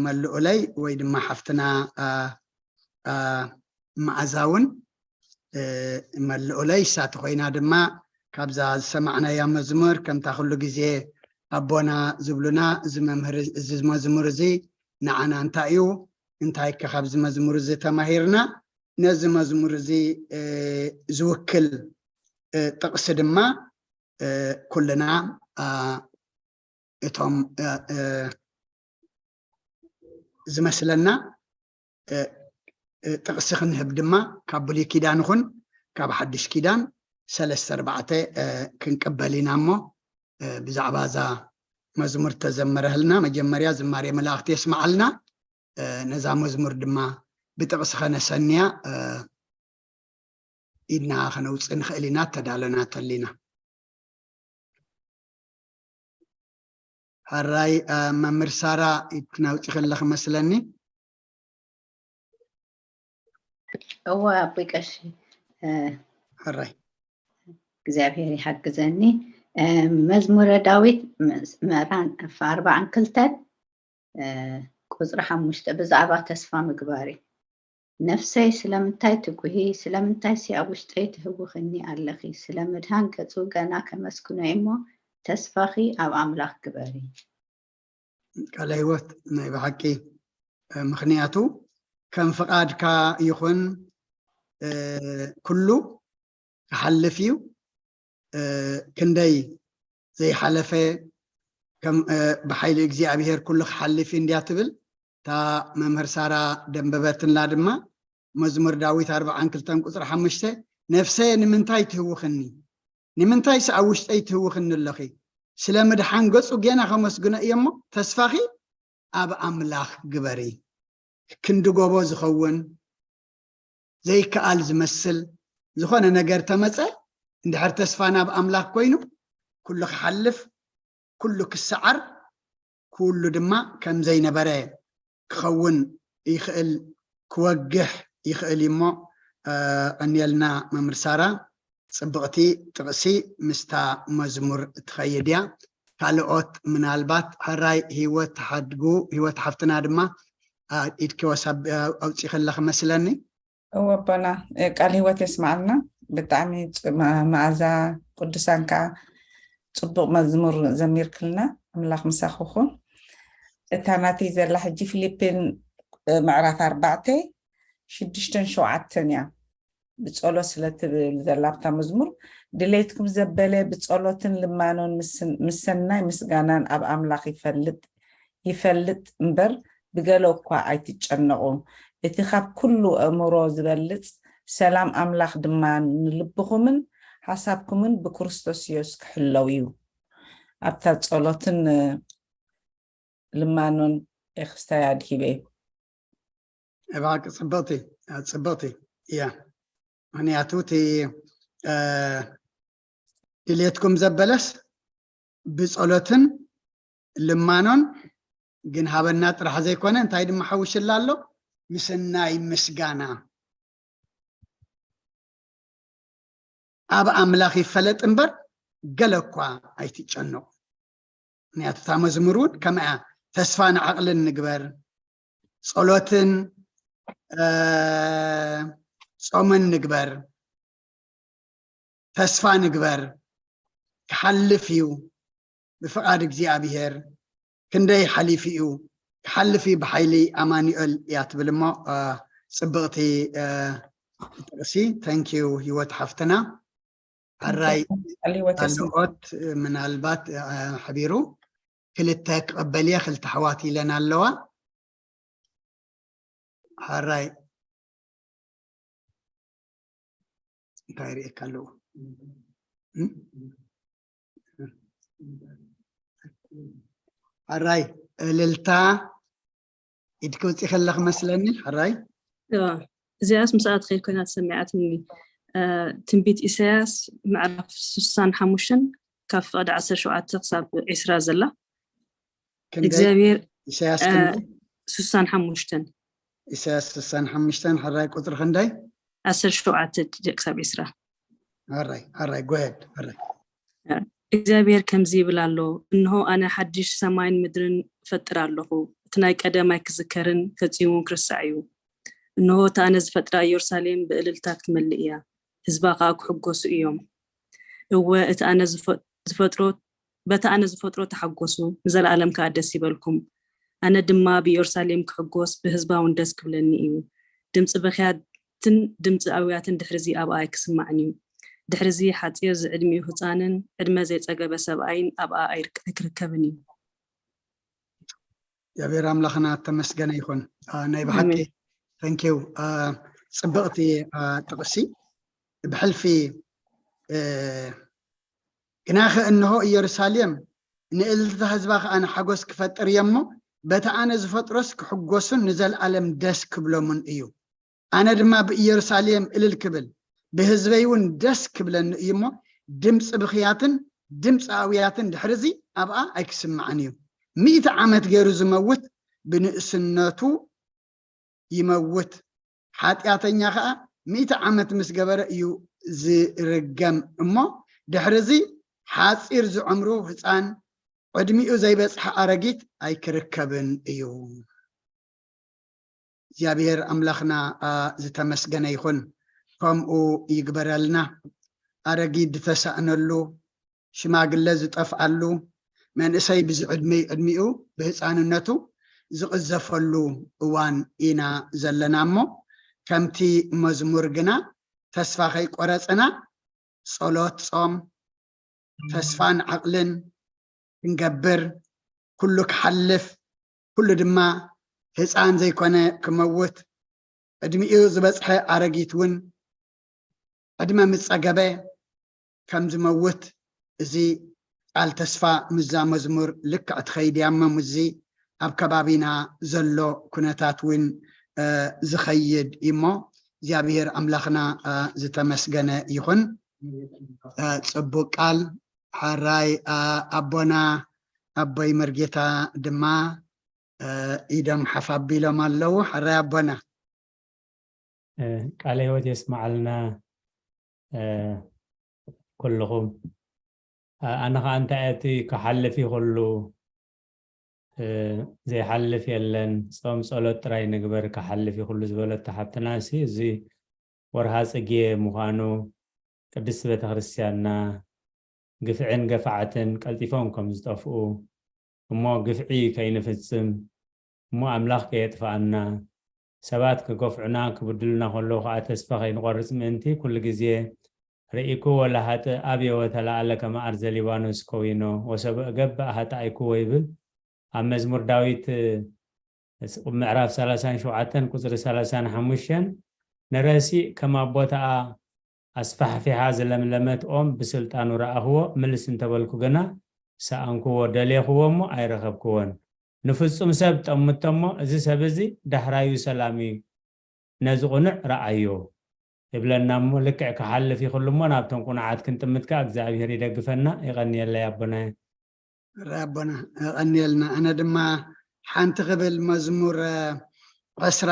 መልኡለይ ወይ ድማ ሓፍትና መዓዛ እውን መልኡለይ። እሳ ተኮይና ድማ ካብዛ ዝሰማዕናያ መዝሙር ከምታ ኩሉ ግዜ ኣቦና ዝብሉና እዚ መምህር እዚ መዝሙር እዚ ንዓና እንታይ እዩ እንታይ ከ ካብዚ መዝሙር እዚ ተማሂርና ነዚ መዝሙር እዚ ዝውክል ጥቕሲ ድማ ኩልና እቶም ዝመስለና ጥቕሲ ክንህብ ድማ ካብ ብሉይ ኪዳን ይኹን ካብ ሓድሽ ኪዳን ሰለስተ ኣርባዕተ ክንቅበል ኢና እሞ ብዛዕባ እዛ መዝሙር ተዘመረህልና መጀመርያ ዝማሬ መላእክቲ የስማዓልና። ነዛ መዝሙር ድማ ብጥቕሲ ከነሰንያ ኢድና ከነውፅእ ንኽእል ኢና። ተዳለና ተሊና ሕራይ መምህር ሳራ ኢድክን ኣውፂኺ ኣለኺ መስለኒ። እወ ኣቦይ ቀሺ። ሕራይ እግዚኣብሔር ይሓግዘኒ። መዝሙረ ዳዊት ምዕራፍ ኣርባዓን ክልተን ቁፅሪ ሓሙሽተ ብዛዕባ ተስፋ ምግባር እዩ። ነፍሰይ ስለምንታይ ትጉሂ? ስለምንታይሲ ኣብ ውሽጠይ ትህውኽኒ ኣለኺ? ስለ ምድሃን ገጹ ገና ከመስግኖ እየ እሞ፣ ተስፋኺ ኣብ ኣምላኽ ግበሪ። ቃለ ህይወት ናይ ብሓቂ ምኽንያቱ ከም ፍቓድካ ይኹን ኩሉ ክሓልፍ እዩ። ክንደይ ዘይሓለፈ ብሓይሊ እግዚኣብሄር ኩሉ ክሓልፍ እዩ እንድያ ትብል እታ መምህር ሳራ ደንበበትንላ ድማ መዝሙር ዳዊት ኣርባዓን ክልተን ቁፅሪ ሓሙሽተ ነፍሰየ ንምንታይ ትህውኽኒ ንምንታይ ስኣብ ውሽጠይ ትህውኽኒ ኣለኺ ስለ ምድሓን ገፁ ጌና ከመስግኖ እየ እሞ ተስፋኺ ኣብ ኣምላኽ ግበሪ ክንዲ ጎቦ ዝኸውን ዘይከኣል ዝመስል ዝኾነ ነገር ተመፀ እንድሕር ተስፋ ናብ ኣምላኽ ኮይኑ ኩሉ ክሓልፍ ኩሉ ክሰዓር ኩሉ ድማ ከም ዘይነበረ ክኸውን ይኽእል ክወግሕ ይኽእል እዩ እሞ ቀንየልና መምህር ሳራ ፅብቕቲ ጥቕሲ ምስታ መዝሙር ትኸይድ እያ ካልኦት ምናልባት ሕራይ ህይወት ሓድጉ ህይወት ሓፍትና ድማ ኢድኪ ወሳብ ኣውፂ ከለኺ መስለኒ እወ ኣቦና ቃል ህይወት የስማዓልና ብጣዕሚ መዓዛ ቅዱሳን ከዓ ፅቡቅ መዝሙር ዘሚርክልና ኣምላኽ ምሳኽኹን እታ ናተይ ዘላ ሕጂ ፊሊፒን ምዕራፍ ኣርባዕተ ሽዱሽተን ሸውዓተን እያ ብፀሎት ስለ ትብል ዘላ ኣብታ መዝሙር ድሌትኩም ዘበለ ብፀሎትን ልማኖን ምስ ሰናይ ምስጋናን ኣብ ኣምላኽ ይፈልጥ ይፈልጥ እምበር ብገለ እኳ ኣይትጨነቑ እቲ ካብ ኩሉ ኣእምሮ ዝበልፅ ሰላም ኣምላኽ ድማ ንልብኹምን ሓሳብኩምን ብክርስቶስ የሱስ ክሕለው እዩ ኣብታ ፀሎትን ልማኖን ኤክስታይ ኣድሂበ እዩ ብሓቂ ፅብቕቲ ፅብቕቲ እያ ምክንያቱ እቲ ድሌትኩም ዘበለስ ብፀሎትን ልማኖን ግን ሃበና ጥራሕ ዘይኮነ እንታይ ድማ ሓውሽላ ኣሎ ምስናይ ምስጋና ኣብ ኣምላኽ ይፈለጥ እምበር ገለ እኳ ኣይትጨነቑ ምክንያቱ እታ መዝሙር እውን ከምኣ ተስፋ ንዓቕልን ንግበር ጸሎትን ጾምን ንግበር፣ ተስፋ ንግበር፣ ክሓልፍ እዩ ብፍቓድ እግዚኣብሔር። ክንደይ ሓሊፉ እዩ? ክሓልፍ እዩ ብሓይሊ ኣማኑኤል እያ ትብል እሞ፣ እ፣ ጽብቕቲ፣ እ፣ ጥቕሲ። Thank you ህይወት ሓፍትና። ሕራይ፣ ቃል ህይወት የስምዕ። ካልኦት ምናልባት፣ እ፣ ሓቢሩ ክልተ ክቐበል እየ፣ ክልተ ኣሕዋት ኢለን ኣለዋ። ሕራይ እንታይ ርእየካ ኣለዎ? እም? ሕራይ እልልታ ኢድኪ ውፂ ከለኺ መስለኒ። ሕራይ እዋ፣ እዚኣስ ምስኣ ትኸይድ ኮይና ተሰሚዓትኒ። እ፣ ትንቢት ኢሳያስ ምዕራፍ ስሳን ሓሙሽተን ካብ ፍቕዲ ዓሰርተ ሸውዓተ ክሳብ ዒስራ ዘላ። ክንደይ? እግዚኣብሔር፣ ኢሳያስ እ፣ ክንደይ? ስሳን ሓሙሽተን። ኢሳያስ ስሳን ሓሙሽተን፣ ሕራይ ቁፅሪ ክንደይ? ዓሰርተ ሸውዓተ ክሳብ ዒስራ። ሕራይ፣ ሕራይ፣ go ahead፣ ሕራይ። እግዚኣብሔር ከምዚ ይብል ኣሎ፣ እንሆ ኣነ ሓድሽ ሰማይን ምድርን እፈጥር ኣለኹ፣ እቲ ናይ ቀደም ኣይክዝከርን ፈጺሙ እውን ክርሳዕ እዩ። እንሆ እታ ኣነ ዝፈጥራ ኢየሩሳሌም ብእልልታ ክትመልእ እያ፣ ህዝባ ኸኣ ክሕጎሱ እዮም። እወ እቲ ኣነ ዝፈ-፣ ዝፈጥሮ በቲ ኣነ ዝፈጥሮ ተሓጎሱ፣ ንዘለኣለም ከኣ ደስ ይበልኩም። ኣነ ድማ ብኢየሩሳሌም ክሕጎስ፣ ብህዝባ እውን ደስ ክብለኒ እዩ። ድምጺ በኽያትን ድምጺ ኣውያትን ድሕርዚ ኣብኣ ኣይክስማዕን እዩ። ድሕርዚ ሓጺር ዝዕድሚኡ ህጻንን ዕድመ ዘይጸገበ ሰብኣይን ኣብኣ ኣይርክ-፣ ኣይክርከብን እዩ። እግዚኣብሔር ኣምላኽና ተመስገነ ይኹን። አ፣ ናይ ብሓቂ ኣሜን። Thank you። አ፣ ጽብቕቲ፣ አ፣ ጥቕሲ። ብሕልፊ፣ እ፣ ግናኸ እንሆ ኢየሩሳሌም ንእልልታ ህዝባ ኸኣ ንሓጎስ ክፈጥር እየ እሞ፣ በቲ ኣነ ዝፈጥሮስ ክሕጎሱን ንዘለኣለም ደስ ክብሎምን እዩ። ኣነ ድማ ብኢየሩሳሌም እልል ክብል፣ ብህዝበይ እውን ደስ ክብለኒ እዩ እሞ፣ ድምፂ ብኽያትን ድምፂ ኣውያትን ድሕርዚ ኣብኣ ኣይክስማዕን እዩ። ሚእቲ ዓመት ገይሩ ዝመውት ብንእስነቱ ይመውት፣ ሓጢኣተኛ ኸኣ ሚእቲ ዓመት ምስ ገበረ እዩ ዝርገም እሞ፣ ድሕርዚ ሓፂር ዝዕምሩ ህፃን፣ ዕድሚኡ ዘይበጽሐ ኣረጊት ኣይክርከብን እዩ። እግዚኣብሔር ኣምላኽና፣ አ፣ ዝተመስገነ ይኹን። ከምኡ ይግበረልና። ኣረጊት ዝተሳእነሉ፣ ሽማግለ ዝጠፍኣሉ፣ መንእሰይ ብዝዕድመይ ዕድሚኡ ብህፃንነቱ ዝቕዘፈሉ እዋን ኢና ዘለና እሞ፣ ከምቲ መዝሙር ግና ተስፋ ከይቆረጽና ጸሎት፣ ጾም፣ ተስፋን ዓቕልን ክንገብር፣ ኩሉ ክሓልፍ፣ ኩሉ ድማ ህፃን ዘይኮነ ክመውት፣ ዕድሚኡ ዝበፅሐ ኣረጊት እውን ዕድመ ምስ ጸገበ ከም ዝመውት፣ እዚ ቃል ተስፋ ምስዛ መዝሙር ልክዕ ትኸይድ እያ እሞ፣ ምስዚ ኣብ ከባቢና ዘሎ ኩነታት እውን፣ እ፣ ዝኸይድ እዩ እሞ፣ እግዚኣብሔር ኣምላኽና፣ እ፣ ዝተመስገነ ይኹን። እ፣ ጽቡቅ ቃል። ሕራይ፣ እ፣ ኣቦና ኣቦይ መርጌታ ድማ፣ እ፣ ኢዶም ሓፍ ኣቢሎም ኣለዉ። ሕራይ ኣቦና። እ፣ ቃለ ህይወት የስምዓልና፣ እ፣ ኩልኹም። እ፣ ኣነ ኸኣ እንታይ እቲ ክሓልፍ እዩ ኩሉ፣ እ፣ ዘይሓልፍ የለን፣ ጾም ጸሎት ጥራይ ንግበር ክሓልፍ እዩ ኩሉ ዝበለቶ ሓብትና፣ እሲ እዚ ወርሃ ጽጌ ምዃኑ ቅድስቲ ቤተ ክርስቲያንና ግፍዕን ገፋዕትን ቀልጢፎም ከም ዝጠፍኡ፣ እሞ ግፍዒ ከይንፍጽም፣ እሞ ኣምላኽ ከየጥፍኣና፣ ሰባት ክገፍዑና፣ ክብድሉና ከለዉ ኸዓ ተስፋ ከይንቖርጽ ምእንቲ፣ ኩሉ ግዜ ርኢኩዎ ለሃጥእ ኣብየ ወተለዓለ ከመ ኣርዘ ሊባኖስ ከዊኖ፣ ወሰብእ እገብእ ኃጣኢኩዎ ይብል። ኣብ መዝሙር ዳዊት ምዕራፍ ሰላሳን ሸውዓተን ቁጽሪ ሰላሳን ሓሙሽተን፣ ንረሲእ ከም ኣቦታኣ ኣስፋሕፊሓ ዝለምለመት ኦም ብስልጣኑ ረኣኽዎ፣ ምልስ እንተበልኩ ግና ሰኣንክዎ፣ ደሌኽዎ እሞ ኣይረኸብክዎን። ንፍጹም ሰብ ጠምቶ እሞ፣ እዚ ሰብ እዚ ዳሕራዩ ሰላም እዩ፣ ነዚ ቁኑዕ ረኣዮ ይብለና እሞ፣ ልክዕ ክሓልፍ ይኽሉ እሞ፣ ናብቶም ቁኑዓት ክንጥምት ከኣ እግዚኣብሔር ይደግፈና። የቐንየለይ ኣቦናየ። ረ ኣቦና፣ የቐንየልና። ኣነ ድማ ሓንቲ ክብል መዝሙር፣ እ፣ ዕስራ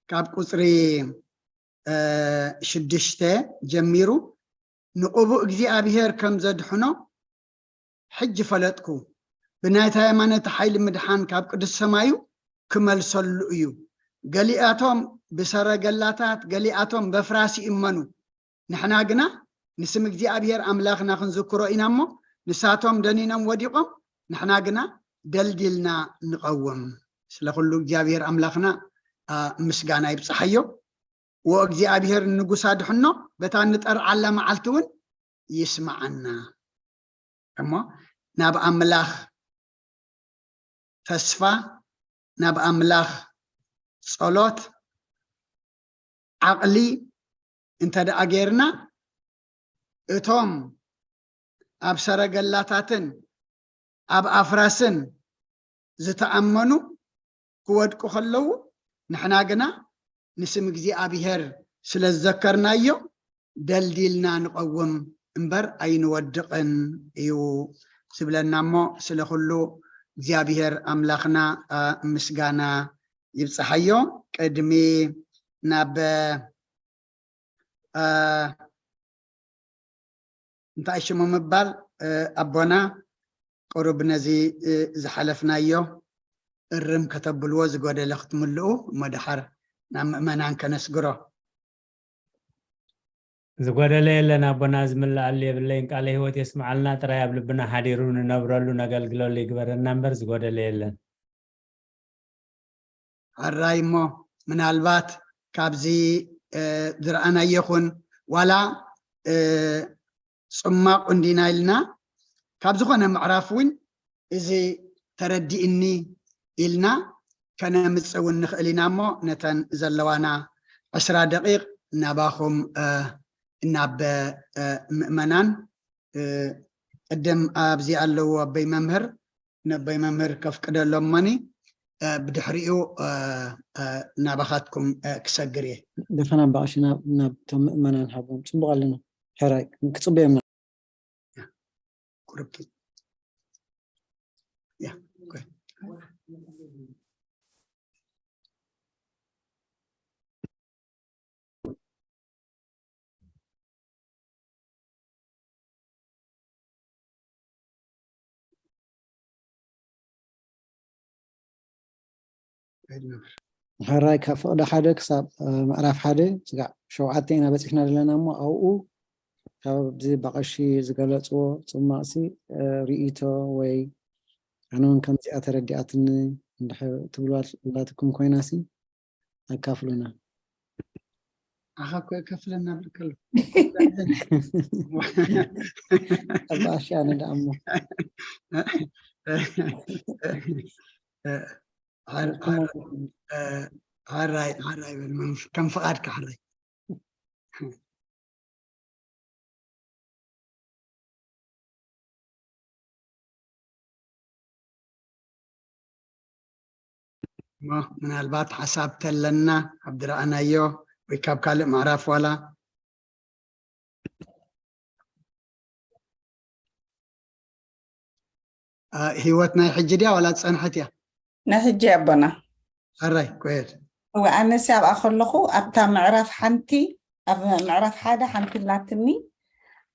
ካብ ቁጽሪ፣ እ፣ ሽዱሽተ ጀሚሩ፣ ንቕቡእ እግዚኣብሔር ከም ዘድሕኖ ሕጂ ፈለጥኩ። ብናይታ የማነቲ ሓይሊ ምድሓን ካብ ቅዱስ ሰማዩ ክመልሰሉ እዩ። ገሊኣቶም ብሰረገላታት፣ ገሊኣቶም በፍራስ ይእመኑ። ንሕና ግና ንስም እግዚኣብሔር ኣምላኽና ክንዝክሮ ኢና እሞ፣ ንሳቶም ደኒኖም ወዲቖም፣ ንሕና ግና ደልዲልና ንቐውም። ስለ ኩሉ እግዚኣብሔር ኣምላኽና ምስጋና ይብጽሓዮ። ወእግዚኣብሔር ንጉሳ ድሕኖ በታ ንጠርዓላ መዓልቲ እውን ይስምዓና። እሞ ናብ ኣምላኽ ተስፋ፣ ናብ ኣምላኽ ጸሎት፣ ዓቕሊ እንተ ደኣ ጌርና፣ እቶም ኣብ ሰረገላታትን ኣብ ኣፍራስን ዝተኣመኑ ክወድቁ ከለዉ፣ ንሕና ግና ንስም እግዚኣብሔር ስለ ዝዘከርናዮ ደልዲልና ንቐውም እምበር ኣይንወድቕን እዩ ዝብለና። እሞ ስለ ኩሉ እግዚኣብሔር ኣምላኽና ምስጋና ይብጽሓዮ። ቅድሚ ናብ እንታይ ሽሙ ምባል ኣቦና፣ ቁሩብ ነዚ ዝሓለፍናዮ እርም ከተብልዎ፣ ዝጎደለ ክትምልኡ፣ እሞ ደሓር ናብ ምእመናን ከነስግሮ። ዝጎደለ የለን ኣቦና፣ ዝምልኣሉ የብለይን። ቃለ ህይወት የስምዓልና ጥራይ፣ ኣብ ልብና ሓዲሩ ንነብረሉ ነገልግለሉ ይግበረና እምበር ዝጎደለ የለን። ሕራይ እሞ ምናልባት ካብዚ ዝረኣናዮ ይኹን ዋላ ጽማቕ እንዲና ኢልና ካብ ዝኾነ ምዕራፍ እውን እዚ ተረዲእኒ ኢልና ከነምጽእ እውን ንኽእል ኢና። እሞ ነተን ዘለዋና ዕስራ ደቂቕ ናባኹም ናብ ምእመናን፣ ቅድም ኣብዚ ኣለዉ ኣቦይ መምህር፣ ነቦይ መምህር ከፍቅደሎም እሞኒ ብድሕሪኡ ናባኻትኩም ክሰግር እየ። ደፈና ኣባ ቀሺ ናብቶም ምእመናን ሃቦም። ጽቡቕ ኣለና። ሕራይ ክጽበዮም ኢና። ቁርብ ሕራይ ካብ ፍቕዲ ሓደ ክሳብ ምዕራፍ ሓደ ስጋዕ ሸውዓተ ኢና በፂሕና ዘለና እሞ ኣብኡ ካብዚ በቐሺ ዝገለፅዎ ፅማቕሲ ርእይቶ ወይ ኣነ እውን ከምዚኣ ተረዲኣትኒ እንድሕር ትብልዋ ኣላትኩም ኮይናሲ ኣካፍሉና። ኣኻ እኮ የከፍለና ብልካ ኣሎ። ኣባሽ ኣነ ደኣ እሞ ሓራይ ሓራይ በል ከም ፍቓድካ ሓራይ። እሞ ምናልባት ሓሳብ ተለና ካብ ዝረኣናዮ ወይ ካብ ካልእ ምዕራፍ ዋላ ህይወት ናይ ሕጂ ድያ ዋላ ዝፀንሐት እያ? ናይ ሕጂ ኣቦና። ሕራይ go ahead። እወ ኣነሲ ኣብኣ ከለኹ ኣብታ ምዕራፍ ሓንቲ ኣብ ምዕራፍ ሓደ ሓንቲ ኣላትኒ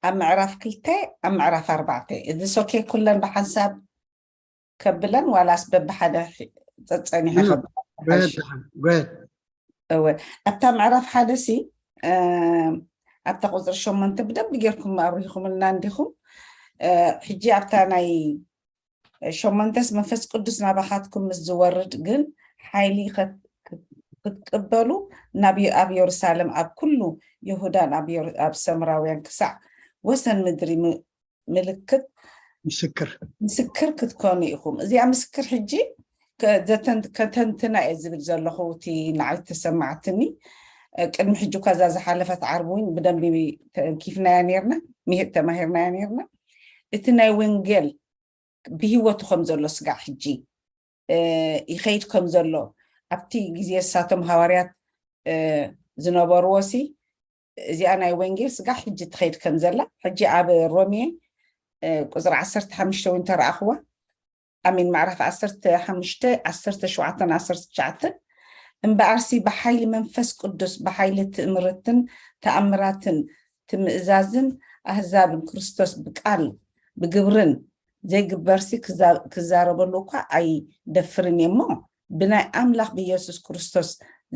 ኣብ ምዕራፍ ክልተ ኣብ ምዕራፍ ኣርባዕተ እዚ ሶኬ ኩለን ብሓንሳብ ከብለን ዋላስ በብሓደ ጸጸኒሐ ከብለን እወ ኣብታ ምዕራፍ ሓደ ሲ ኣብታ ቁፅሪ ሸሞንተ ብደንብ ጌርኩም ኣብሪኹምልና እንዲኹም ሕጂ ኣብታ ናይ ሸሞንተስ መንፈስ ቅዱስ ናባኻትኩም ምስ ዝወርድ ግን ሓይሊ ክትቅበሉ ናብ ኣብ የሩሳሌም ኣብ ኩሉ ይሁዳን ኣብ ሰምራውያን ክሳዕ ወሰን ምድሪ ምልክት ምስክር ምስክር ክትኮኑ ኢኹም። እዚኣ ምስክር ሕጂ ከተንትና እየ ዝብል ዘለኹ እቲ ንዓይ ተሰማዕትኒ። ቅድሚ ሕጂ እኳ እዛ ዝሓለፈት ዓርቢ እውን ብደንቢ ተንኪፍናያ ነርና ምሂር ተማሂርናያ ነርና። እቲ ናይ ወንጌል ብህይወቱ ከም ዘሎ ስጋዕ ሕጂ ይኸይድ ከም ዘሎ ኣብቲ ግዜ እሳቶም ሃዋርያት ዝነበርዎ ሲ እዚኣ ናይ ወንጌል ስጋዕ ሕጂ ትኸይድ ከም ዘላ ሕጂ ኣብ ሮሜ ቁፅሪ ዓሰርተ ሓሙሽተ እውን ተረኣኽዋ ኣሜን ምዕራፍ ዓሰርተ ሓሙሽተ ዓሰርተ ሸውዓተ ዓሰርተ ትሽዓተ እምበኣርሲ ብሓይሊ መንፈስ ቅዱስ ብሓይሊ ትእምርትን ተኣምራትን ትምእዛዝን ኣህዛብን ክርስቶስ ብቃል ብግብርን ዘይግበርሲ ክዛረበሉ እኳ ኣይደፍርን እየ እሞ ብናይ ኣምላኽ ብየሱስ ክርስቶስ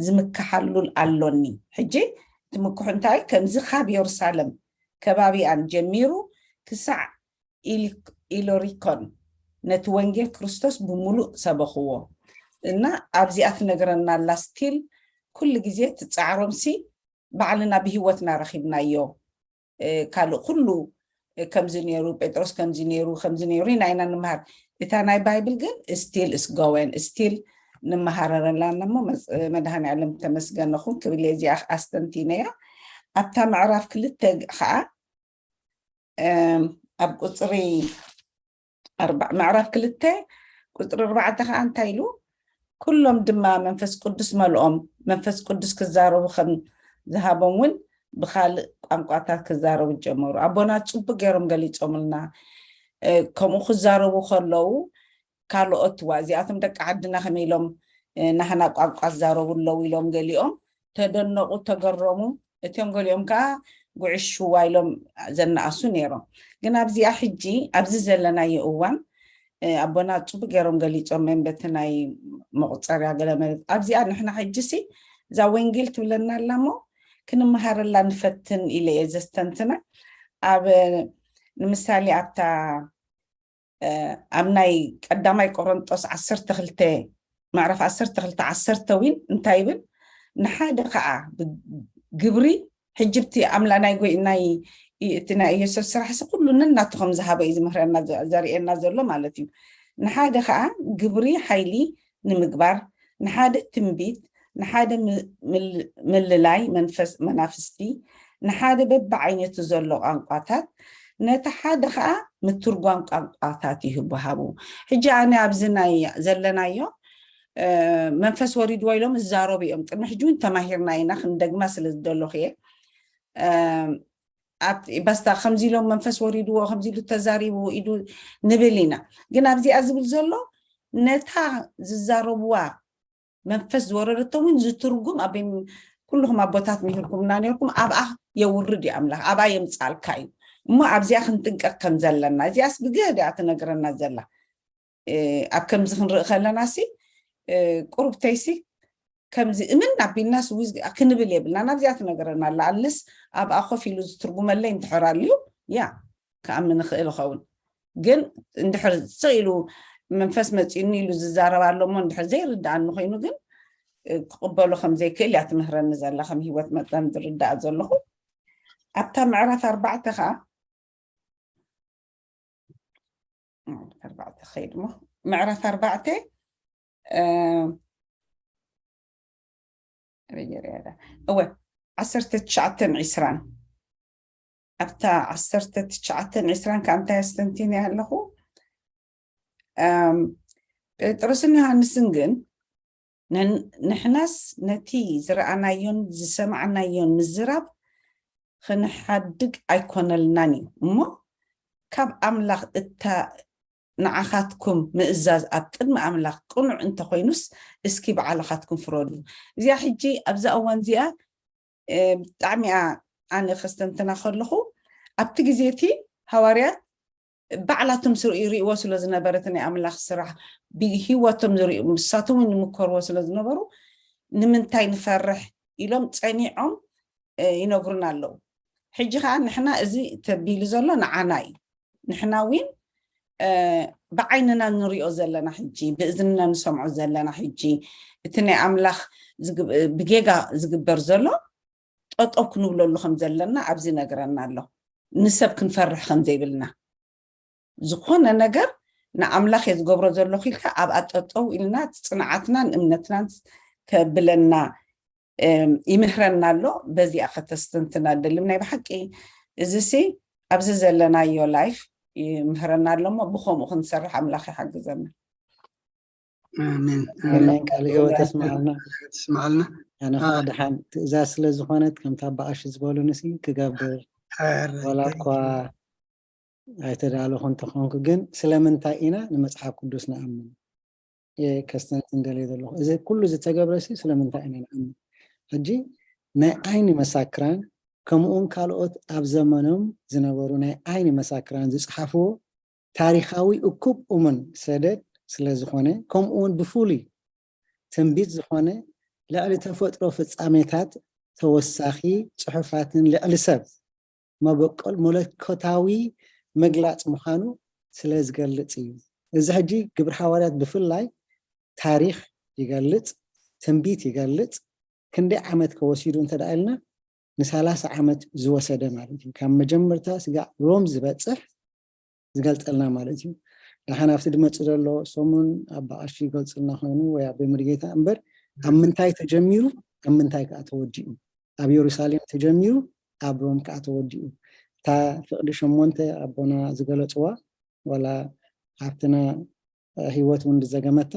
ዝምክሓሉል ኣሎኒ ሕጂ እቲ ምክሑ እንታይ ከምዚ ካብ የሩሳሌም ከባቢኣን ጀሚሩ ክሳዕ ኢሎሪኮን ነቲ ወንጌል ክርስቶስ ብምሉእ ሰበኽዎ። እና ኣብዚኣ ትነግረና ኣላ፣ ስቲል ኩሉ ግዜ ትጻዕሮምሲ ባዕልና ብህይወትና ረኺብናዮ። ካልእ ኩሉ ከምዚ ነይሩ፣ ጴጥሮስ ከምዚ ነይሩ፣ ከምዚ ነይሩ ኢና ኢና ንምሃር። እታ ናይ ባይብል ግን ስቲል እስጎወን ስቲል ንምሃረረላ እሞ መድሃኒ ዓለም ተመስገነኹም ክብል እየ። እዚኣ ኣስተንቲነያ። ኣብታ ምዕራፍ ክልተ ከዓ ኣብ ቁፅሪ ምዕራፍ ክልተ ቁፅሪ ኣርባዕተ ከዓ እንታይ ኢሉ? ኩሎም ድማ መንፈስ ቅዱስ መልኦም፣ መንፈስ ቅዱስ ክዛረቡ ከም ዝሃቦም እውን ብኻልእ ቋንቋታት ክዛረቡ ጀመሩ። ኣቦና ፅቡቅ ገይሮም ገሊፆምልና። ከምኡ ክዛረቡ ከለዉ ካልኦት ዋ እዚኣቶም ደቂ ዓድና ከመይ ኢሎም ናህና ቋንቋ ዝዛረቡ ኣለዉ ኢሎም ገሊኦም ተደነቑ፣ ተገረሙ። እቲኦም ገሊኦም ከዓ ጉዕሽ ሽዋ ኢሎም ዘነኣሱ ነይሮም። ግን ኣብዚኣ ሕጂ ኣብዚ ዘለናዮ እዋን ኣቦና ፅቡቅ ገይሮም ገሊፆም እዮም በቲ ናይ መቁፀርያ ገለ መለ ኣብዚኣ ንሕና ሕጂ ሲ እዛ ወንጌል ትብለና ኣላ እሞ ክንመሃረላ ንፈትን ኢለ እየ ዘስተንትና። ኣብ ንምሳሌ ኣብታ ኣብ ናይ ቀዳማይ ቆሮንጦስ ዓሰርተ ክልተ ምዕራፍ ዓሰርተ ክልተ ዓሰርተ እውን እንታይ ይብል? ንሓደ ከዓ ብግብሪ ሕጂ ብቲ ኣምላ ናይ ጎይ ናይ እቲ ናይ ኢየሱስ ስራሕ ሲ ኩሉ ነናቱ ከም ዝሃበ እዩ ዝምህረና ዘርእየና ዘሎ ማለት እዩ። ንሓደ ከዓ ግብሪ ሓይሊ ንምግባር፣ ንሓደ ትንቢት፣ ንሓደ ምልላይ መንፈስ መናፍስቲ፣ ንሓደ በብዓይነቱ ዘሎ ቋንቋታት፣ ነቲ ሓደ ከዓ ምትርጓም ቋንቋታት ይህቡ ሃቡ። ሕጂ ኣነ ኣብዚ ናይ ዘለናዮ መንፈስ ወሪድዎ ኢሎም ዝዛረቡ እዮም። ቅድሚ ሕጂ እውን ተማሂርና ኢና፣ ክንደግማ ስለ ዝደለኹ እየ። ኣብ ባስታ ከምዚ ኢሎም መንፈስ ወሪድዎ ከምዚ ኢሉ ተዛሪቡ ኢዱ ንብል ኢና። ግን ኣብዚኣ ዝብል ዘሎ ነታ ዝዛረብዋ መንፈስ ዝወረደቶ እውን ዝትርጉም ኣብ ኩልኹም ኣቦታት ምሂርኩምና ነርኩም። ኣብኣ የውርድ እዩ ኣምላኽ፣ ኣብኣ የምፃልካ እዩ። እሞ ኣብዚኣ ክንጥንቀቅ ከም ዘለና እዚኣስ ብገደ እያ ትነግረና ዘላ። ኣብ ከምዚ ክንርኢ ከለና ሲ ቁሩብተይሲ ከምዚ እምን ኣቢልናስ ክንብል የብልና። ናብዚኣ ትነግረና ኣላ ኣልስ ኣብኣ ኮፍ ኢሉ ዝትርጉመለይ እንድሕር ኣልዩ ያ ክኣምን እኽእል እኸውን። ግን እንድሕር ስቕ ኢሉ መንፈስ መፂኡኒ ኢሉ ዝዛረብ ኣሎ እሞ እንድሕር ዘይርድኣኒ ኮይኑ ግን ክቕበሎ ከም ዘይክእል እያ ትምህረኒ ዘላ ከም ህይወት መጠን ዝርዳእ ዘለኹ። ኣብታ ምዕራፍ ኣርባዕተ ከዓ ኣርባዕተ ኸይድ ሞ ምዕራፍ ኣርባዕተ እወ ዓሰርተ ትሽዓተን ዕስራን ኣብታ ዓሰርተ ትሽዓተን ዕስራን ከዓ እንታይ ኣስተንቲነ ኣለኹ? ጴጥሮስን ዮሃንስን ግን ንሕናስ ነቲ ዝረኣናዮን ዝሰማዕናዮን ምዝራብ ክንሓድግ ኣይኮነልናን እዩ እሞ ካብ ኣምላኽ እታ ንዓኻትኩም ምእዛዝ ኣብ ቅድሚ ኣምላኽ ቅኑዕ እንተኾይኑስ እስኪ ባዕልኻትኩም ፍረዱ። እዚኣ ሕጂ ኣብዛ እዋን እዚኣ ብጣዕሚ እያ ኣነ ከስተንትና ከለኹ ኣብቲ ግዜ እቲ ሃዋርያት ባዕላቶም ይርእይዎ ስለ ዝነበረ እቲ ናይ ኣምላኽ ስራሕ ብሂወቶም ዝርእዩ ንሳቶም እውን ይምከርዎ ስለ ዝነበሩ ንምንታይ ንፈርሕ ኢሎም ፀኒዖም ይነግሩና ኣለዉ። ሕጂ ከዓ ንሕና እዚ ተቢሉ ዘሎ ንዓና እዩ። ንሕና እውን ብዓይንና ንሪኦ ዘለና ሕጂ ብእዝንና ንሰምዖ ዘለና ሕጂ እቲ ናይ ኣምላኽ ብጌጋ ዝግበር ዘሎ ጠጠው ክንብለሉ ከም ዘለና ኣብዚ ነግረና ኣሎ። ንሰብ ክንፈርሕ ከም ዘይብልና ዝኾነ ነገር ንኣምላኽ እየ ዝገብሮ ዘለኹ ኢልካ ኣብኣ ጠጠው ኢልና ጽንዓትናን እምነትናን ከብለና ይምህረና ኣሎ። በዚኣ ከተስተንትና ደልም ናይ ብሓቂ እዚ ሲ ኣብዚ ዘለናዮ ላይፍ ይምህረና ኣሎ እሞ ብኸምኡ ክንሰርሕ ኣምላኽ ይሓግዘና። ኣሜን። ቃል ህይወት ተስማዓልና። ተስማዓልና። ኣነ ከዓ ድሓን ትእዛዝ ስለ ዝኾነት ከምታ ኣባኣሽ ዝበሉንሲ ክገብር ዋላ እኳ ኣይተዳለኹ እንተኾንኩ ግን ስለምንታይ ኢና ንመፅሓፍ ቅዱስ ንኣምን? ከስተንትን ደልየ ዘለኹ እዚ ኩሉ ዝተገብረሲ ስለምንታይ ኢና ንኣምን? ሕጂ ናይ ዓይኒ መሳክራን ከምኡውን ካልኦት ኣብ ዘመኖም ዝነበሩ ናይ ዓይኒ መሳክራን ዝፅሓፍዎ ታሪኻዊ እኩብ እሙን ሰደድ ስለ ዝኾነ ከምኡውን ብፍሉይ ትንቢት ዝኾነ ልዕሊ ተፈጥሮ ፍጻሜታት ተወሳኺ ጽሑፋትን ልዕሊ ሰብ መበቆል መለኮታዊ ምግላጽ ምዃኑ ስለ ዝገልጽ እዩ። እዚ ሕጂ ግብሪ ሓዋርያት ብፍላይ ታሪኽ ይገልጽ፣ ትንቢት ይገልጽ። ክንደይ ዓመት ከወሲዱ እንተ ደኣ ኢልና፣ ንሰላሳ ዓመት ዝወሰደ ማለት እዩ። ካብ መጀመርታ ስጋዕ ሮም ዝበጽሕ ዝገልጸልና ማለት እዩ። ደሓን ኣብቲ ድመጽእ ዘሎ ሰሙን ኣባ ቀሺ ይገልጽልና ኮይኑ ወይ ኣቦይ ሙሉጌታ እምበር፣ ኣብ ምንታይ ተጀሚሩ፣ ኣብ ምንታይ ከኣ ተወዲኡ፣ ኣብ የሩሳሌም ተጀሚሩ ኣብ ሮም ከኣ ተወዲኡ። እታ ፍቕዲ ሸሞንተ ኣቦና ዝገለጽዋ ዋላ ሓፍትና ህይወት እውን ዝዘገመታ፣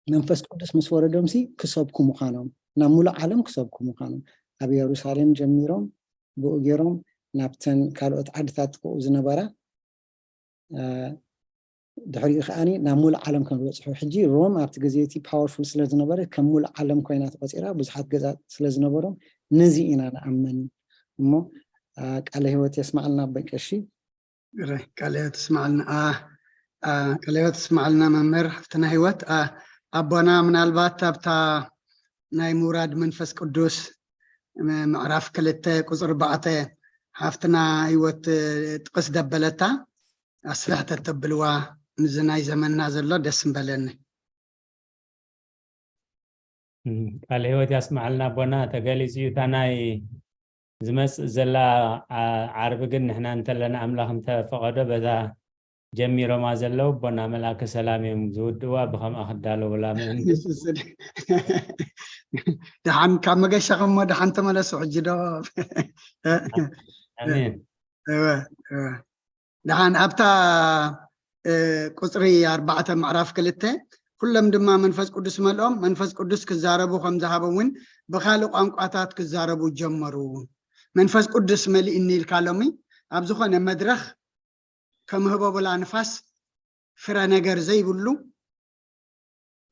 መንፈስ ቅዱስ ምስ ወረዶምሲ ክሰብኩ ምዃኖም፣ ናብ ሙሉእ ዓለም ክሰብኩ ምዃኖም፣ ኣብ የሩሳሌም ጀሚሮም ብኡ ገይሮም ናብተን ካልኦት ዓድታት ክኡ ዝነበራ፣ ድሕሪኡ ከዓኒ ናብ ሙሉእ ዓለም ከም ዝበፅሑ። ሕጂ ሮም ኣብቲ ግዜ እቲ ፓወርፉል ስለ ዝነበረ ከም ሙሉእ ዓለም ኮይና ተቆፂራ፣ ብዙሓት ገዛ ስለ ዝነበሮም ነዚ ኢና ንኣምን። እሞ ቃለ ህይወት የስማዓልና ኣቦይ ቀሺ። ቃለ ህይወት የስማዓልና። ቃለ ህይወት የስማዓልና መምህር። ሃፍትና ህይወት ኣቦና፣ ምናልባት ኣብታ ናይ ምውራድ መንፈስ ቅዱስ ምዕራፍ ክልተ ቁፅሪ ኣርባዕተ ሃፍትና ህይወት ጥቅስ ደበለታ ኣስፍሕ ተተብልዋ፣ ምዚ ናይ ዘመንና ዘሎ ደስ ምበለኒ። ቃለ ህይወት ያስማዓልና ኣቦና። ተገሊጹ እዩ። እታ ናይ ዝመጽእ ዘላ ዓርቢ ግን ንሕና እንተለና ኣምላኽ እንተፈቐዶ በዛ ጀሚሮማ ዘለዉ ኣቦና መልኣከ ሰላም እዮም ዝውድእዋ። ብኸምኣ ክዳለውላ ምእንቲ ደሓን ካብ መገሻ ከሞ ደሓን ተመለሱ ሕጂ ዶ? ኣሜን። ደሓን ኣብታ ቁፅሪ ኣርባዕተ ምዕራፍ ክልተ፣ ኩሎም ድማ መንፈስ ቅዱስ መልኦም፣ መንፈስ ቅዱስ ክዛረቡ ከም ዝሃቦም እውን ብካልእ ቋንቋታት ክዛረቡ ጀመሩ። መንፈስ ቅዱስ መሊእኒ ኢልካ ሎሚ ኣብ ዝኾነ መድረኽ ከም ህቦብላ ንፋስ ፍረ ነገር ዘይብሉ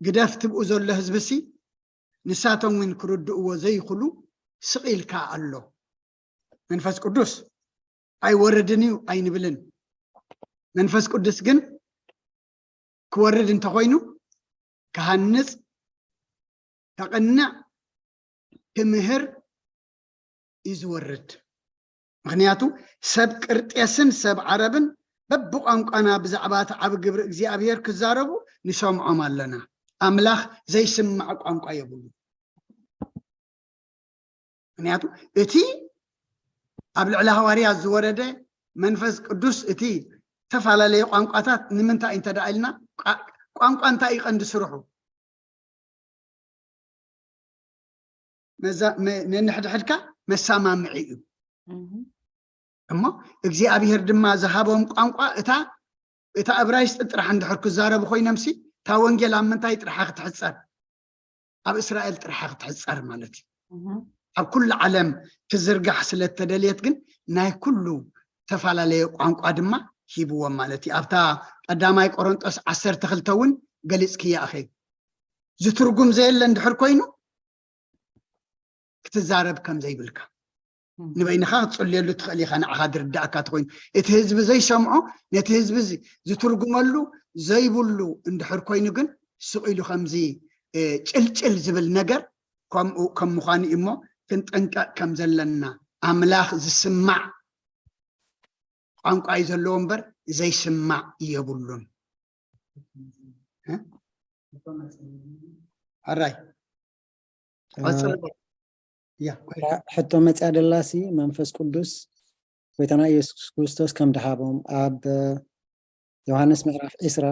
ግደፍ ትብኡ ዘሎ ህዝብሲ ንሳቶም እውን ክርድእዎ ዘይኽሉ ስቕ ኢልካ ኣሎ። መንፈስ ቅዱስ ኣይወርድን እዩ ኣይንብልን። መንፈስ ቅዱስ ግን ክወርድ እንተኾይኑ ክሃንጽ፣ ከቕንዕ፣ ክምህር እዩ ዝወርድ። ምኽንያቱ ሰብ ቅርጤስን ሰብ ዓረብን በብቋንቋና ብዛዕባ እቲ ዓቢ ግብሪ እግዚኣብሔር ክዛረቡ ንሰምዖም ኣለና። ኣምላኽ ዘይስማዕ ቋንቋ የብሉ። ምክንያቱ እቲ ኣብ ልዕሊ ሃዋርያት ዝወረደ መንፈስ ቅዱስ እቲ ዝተፈላለየ ቋንቋታት ንምንታይ እንተ ደኣ ኢልና ቋንቋ እንታይ እዩ ቀንዲ ስርሑ? ነንሕድሕድካ መሰማምዒ እዩ። እሞ እግዚኣብሔር ድማ ዝሃቦም ቋንቋ እታ እታ እብራይስጥ ጥራሕ እንድሕር ክዛረቡ ኮይኖምሲ እታ ወንጌል ኣብ ምንታይ ጥርሓ ክትሕፀር? ኣብ እስራኤል ጥርሓ ክትሕፀር ማለት እዩ። ኣብ ኩሉ ዓለም ትዝርጋሕ ስለተደልየት ግን ናይ ኩሉ ተፈላለየ ቋንቋ ድማ ሂብዎም ማለት እዩ። ኣብታ ቀዳማይ ቆሮንጦስ ዓሰርተ ክልተ እውን ገሊፅክያ ኢኺ። ዝትርጉም ዘየለ እንድሕር ኮይኑ ክትዛረብ ከም ዘይብልካ ንበይንኻ ክትፅልየሉ ትኽእል ኢኻ። ንዓኻ ዝርዳእካ ተኮይኑ እቲ ህዝቢ ዘይሰምዖ ነቲ ህዝቢ ዝትርጉመሉ ዘይብሉ እንድሕር ኮይኑ ግን ስቕ ኢሉ ከምዚ ጭልጭል ዝብል ነገር ከምኡ ከም ምዃኑ እዩ እሞ ክንጥንቀቕ ከም ዘለና ኣምላኽ ዝስማዕ ቋንቋ እዩ ዘለዎ እምበር ዘይስማዕ የብሉን። ኣራይ ሕቶ መፅያ ደላሲ መንፈስ ቅዱስ ጎይታና ኢየሱስ ክርስቶስ ከም ድሃቦም ኣብ ዮሃንስ ምዕራፍ ዕስራ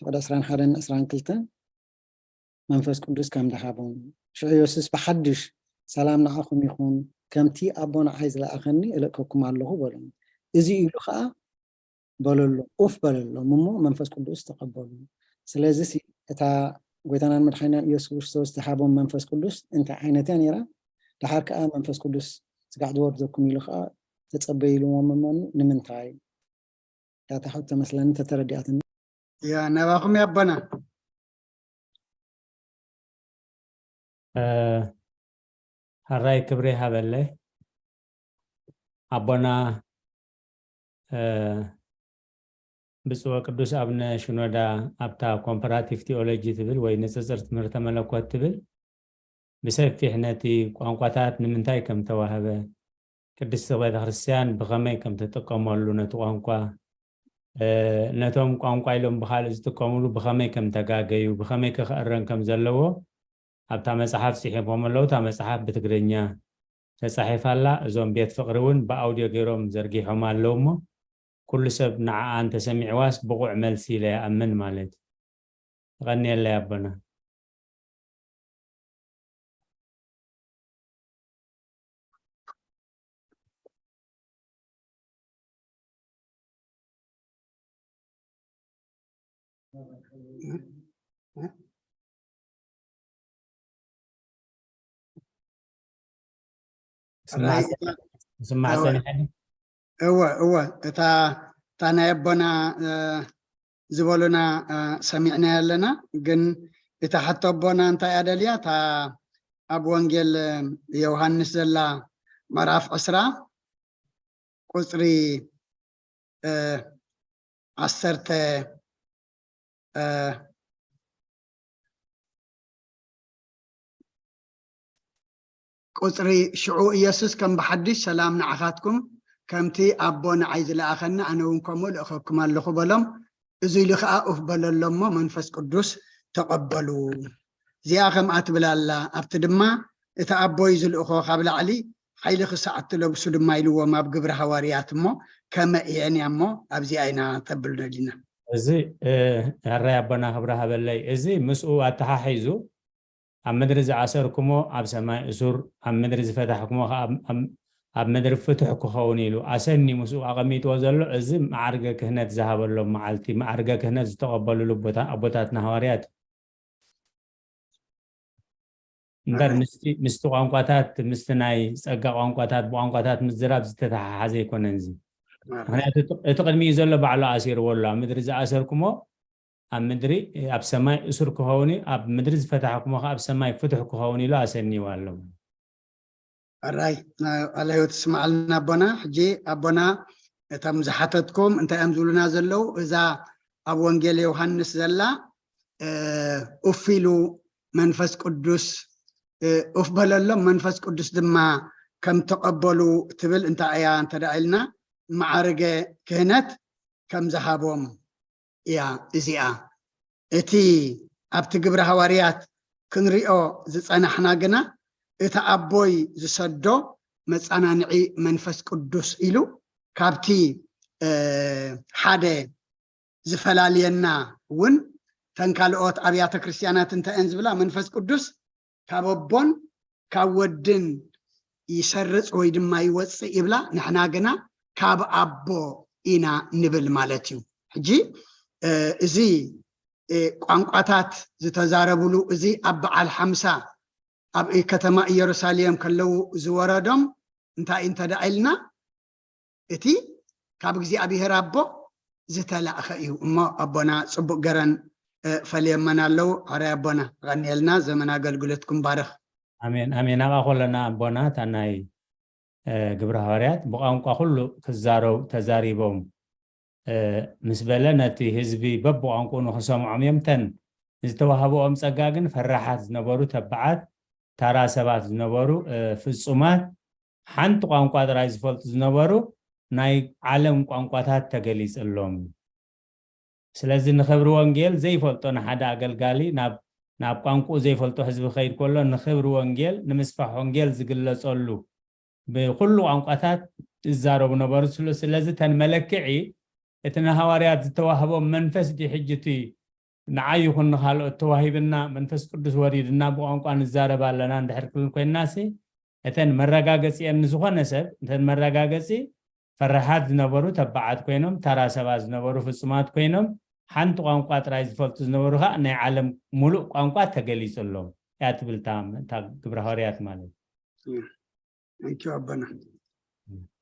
ፍቕዲ ዕስራን ሓደን ዕስራን ክልተን መንፈስ ቅዱስ ከም ድሃቦም ሽዑ ኢየሱስ ብሓድሽ ሰላም ንዓኹም ይኹን፣ ከምቲ ኣቦ ንዓይ ዝለኣኸኒ እልእከኩም ኣለኹ በሎም። እዚ ኢሉ ከዓ በለሎም፣ ኡፍ በለሎም እሞ መንፈስ ቅዱስ ተቐበሉ። ስለዚ እታ ጎይታናን መድሓኒናን ኢየሱስ ክርስቶስ ዝሃቦም መንፈስ ቅዱስ እንታይ ዓይነት እያ ነይራ? ደሓር ከዓ መንፈስ ቅዱስ ስጋዕ ዝወርደኩም ኢሉ ከዓ ተጸበይልዎም እሞ ንምንታይ? እታ ሕቶ መስለኒ ተተረዲኣትኒ። ያ ናባኹም ያቦና። እ፣ ሕራይ ክብሪ ይሃበለይ ኣቦና። እ፣ ብፁዕ ቅዱስ ኣቡነ ሽኖዳ ኣብታ ኮምፓራቲቭ ቲኦሎጂ ትብል ወይ ንፅፅር ትምህርተ መለኮት ትብል ብሰፊሕ ነቲ ቋንቋታት ንምንታይ ከም ተዋህበ፣ ቅድስቲ ቤተክርስትያን ብኸመይ ከም ትጥቀመሉ ነቲ ቋንቋ ነቶም ቋንቋ ኢሎም ብኻልእ ዝጥቀምሉ ብኸመይ ከም ተጋገዩ፣ ብኸመይ ከ ክእረም ከም ዘለዎ ኣብታ መጽሓፍ ጽሒፎም ኣለዉ። እታ መጽሓፍ ብትግርኛ ተጻሒፋ ኣላ። እዞም ቤት ፍቕሪ እውን ብኣውድዮ ገይሮም ዘርጊሖም ኣለዉ እሞ፣ ኩሉ ሰብ ንዓኣ እንተሰሚዕዋስ ብቑዕ መልሲ ኢለ ይኣምን ማለት እዩ። የቐንየለይ ኣቦና። ስማዕ ራይ-፣ ጸ-፣ ስማዕ እወ፣ ጸኒሐ። እወ፣ እወ፣ እታ፣ እታ ናይ ኣቦና፣ እ፣ ዝበሉና፣ እ፣ ሰሚዕናዮ ኣለና። ግን እታ ሕቶ ኣቦና እንታይ እያ ደልያ? እታ ኣብ ወንጌል፣ እ፣ ዮሃንስ ዘላ ምዕራፍ ዕስራ ቁጽሪ፣ እ፣ ዓሰርተ፣ እ፣ ቁጽሪ ሽዑ ኢየሱስ ከም ብሓድሽ ሰላም ንዓኻትኩም፣ ከምቲ ኣቦ ንዓይ ዝለኣኸኒ ኣነ እውን ከምኡ ልእኸኩም ኣለኹ በሎም። እዚ ኢሉ ኸኣ ኡፍ በለሎም እሞ መንፈስ ቅዱስ ተቐበሉ። እዚኣ ከምኣ ትብል ኣላ። ኣብቲ ድማ እቲ ኣቦይ ዝልእኾ ካብ ላዕሊ ሓይሊ ክሳዕ እትለብሱ ድማ ኢልዎም ኣብ ግብሪ ሃዋርያት እሞ ከመ እየን እያ እሞ ኣብዚኣ ኢና ተብልና ዲና። እዚ፣ እ፣ ሕራይ ኣቦና ክብሪ ሃበለይ። እዚ ምስኡ ኣተሓሒዙ ኣብ ምድሪ ዝኣሰርኩሞ ኣብ ሰማይ እሱር፣ ኣብ ምድሪ ዝፈታሕኩሞ ኸኣ ኣብ፣ ኣብ፣ ኣብ ምድሪ ፍቱሕ ክኸውን ኢሉ ኣሰኒ ምስኡ ኣቐሚጥዎ ዘሎ፣ እዚ መዓርገ ክህነት ዝሃበሎም መዓልቲ፣ መዓርገ ክህነት ዝተቐበሉሉ ቦታ ኣቦታትና ሃዋርያት። እምበር ኣሜን። ምስቲ፣ ምስቲ ቋንቋታት፣ ምስቲ ናይ ጸጋ ቋንቋታት፣ ብቋንቋታት ምዝራብ ዝተተሓሓዘ ኣይኮነን እዚ። ኣሜን። ምኽንያቱ እቲ፣ እቲ ቅድሚኡ ዘሎ ባዕሉ ኣሲርዎ ኣሎ። ኣብ ምድሪ ዝኣሰርኩሞ ኣብ ምድሪ፣ ኣብ ሰማይ እሱር ክኸውን እዩ፣ ኣብ ምድሪ ዝፈታሕኩሞ ኸዓ ኣብ ሰማይ ፍቱሕ ክኸውን ኢሉ ኣሰንይዎ ኣሎ። ኣራይ፣ ቃለ ህይወት ይስማዓልና ኣቦና። ሕጂ ኣቦና፣ እቶም ዝሓተትኩም እንታይ እዮም ዝብሉና ዘለዉ? እዛ ኣብ ወንጌል ዮሃንስ ዘላ፣ እ፣ ኡፍ ኢሉ መንፈስ ቅዱስ፣ እ፣ ኡፍ በለሎም መንፈስ ቅዱስ ድማ ከም ተቐበሉ ትብል እንታይ እያ እንተ ደኣ ኢልና፣ መዓርገ ክህነት ከም ዝሃቦም እያ እዚኣ። እቲ ኣብቲ ግብሪ ሃዋርያት ክንሪኦ ዝጸናሕና ግና፣ እቲ ኣቦይ ዝሰዶ መጸናንዒ መንፈስ ቅዱስ ኢሉ ካብቲ፣ እ፣ ሓደ ዝፈላልየና እውን፣ ተን ካልኦት ኣብያተ ክርስቲያናት እንታይ እየን ዝብላ? መንፈስ ቅዱስ ካብ ኣቦን ካብ ወድን ይሰርጽ ወይ ድማ ይወጽእ ይብላ፣ ንሕና ግና ካብ ኣቦ ኢና ንብል ማለት እዩ። ሕጂ፣ እ፣ እዚ፣ እ፣ ቋንቋታት ዝተዛረብሉ፣ እዚ ኣብ በዓል ሓምሳ ኣብ ከተማ ኢየሩሳሌም ከለዉ ዝወረዶም እንታይ እንተ ደኣ ኢልና፣ እቲ ካብ እግዚኣብሔር ኣቦ ዝተላእኸ እዩ። እሞ ኣቦና ጽቡቕ ገረን፣ እ፣ ፈልየመን ኣለዉ። ሕራይ ኣቦና፣ ቀንየልና፣ ዘመን ኣገልግሎትኩም ባርኽ። ኣሜን፣ ኣሜን። ኣብኣ ከለና ኣቦና፣ እታ ናይ፣ እ፣ ግብረ ሃዋርያት ብቋንቋ ኩሉ ክዛረቡ ተዛሪቦም፣ እ፣ ምስ በለ፣ ነቲ ህዝቢ በብቋንቋኡ ንኽሰምዖም እዮም። እተን ዝተዋህበኦም ጸጋ ግን ፈራሓት ዝነበሩ ተባዓት፣ ታራ ሰባት ዝነበሩ፣ እ፣ ፍጹማት፣ ሓንቲ ቋንቋ ጥራይ ዝፈልጡ ዝነበሩ ናይ ዓለም ቋንቋታት ተገሊጸሎም። ስለዚ ንኽብሪ ወንጌል ዘይፈልጦ ንሓደ ኣገልጋሊ ናብ፣ ናብ ቋንቋኡ ዘይፈልጦ ህዝቢ ክኸይድ ከሎ ንኽብሪ ወንጌል፣ ንምስፋሕ ወንጌል ዝግለጸሉ ብኹሉ ቋንቋታት ይዛረቡ ነበሩ። ስለ-፣ ስለዚ እተን መለክዒ እቲ ንሃዋርያት ዝተዋህቦም መንፈስ ድዩ ሕጂ እቲ ንዓይ ይኹን ንኻልኦት ተዋሂብና መንፈስ ቅዱስ ወሪድና ብቋንቋ ንዛረብ ኣለና እንድሕር ክብል ኮይንናሲ፣ እተን መረጋገጺ እየን ንዝኾነ ሰብ፣ እተን መረጋገጺ ፈራሓት ዝነበሩ ተባዓት ኮይኖም፣ ተራ ሰባት ዝነበሩ ፍጹማት ኮይኖም፣ ሓንቲ ቋንቋ ጥራይ ዝፈልጡ ዝነበሩ ኸኣ ናይ ዓለም ሙሉእ ቋንቋ ተገሊጹሎም እያ ትብል እታ፣ እታ ግብረ ሃዋርያት ማለት። Thank you ኣቦና።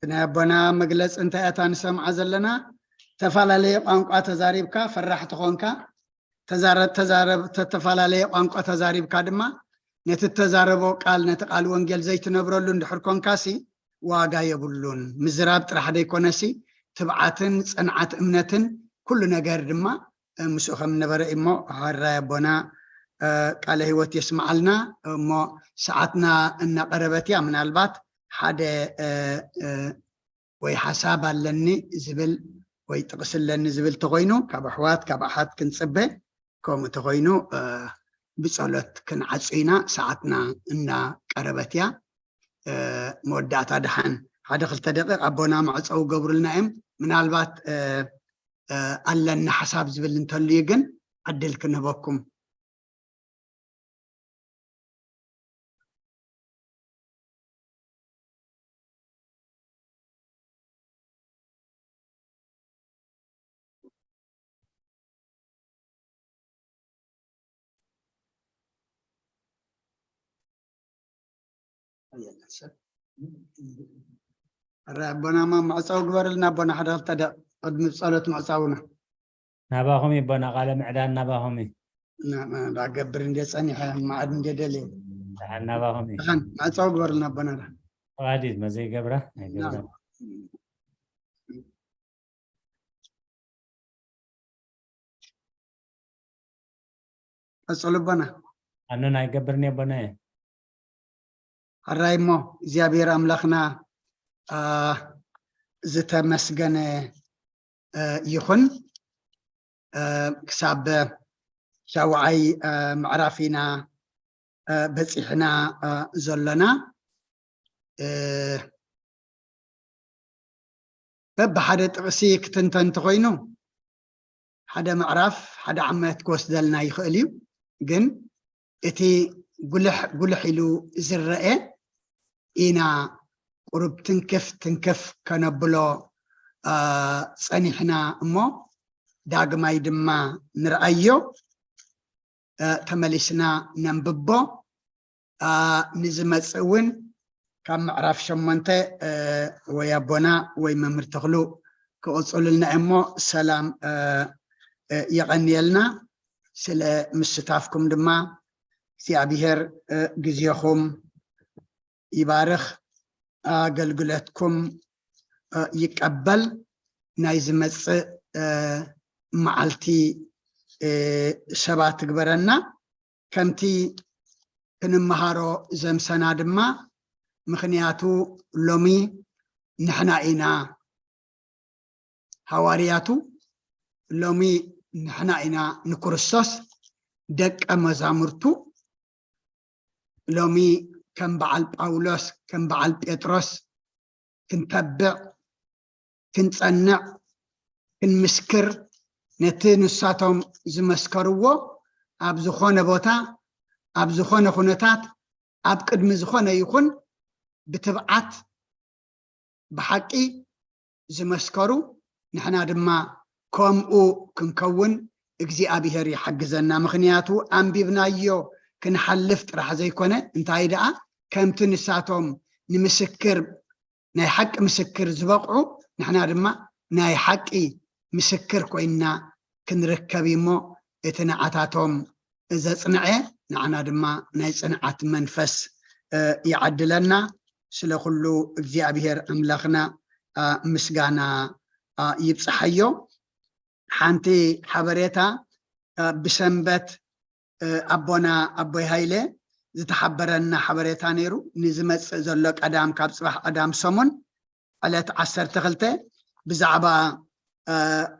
ናይ ኣቦና መግለጺ እንታይ እታ ንሰምዓ ዘለና? ተፈላለየ ቋንቋ ተዛሪብካ ፈራሕ ተኾንካ፣ ተዛረ-፣ ተዛረብ-፣ ተተፈላለየ ቋንቋ ተዛሪብካ ድማ ነቲ እተዛረቦ ቃል፣ ነቲ ቃል ወንጌል ዘይትነብረሉ እንድሕር ኮንካሲ ዋጋ የብሉን። ምዝራብ ጥራሕ ዘይኮነሲ ትብዓትን ጽንዓት እምነትን ኩሉ ነገር ድማ፣ እ፣ ምስኡ ከም ነበረ እሞ፣ ሕራይ ኣቦና፣ እ፣ ቃለ ህይወት የስምዓልና። እሞ ሰዓትና እናቐረበት እያ። ምናልባት ሓደ፣ እ፣ እ፣ ወይ ሓሳብ ኣለኒ ዝብል ወይ ጥቕሲ ኣለኒ ዝብል ተኾይኑ፣ ካብ ኣሕዋት፣ ካብ ኣሓት ክንጽበ፣ ከምኡ ተኾይኑ፣ እ፣ ብጸሎት ክንዓጹ ኢና። ሰዓትና እናቀረበት እያ። እ፣ መወዳእታ ደሓን ሓደ ክልተ ደቂቕ ኣቦና መዕጸዊ ገብሩልና እዮም። ምናልባት፣ እ፣ እ፣ ኣለና ሓሳብ ዝብል እንተልዩ ግን ዕድል ክንህበኩም። ኣረ ኣቦና፣ ማ-፣ መዕጸዊ ግበርልና ኣቦና፣ ሓደ ክልተ ደቕ ቅድሚ ጸሎት መዕጸውና። ናባኹም እዩ ኣቦና፣ ቃለ ምዕዳን ናባኹም እዩ። ና-፣ ና-፣ ዳገብር እንደ ጸኒሐ፣ ማዕድ እንደ ደልየ። ደሓን ናባኹም እዩ። ደሓን፣ መዕጸዊ ግበርልና ኣቦና፣ ደሓን። ፈቓዲት መዘይ ገብራ፣ ናይ ገብራ። ቀጽሉ ኣቦና። ኣነ ናይ ገብርኒ ኣቦና እየ። ሕራይ እሞ፣ እግዚኣብሔር ኣምላኽና፣ አ፣ ዝተመስገነ፣ አ፣ ይኹን። አ፣ ክሳብ ሻውዓይ፣ አ፣ ምዕራፍ ኢና፣ አ፣ በጺሕና፣ አ፣ ዘሎና። እ፣ በብሓደ ጥቕሲ ክትንተን እንተኾይኑ፣ ሓደ ምዕራፍ፣ ሓደ ዓመት ክወስደልና ይኽእል እዩ። ግን እቲ ጉልሕ፣ ጉልሕ ኢሉ ዝረአ ኢና ቁሩብ ትንክፍ፣ ትንክፍ ከነብሎ፣ አ፣ ጸኒሕና እሞ፣ ዳግማይ ድማ ንርኣዮ፣ አ፣ ተመሊስና ነንብቦ። አ፣ ንዝመጽእ እውን ካብ ምዕራፍ ሸሞንተ፣ እ፣ ወይ ኣቦና ወይ መምህር ተኽሉ ክቕጽሉልና እሞ፣ ሰላም፣ እ፣ እ፣ የቐንየልና። ስለ ምስታፍኩም ድማ እግዚኣብሔር፣ እ፣ ግዜኹም ይባርኽ፣ ኣገልግሎትኩም፣ እ፣ ይቀበል። ናይ ዝመጽእ፣ እ፣ መዓልቲ፣ እ፣ ሰባት ትግበረና። ከምቲ ክንመሃሮ ዘምሰና ድማ፣ ምኽንያቱ ሎሚ ንሕና ኢና ሃዋርያቱ፣ ሎሚ ንሕና ኢና ንክርስቶስ ደቀ መዛሙርቱ። ሎሚ ከም በዓል ጳውሎስ፣ ከም በዓል ጴጥሮስ ክንተብዕ፣ ክንጸንዕ፣ ክንምስክር፣ ነቲ ንሳቶም ዝመስከርዎ ኣብ ዝኾነ ቦታ፣ ኣብ ዝኾነ ኩነታት፣ ኣብ ቅድሚ ዝኾነ ይኹን ብትብዓት ብሓቂ ዝመስከሩ፣ ንሕና ድማ ከምኡ ክንከውን እግዚኣብሔር ይሓግዘና። ምኽንያቱ ኣንቢብናዮ ክንሓልፍ ጥራሕ ዘይኮነ፣ እንታይ ደኣ፣ ከምቲ ንሳቶም ንምስክር፣ ናይ ሓቂ ምስክር ዝበቕዑ፣ ንሕና ድማ ናይ ሓቂ ምስክር ኮይንና ክንርከብ እዩ እሞ፣ እቲ ንዓታቶም ዘጽንዐ፣ ንዓና ድማ ናይ ጽንዓት መንፈስ፣ እ፣ ይዓድለና። ስለ ኩሉ እግዚኣብሔር ኣምላኽና፣ እ፣ ምስጋና፣ እ፣ ይብጽሓዮ። ሓንቲ ሓበሬታ፣ እ፣ ብሰንበት፣ እ፣ ኣቦና ኣቦይ ሃይለ ዝተሓበረና ሓበሬታ ነይሩ። ንዝመጽእ ዘሎ ቀዳም፣ ካብ ጽባሕ ቀዳም ሰሙን ዕለት ዓሰርተ ክልተ ብዛዕባ፣ እ፣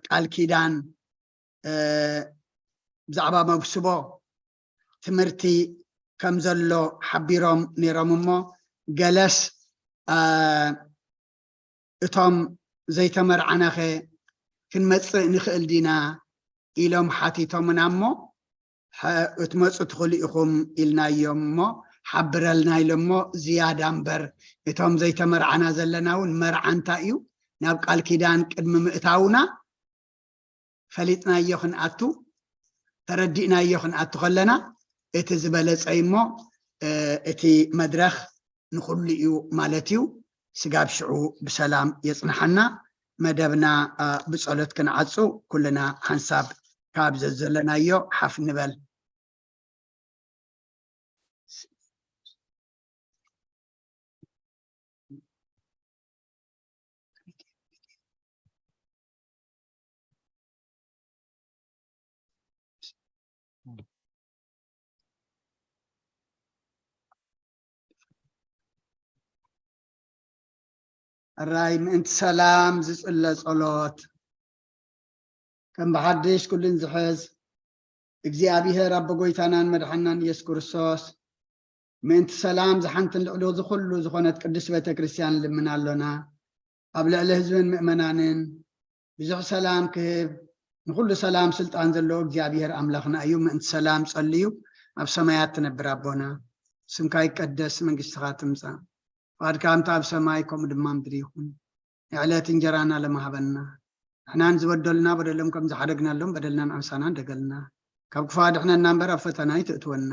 ቃል ኪዳን፣ እ፣ ብዛዕባ መብስቦ ትምህርቲ ከም ዘሎ ሓቢሮም ነይሮም እሞ፣ ገለስ፣ እ፣ እቶም ዘይተመርዓናኸ ክንመጽእ ንኽእል ዲና ኢሎም ሓቲቶምና እሞ፣ ሐ-፣ ክትመጹ ትኽእሉ ኢኹም ኢልናዮም እሞ፣ ሓብረልና ኢሎሞ፣ ዝያዳ እምበር እቶም ዘይተመርዓና ዘለና እውን መርዓ እንታይ እዩ፣ ናብ ቃል ኪዳን ቅድሚ ምእታውና ፈሊጥናዮ ክንኣቱ፣ ተረዲእናዮ ክንኣቱ ከለና፣ እቲ ዝበለጸ እዩ እሞ፣ እ፣ እቲ መድረኽ ንኹሉ እዩ ማለት እዩ። ስጋብ ሽዑ ብሰላም የጽንሓና። መደብና፣ እ፣ ብጸሎት ክንዓጹ፣ ኩልና ሓንሳብ ካብ ዘዘለናዮ ሓፍ ንበል። ሕራይ ምእንቲ ሰላም ዝጽለ ጸሎት። ከም ብሓድሽ ኩልን ዝሕዝ እግዚኣብሔር ኣቦ ጎይታናን መድሓናን ኢየሱስ ክርስቶስ ምእንቲ ሰላም ዝሓንትን ልዕሊ ዝኹሉ ዝኾነት ቅድስት ቤተ ክርስቲያን ልምን ኣሎና። ኣብ ልዕሊ ህዝብን ምእመናንን ብዙሕ ሰላም ክህብ ንኹሉ ሰላም ስልጣን ዘለዎ እግዚኣብሔር ኣምላኽና እዩ። ምእንቲ ሰላም ጸልዩ ኣብ ሰማያት ትነብር ኣቦና፣ ስምካ ይቀደስ፣ መንግስትኻ ትምጻእ፣ ፍቓድካ ከምቲ ኣብ ሰማይ ከምኡ ድማ ምድሪ ይኹን። የዕለት እንጀራና ለማህበና። ንሕናን ዝበደሉና በደሎም ከም ዝሓደግናሎም በደልናን ኣምሳናን ደገልና። ካብ ክፉ ኣድሕነና እምበር ኣብ ፈተና ኣይትእትወና።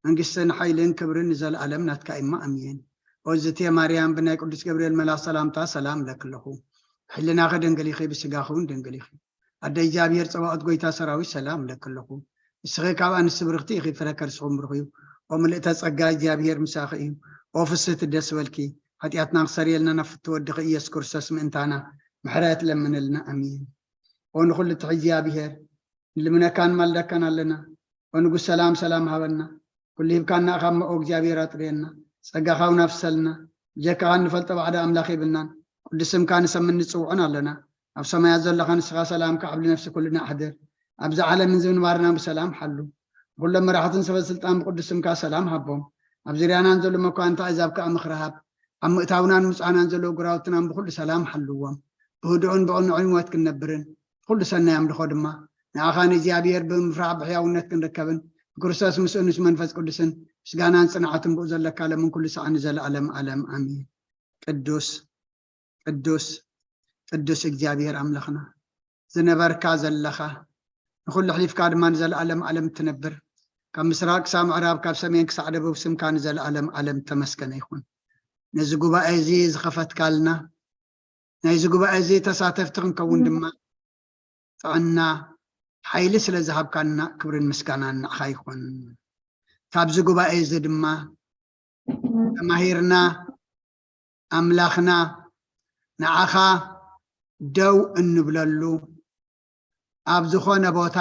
መንግስትን ሓይልን ክብርን ንዘለኣለም ናትካ እማ ኣሜን። ኦዝቴ ማርያም ብናይ ቅዱስ ገብርኤል መልኣኽ ሰላምታ ሰላም እለኪ ኣለኹ። ሕልናኺ ድንግል ኢኺ፣ ብስጋኺ እውን ድንግል ኢኺ። ኣደ እግዚኣብሔር ጸባኦት ጎይታ ሰራዊት ሰላም እለኪ ኣለኹ። ንስኺ ካብ ኣንስቲ ብርኽቲ ኢኺ፣ ፍረ ከርስኹም ብሩኽ እዩ። ኦ ምልእተ ጸጋ እግዚኣብሔር ምሳኺ እዩ። ኦ ፍስህቲ ደስ በልኪ። ሓጢኣትና ክሰርየልና ናብ ፍትወ ወድኺ ኢየሱስ ክርስቶስ ምእንታና ምሕረት ለምንልና። ኣሜን። ኦ ንኹሉ ትሕዚ እግዚኣብሔር ንልምነካን ማልደካን ኣለና። ኦ ንጉስ ሰላም ሰላም ሃበና። ኩሉ ሂብካና እኻ እሞ ኦ እግዚኣብሔር ኣጥርየና። ጸጋኻ እውን ኣፍሰልና። ብጀካኻ እንፈልጦ ባዕዳ ኣምላኽ የብልናን። ቅዱስ ስምካ ንሰምን ንጽውዖን ኣለና። ኣብ ሰማያት ዘለኻ ንስኻ ሰላምካ ኣብ ልነፍሲ ኩልና ኣሕድር። ኣብዚ ዓለምን ዝምንባርና ብሰላም ሓሉ። ንኹሎም መራሕትን ሰበ ስልጣን ብቅዱስ ስምካ ሰላም ሃቦም። ኣብ ዙርያናን ዘሎ መኳንንታ ኣሕዛብ ከኣ ምኽሪ ሃብ። ኣብ ምእታውናን ምጽኣናን ዘለዉ ግራውትናን ብኹሉ ሰላም ሓልዎም። ብህዱእን ብቕኑዕን ህይወት ክንነብርን ብኹሉ ሰናይ ኣምልኾ ድማ ንኣኻ ንእግዚኣብሔር ብምፍራሕ ብሕያውነት ክንርከብን ብክርስቶስ ምስኡን ምስ መንፈስ ቅዱስን ምስጋናን ጽንዓትን ብኡ ዘለካ ለምን ኩሉ ሰዓት ንዘለኣለም ኣለም ኣሜን። ቅዱስ ቅዱስ ቅዱስ እግዚኣብሔር ኣምላኽና ዝነበርካ ዘለኻ ንኹሉ ኣሕሊፍካ ድማ ንዘለኣለም ኣለም እትነብር ካብ ምስራቅ ክሳብ ምዕራብ ካብ ሰሜን ክሳዕ ደቡብ ስምካ ንዘለኣለም ኣለም ተመስገነ ይኹን። ነዚ ጉባኤ እዚ ዝኸፈትካልና ናይዚ ጉባኤ እዚ ተሳተፍቲ ክንከውን ድማ ጥዕና ሓይሊ ስለ ዝሃብካና ክብርን ምስጋናን ንዓኻ ይኹን። ካብዚ ጉባኤ እዚ ድማ ተማሂርና ኣምላኽና ንዓኻ ደው እንብለሉ ኣብ ዝኾነ ቦታ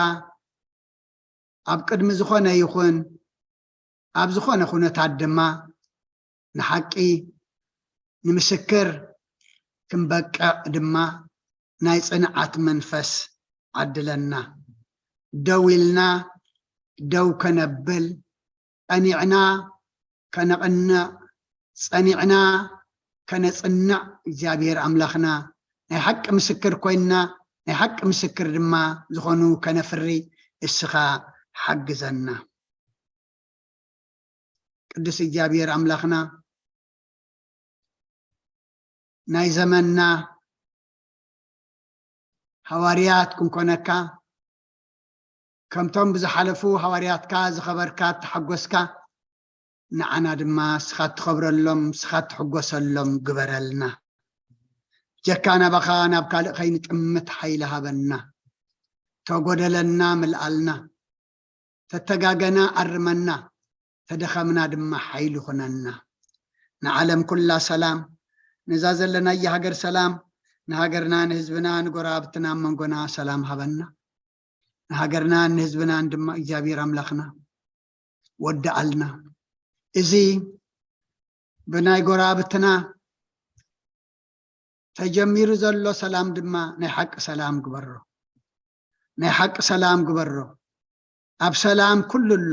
ኣብ ቅድሚ ዝኾነ ይኹን ኣብ ዝኾነ ኩነታት ድማ ንሓቂ ንምስክር ክንበቅዕ ድማ ናይ ጽንዓት መንፈስ ዓድለና። ደው ኢልና ደው ከነብል ጸኒዕና ከነቕንዕ ጸኒዕና ከነጽንዕ እግዚኣብሔር ኣምላኽና ናይ ሓቂ ምስክር ኮይንና ናይ ሓቂ ምስክር ድማ ዝኾኑ ከነፍሪ እስኻ ሓግዘና። ቅዱስ እግዚኣብሔር ኣምላኽና ናይ ዘመንና ሃዋርያት ክንኮነካ ከምቶም ብዝሓለፉ ሃዋርያትካ ዝኸበርካ እተሓጎስካ ንዓና ድማ ስኻ ትኸብረሎም ስኻ ትሕጎሰሎም ግበረልና። ጀካ ናባኻ ናብ ካልእ ከይንጥምት ሓይሊ ሃበና። ተጎደለና ምልኣልና። ተተጋገና ኣርመና። ተደኸምና ድማ ሓይሊ ኹነና። ንዓለም ኩላ ሰላም ነዛ ዘለናያ ሃገር ሰላም ንሃገርና ንህዝብና ንጎረባብትና ኣብ መንጎና ሰላም ሃበና። ንሃገርናን ንህዝብናን ድማ እግዚኣብሔር ኣምላኽና ወድኣልና። እዚ ብናይ ጎረባብትና ተጀሚሩ ዘሎ ሰላም ድማ ናይ ሓቂ ሰላም ግበሮ። ናይ ሓቂ ሰላም ግበሮ። ኣብ ሰላም ኩሉ ኣሎ።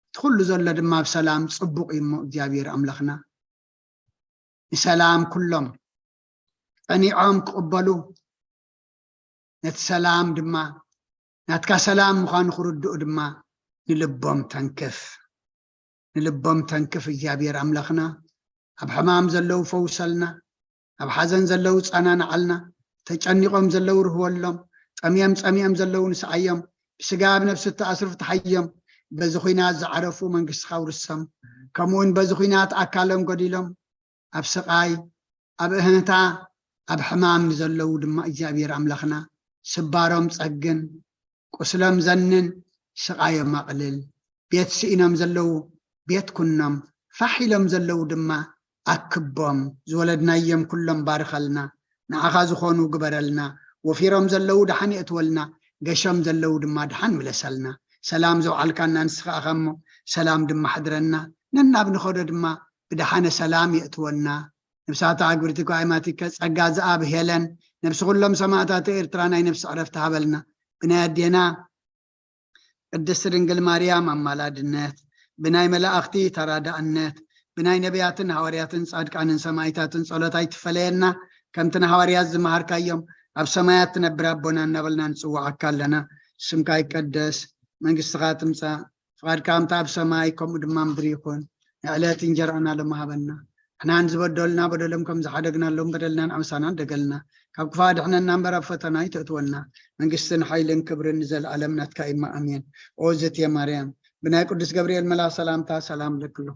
እቲ ኩሉ ዘሎ ድማ ኣብ ሰላም ጽቡቕ እዩ እሞ እግዚኣብሔር ኣምላኽና ንሰላም ኩሎም ጸኒዖም ክቕበሉ ነቲ ሰላም ድማ ናትካ ሰላም ምዃኑ ክርድኡ ድማ ንልቦም ተንክፍ። ንልቦም ተንክፍ እግዚኣብሔር ኣምላኽና። ኣብ ሕማም ዘለዉ ፈውሰልና። ኣብ ሓዘን ዘለዉ ጸናንዓልና። ተጨኒቖም ዘለዉ ርህወሎም። ጠምዮም ጸሚኦም ዘለዉ ንስዓዮም። ብስጋ ኣብ ነፍሲ እተኣስሩ ፍትሓዮም። በዚ ኹናት ዝዓረፉ መንግስትኻ ውርሶም። ከምኡውን በዚ ኹናት ኣካሎም ጎዲሎም ኣብ ስቓይ ኣብ እህንታ ኣብ ሕማም ንዘለዉ ድማ እግዚኣብሔር ኣምላኽና ስባሮም ጸግን ቁስሎም ዘንን ስቓዮም ኣቕልል። ቤት ስኢኖም ዘለዉ ቤት ኩኖም ፋሕ ኢሎም ዘለዉ ድማ ኣክቦም። ዝወለድናዮም ኩሎም ባርኸልና። ንዓኻ ዝኾኑ ግበረልና። ወፊሮም ዘለዉ ደሓን የእትወልና። ገሾም ዘለዉ ድማ ደሓን ምለሰልና። ሰላም ዘውዓልካና ንስኻ ኢኻ እሞ ሰላም ድማ ሕድረና። ነናብ ንኸዶ ድማ ብደሓነ ሰላም የእትወና። ነብሳታ ኣግብርቲ ኳይማቲከ ጸጋ ዝኣብ ሄለን ነብሲ ኩሎም ሰማእታት ኤርትራ ናይ ነብሲ ዕረፍቲ ሃበልና። ብናይ ኣዴና ቅድስቲ ድንግል ማርያም ኣማላድነት፣ ብናይ መላእኽቲ ተራዳእነት፣ ብናይ ነቢያትን ሃዋርያትን ጻድቃንን ሰማይታትን ጸሎት ኣይትፈለየና። ከምቲ ንሃዋርያት ዝመሃርካዮም፣ ኣብ ሰማያት ትነብር ኣቦና እናበልና ንጽውዓካ ኣለና። ስምካ ይቀደስ፣ መንግስትኻ ትምጻእ፣ ፍቓድካ ከምቲ ኣብ ሰማይ ከምኡ ድማ ምድሪ ይኹን። ንዕለት እንጀራና ሎሚ ሃበና። ንሕና ንዝበደሉና በደሎም ከም ዝሓደግናሎም በደልና ንኣምሳና ደገልና። ካብ ክፋ ድሕነና እምበር ኣብ ፈተና ኣይተእትወና። መንግስትን ሓይልን ክብርን ንዘለኣለም ናትካ እማ ኣሜን። ኦ ዝትየ ማርያም፣ ብናይ ቅዱስ ገብርኤል መልኣኽ ሰላምታ ሰላም ለክሎ።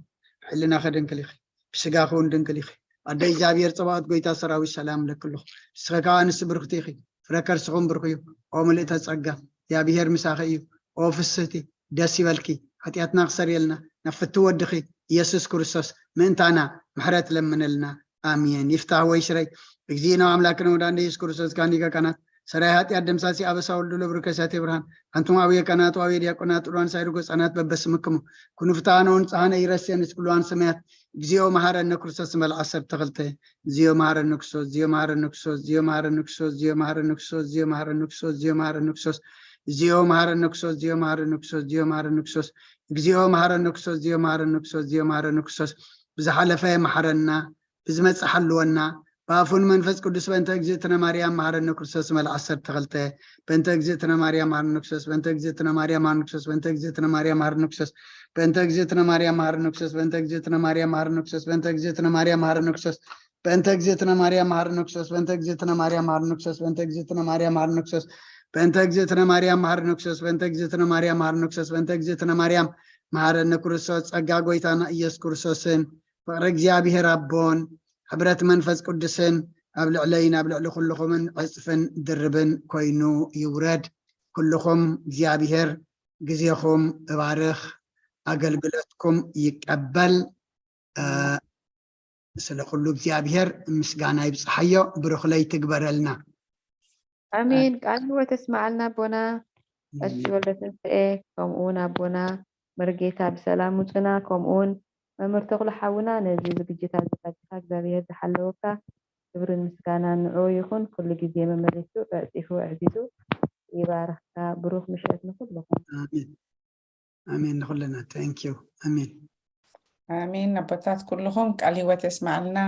ሕልና ከድንክል ኢኺ፣ ብስጋ ክውን ድንክል ኢኺ። ኣደ እግዚኣብሔር ጸባኦት ጎይታ ሰራዊት ሰላም ለክሎ። ንስኸ ከኣ ኣንስቲ ብርክቲ ኢኺ፣ ፍረ ከርስኹም ብርኽ እዩ። ኦ ምልእተ ጸጋ፣ እግዚኣብሔር ምሳኺ እዩ። ኦ ፍስህቲ፣ ደስ ይበልኪ። ሓጢኣትና ክሰርየልና፣ ናብ ፍትው ወድኺ ኢየሱስ ክርስቶስ ምእንታና ምሕረት ለምነልና። ኣሜን። ይፍታህ ወይ ሽረይ። እግዚእነ ኣምላክነ ወዳንደ ኢየሱስ ክርስቶስ ካኒገ ካናት ሰራይ ሓጢኣት ደምሳሲ ኣበሳ ወልዱ ለብሩ ከሳቴ ብርሃን። ኣንቱም ኣውየ ካናት፣ ኣውየ ዲያቆናት፣ ጥሉዋን ሳይርጎ ህጻናት በበስምክሙ ኩኑ ፍትሃነ ወንጽሃነ ይረስየን እስኩሉዋን ሰማያት። እግዚኦ መሐረነ ክርስቶስ ንበል ዓሰርተ ክልተ። እግዚኦ መሐረነ ክርስቶስ፣ እግዚኦ መሐረነ ክርስቶስ፣ እግዚኦ መሐረነ ክርስቶስ፣ እግዚኦ መሐረነ ክርስቶስ፣ እግዚኦ መሐረነ ክርስቶስ፣ እግዚኦ መሐረነ ክርስቶስ፣ እግዚኦ መሐረነ ክርስቶስ፣ እግዚኦ መሐረነ ክርስቶስ፣ እግዚኦ መሐረነ ክርስቶስ፣ እግዚኦ መሐረነ ክርስቶስ፣ እግዚኦ መሐረነ ክርስቶስ። ብዝሓለፈ መሐረና፣ ብዝመጽእ ሓልወና፣ ብኣፉን መንፈስ ቅዱስ በእንተ እግዝእትነ ማርያም መሐረነ ክርስቶስ መል ዓሰርተ ክልተ። በእንተ እግዝእትነ ማርያም መሐረነ ክርስቶስ፣ በእንተ እግዝእትነ ማርያም መሐረነ ክርስቶስ፣ በእንተ እግዝእትነ ማርያም መሐረነ ክርስቶስ፣ በእንተ እግዝእትነ ማርያም መሐረነ ክርስቶስ፣ በእንተ እግዝእትነ ማርያም መሐረነ ክርስቶስ፣ በእንተ እግዝእትነ ማርያም መሐረነ ክርስቶስ፣ በእንተ እግዝእትነ ማርያም መሐረነ ክርስቶስ፣ በእንተ እግዝእትነ ማርያም መሐረነ ክርስቶስ፣ በእንተ እግዝእትነ ማርያም መሐረነ ክርስቶስ፣ በእንተ እግዝእትነ ማርያም መሐረነ ክርስቶስ፣ በእንተ እግዝእትነ ማርያም መሐረነ ክርስቶስ፣ ጸጋ ጎይታና ኢየሱስ ክርስቶስን ፍቕሪ እግዚኣብሔር ኣቦን ሕብረት መንፈስ ቅዱስን ኣብ ልዕለይን ኣብ ልዕሊ ኩልኹምን ዕጽፍን ድርብን ኮይኑ ይውረድ። ኩልኹም እግዚኣብሔር ግዜኹም እባርኽ፣ ኣገልግሎትኩም ይቀበል። እ፣ ስለ ኩሉ እግዚኣብሔር ምስጋና ይብጽሓዮ። ብሩኽ ለይቲ ግበረልና። ኣሜን። ቃል ህይወት የስምዓልና ኣቦና ቀሺ ወልደ ተንስኤ፣ ከምኡ እውን ኣቦና መርጌታ ብሰላም ውፅና፣ ከምኡ እውን መምህር ተኽሉ ሓውና ነዚ ዝግጅት ኣዘጋጅኻ እግዚኣብሔር ዝሓለወካ ክብርን ምስጋናን ንዕኡ ይኹን። ኩሉ ግዜ መመሊሱ ዕፂፉ ኣዕዚዙ ይባርኽካ። ብሩኽ ምሸት ንኹልኹም። ኣሜን። ኣሜን። ንኹልና። Thank you። ኣሜን። ኣሜን። ኣቦታት ኩልኹም ቃል ህይወት የስምዓልና።